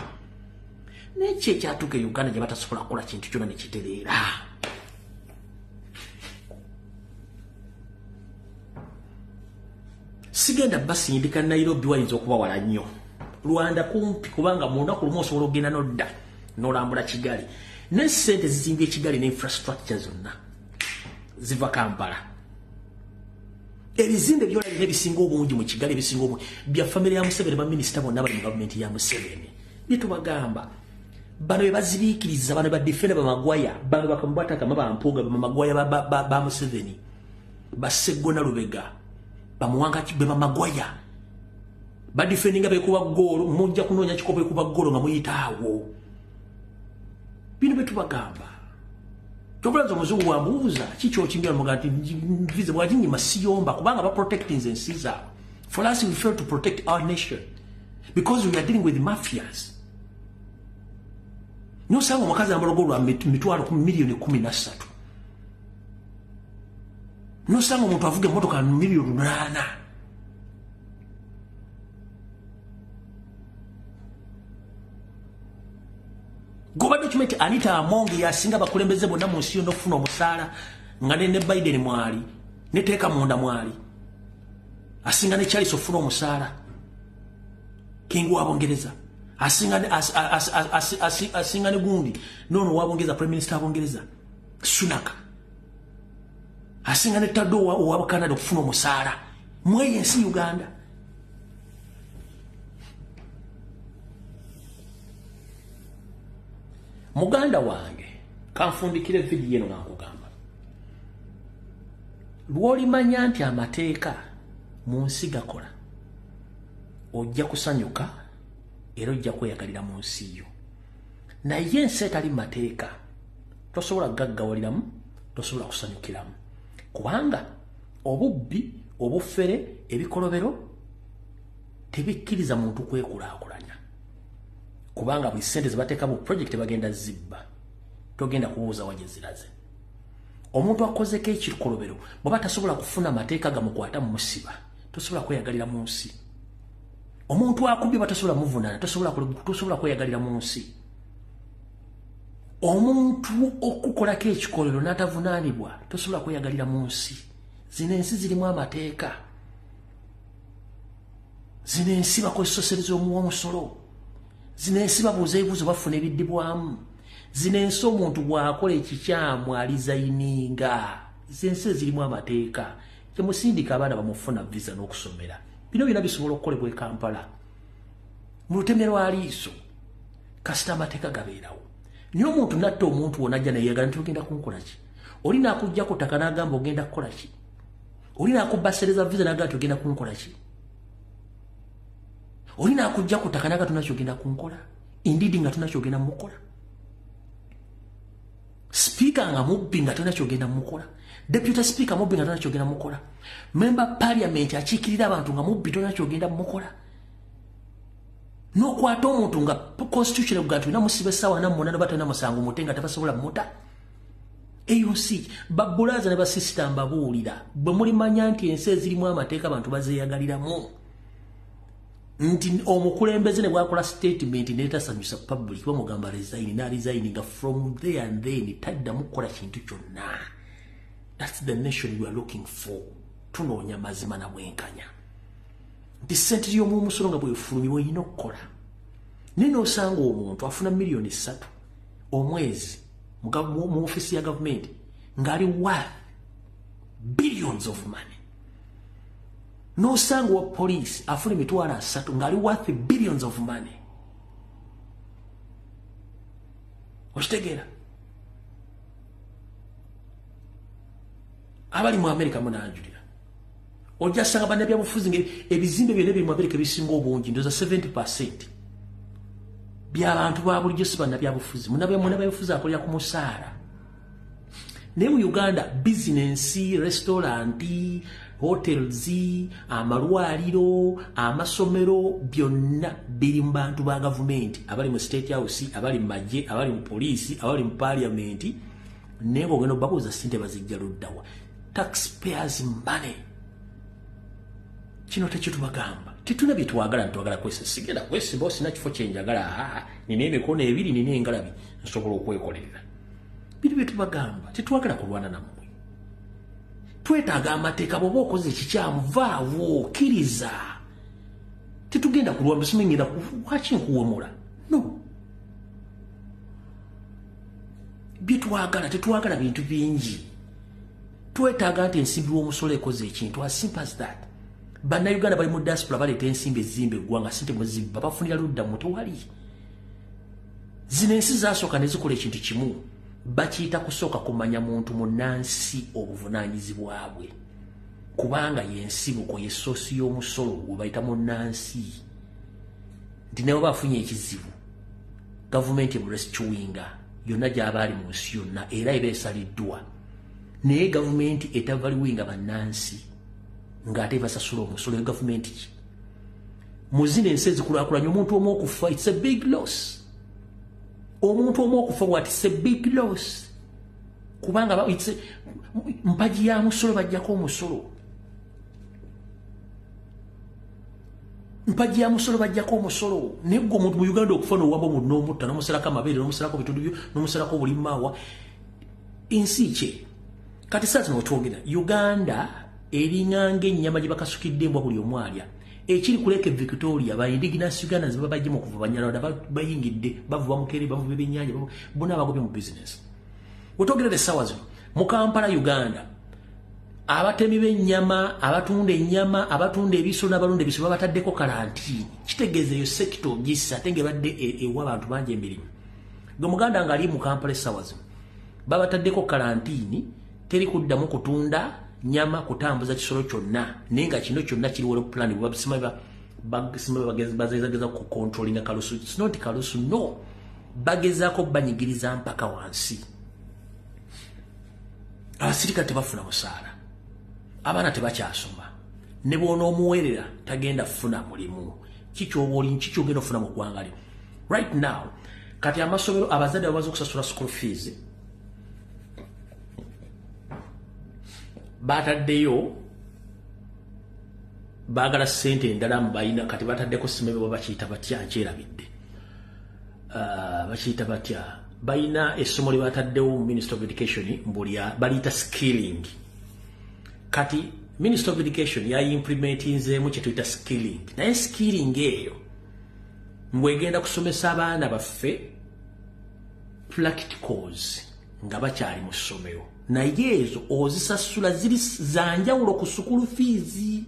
Naye ki ekyatuuka e Uganda gye batasobola kukola kintu kyonna ne kitereera? Sigenda basindika Nairobi wayinza okuba wala nnyo. Rwanda kumpi kubanga mu lunaku lumu osobola okugenda n'odda n'olambula Kigali. Ne ssente zizimbye Kigali ne infrastructure zonna ziva Kampala. Ebizimbe byolabye ebisinga obungi mu Kigali ebisinga obungi bya famire ya Museveni, baminisita bonna bali mu gavumenti ya Museveni. Bitubagamba bano be bazibiikiriza, bano badefenda bamagwaya, bano bakamubwatakama bampuuga bamagwaya ba Museveni, baseggona Lubega, bamuwanga be bamagwaya badefendinga bekuba ggoolo, mujja kunoonya kikopo ekuba ggoolo nga muyita awo. Bino bye tubagamba. Kyobulaza omuzungu wambuuza kiki okimbira muga nti visa bwaginyima siyomba kubanga baprotecting ensi zaabwe. For us, we fail to protect our nation because we are dealing with mafias. Nosanga omukazi ambalogolwa mitwalo ku miliyoni 13. Nosanga omuntu avuga emmotoka miliyoni 8. Goba document Anita Among yasinga bakulembeze bonna mu nsi yonna okufuna omusaala nga ne Biden mwali ne teeka munda mwali asinga ne Charles ofuna omusaala King wa Bungereza asinga ne asinga ne gundi nono wa Bungereza Prime Minister wa Bungereza Sunak asinga ne Tado wa Canada okufuna omusaala mweye ensi Uganda. Muganda wange kanfundikire video eno nga nkugamba lw'olimanya nti amateeka mu nsi gakola ojja kusanyuka era ojja kweyagalira mu nsi yo. Naye ensi etali mateeka tosobola kugaggawaliramu, tosobola kusanyukiramu, kubanga obubbi, obufere, ebikolobero tebikkiriza muntu kwekulaakulanya, kubanga buli ssente ze bateeka mu project bagenda zibba, togenda kubuuza wa gye ziraze. Omuntu akozeko ekikolobero bw'aba tasobola kufuna mateeka gamukwata mumusiba, tosobola kweyagalira mu nsi. Omuntu akubye batasobola muvunaana, tosobola kweyagalira mu nsi. Omuntu okukolako ekikolero n'atavunaanibwa, tosobola kweyagalira mu nsi. Zino ensi zirimu amateeka, zino ensi bakozesosereza omuwa omusolo, zino ensi babuuza ebibuuzo bafuna ebiddibwamu, zino ensi omuntu bw'akola ekikyamu alizayininga. Zino ensi ezirimu amateeka. Temusindika abaana bamufuna visa n'okusomera. Bino byonna bisobola okukolebwa e Kampala mu lutemya lwa liiso kasita amateeka gabeerawo. Naye omuntu natta omuntu wonna ajja neyeegala nti ogenda kunkola ki? Oli n'akujja ku ttaka n'agamba ogenda kukola ki? Oli n'akubasereza visa n'agamba nti ogenda kunkola ki? Oli n'akujja ku ttaka n'agamba tolina ky'ogenda kunkola, indeed nga tolina ky'ogenda mukola. Speaker nga mubbi nga tolina ky'ogenda mukola. Deputy Speaker mubbi nga tolina ky'ogenda mukola. Member Parliament akiikirira abantu nga mubbi tolina ky'ogenda mukola. N'okwata omuntu nga constitution egamba nti olina musiba essaawa 48 batalina musango mute nga tebasobola muta. Eyo nsi babbulaaza ne basisita mbabuulira bwe mulimanya nti ensi ezirimu amateeka abantu bazeeyagaliramu, nti omukulembeze ne bwakola statement netasanyusa public bamugamba resign na resign nga from there and then taddamu kukola kintu kyonna. That's the nation we are looking for. Tunoonya mazima na bwenkanya. Nti ssente y'omumusolo nga bwefulumibwa olina okukola. Naye n'osanga omuntu afuna miliyoni 3 omwezi mu ofiisi ya gavumenti ng'ali worth billions of money. N'osanga wa poliisi afuna emitwalo 3 ng'ali worth billions of money. Okitegeera? Abali mu Amerika munanjulira. Ojja sanga bannabyabufuzi nga ebizimbe byonna ebiri mu Amerika ebisinga obungi ndowooza 70% by'abantu ba bulijjo si bannabyabufuzi. Munnabyabufuzi akolera ku musaala. Naye mu Uganda bizinensi, restaurant, hotels, amalwaliro, amasomero byonna biri mu bantu ba gavumenti, abali mu State House, abali mu magye, abali mu poliisi, abali mu parliament. Naye ng'ogenda obabuuza ssente bazijja luddawa. Taxpayers money. Kino tekitubagamba. Tetuna bye twagala, ntwagala kwesa. Sigenda kwesimba, sina kifo kye njagala. Nina emikono ebiri, nina engalabi, nsobola okwekolerera. Bino bye tubagamba, tetwagala kulwana nammwe. Twetaaga amateeka. Bw'oba okoze ekikyamu vaawo, kkiriza. Tetugenda kulwana, simengenda lwaki nkuwemula? No. Bye twagala, tetwagala bintu bingi. Twetaaga nti ensimbi w'omusolo ekoze ekintu, as simple as that. Bannayuganda bali mu diaspora baleeta ensimbi ezimba eggwanga, ssente mwe zibba bafunira ludda mu tewali. Zino ensi zaasooka ne zikola ekintu kimu, bakiyita kusooka kumanya muntu munnansi obuvunaanyizibwa bwe, kubanga y'ensibuko y'essoosi y'omusolo gwe bayita munnansi. Nti naye oba afunye ekizibu gavumenti emurescuinga. Yonna gy'abaali mu nsi yonna era eba esaliddwa. Naye gavumenti etavaliwinga bannansi ng'ate basasula omusolo, eyo gavumenti ki? Mu zino ensi ezikulaakulanye, omuntu omu okufa, it's a big loss. Omuntu omu okufa bwati, it's a big loss, kubanga mpagi ya musolo, bajjako omusolo, mpagi ya musolo, bajjako omusolo. Naye gwe omuntu mu Uganda okufa n'owamba omuntu n'omutta, n'omusalako amabeere, n'omusalako bitundu byo, n'omusalako obulimaawa, ensi kye? Kati saa zino wetwogera, Uganda eringa ng'ennyama gye bakasukidde embwa, buli omu alya. Ekiri ku Lake Victoria, ba indigenous Ugandans baba bajje mu kuva, Banyarwanda bayingidde, bavuba mukere, bavuba ebyennyanja, bonna bagobye mu business. Wetwogerera essaawa zino mu Kampala, Uganda, abatemi b'ennyama, abatunda ennyama, abatunda ebisolo n'abalunda ebisolo babataddeko kalantiini. Kitegeeza eyo sector ogissa, ate ng'ebadde ewa abantu bangi emirimu. Gwe Muganda ng'ali mu Kampala essaawa zino, babataddeko kalantiini, teri kuddamu kutunda nyama, kutambuza kisolo kyonna. Naye nga kino kyonna kiri well plan, bazegeza ku controllinga kalusu. It's not kalusu, no, bagezaako banyigiriza mpaka wansi. Abasirikale tebafuna musaala, abaana tebakyasoma, ne bw'onoomuweerera tagenda kufuna mulimu. Kikyoba oli kikyogenda okufuna mu ggwanga lyo right now? Kati amasomero, abazadde bamaze okusasula school fees, bataddeyo baagala ssente endala mu balina. Kati bataddeko simebe, bakiyita batya? Nkyerabidde. Bakiyita batya? Balina essomo lye bataddewo mu Minister of Education, mbulya baliyita skilling. Kati Minister of Education yayimplementinzeemu kye tuyita skilling, naye skilling eyo mbwegenda kusomesa abaana baffe practicals nga bakyali mu ssomero, naye ezo ozisasula, ziri zanjawulo ku school fees.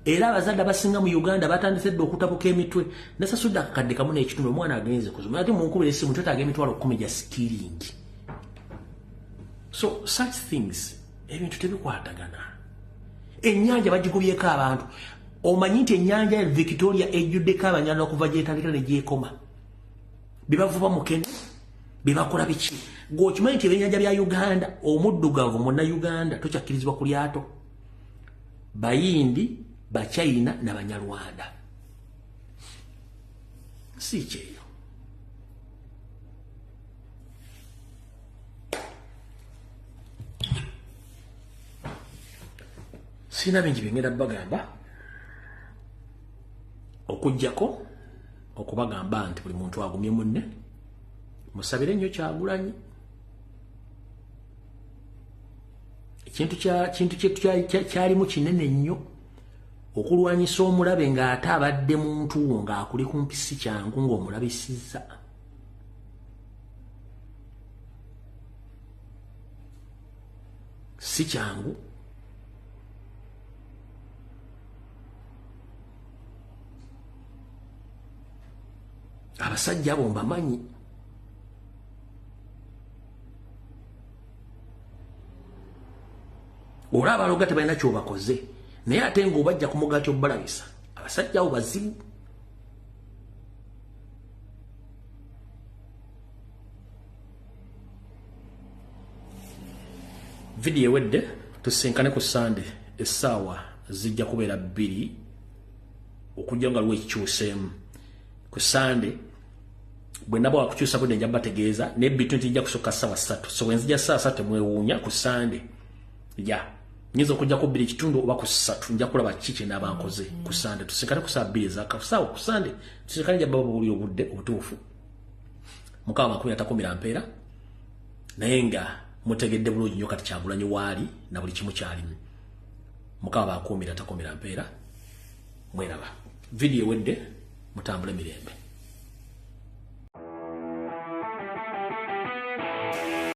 Era abazadde abasinga mu Uganda batandise dde okutabuka emitwe. Nasasudde akakadde 1.5, omwana agenze kusoma, ate munkubira essimu twetaaga 100,000 gya skilling. So such things, ebintu tebikwatagana. Ennyanja bagigubyeko abantu. Omanyi nti ennyanja ya Victoria ejjuddeko Abanyarwanda okuva gyetandikira ne gyekoma, bebavuba mukene, bebakola biki. Gweokimanyi nti ebyennyanja bya Uganda, omuddugavu munnauganda tokyakkirizibwa ku lyato? Bayindi, Bachina n'Abanyarwanda. Si kyeyo? Sina bingi byengenda bagamba, okuggyako okubagamba nti buli muntu agumye munne, musabire nnyo Kyagulanyi. Ekintu kintu kyalimu kinene nnyo okulwanyisa omulabe ng'ate abadde muntu wo ng'akuli kumpi. Si kyangu ng'omulabisizza. Si kyangu. Abasajja abo mbamanyi. Olaba abaloga tebalina kyobakoze, naye ate ng'obajja ku mugaati obbalabisa. Abasajja abo bazibu. Vidiyo ewedde. Tusinkane ku Sande, essaawa zijja kubeera 2, okujja nga lwekikyuseemu. Ku Sande bwe naba wakukyusa budde nja bategeeza, naye bitu nti nja kusukka ssaawa 3. So bwe nzija ssaawa 3 temwewuunya. Ku Sande ya nyinza okujja ku 2.5 oba ku 3, nja kulaba ki kye naaba nkoze. Ku Sande tusinkane ku ssaawa 2 ezakasaawa. Ku Sande tusinkane, nja baba buli obudde obutuufu. Mukama makumi atakumira mpeera, naye nga mutegedde bulungi nnyo kati Kyagulanyi waali na buli kimu kyalimu. Mukama bakuumira, takumira mpeera. Mweraba, vidiyo ewedde, mutambule mirembe.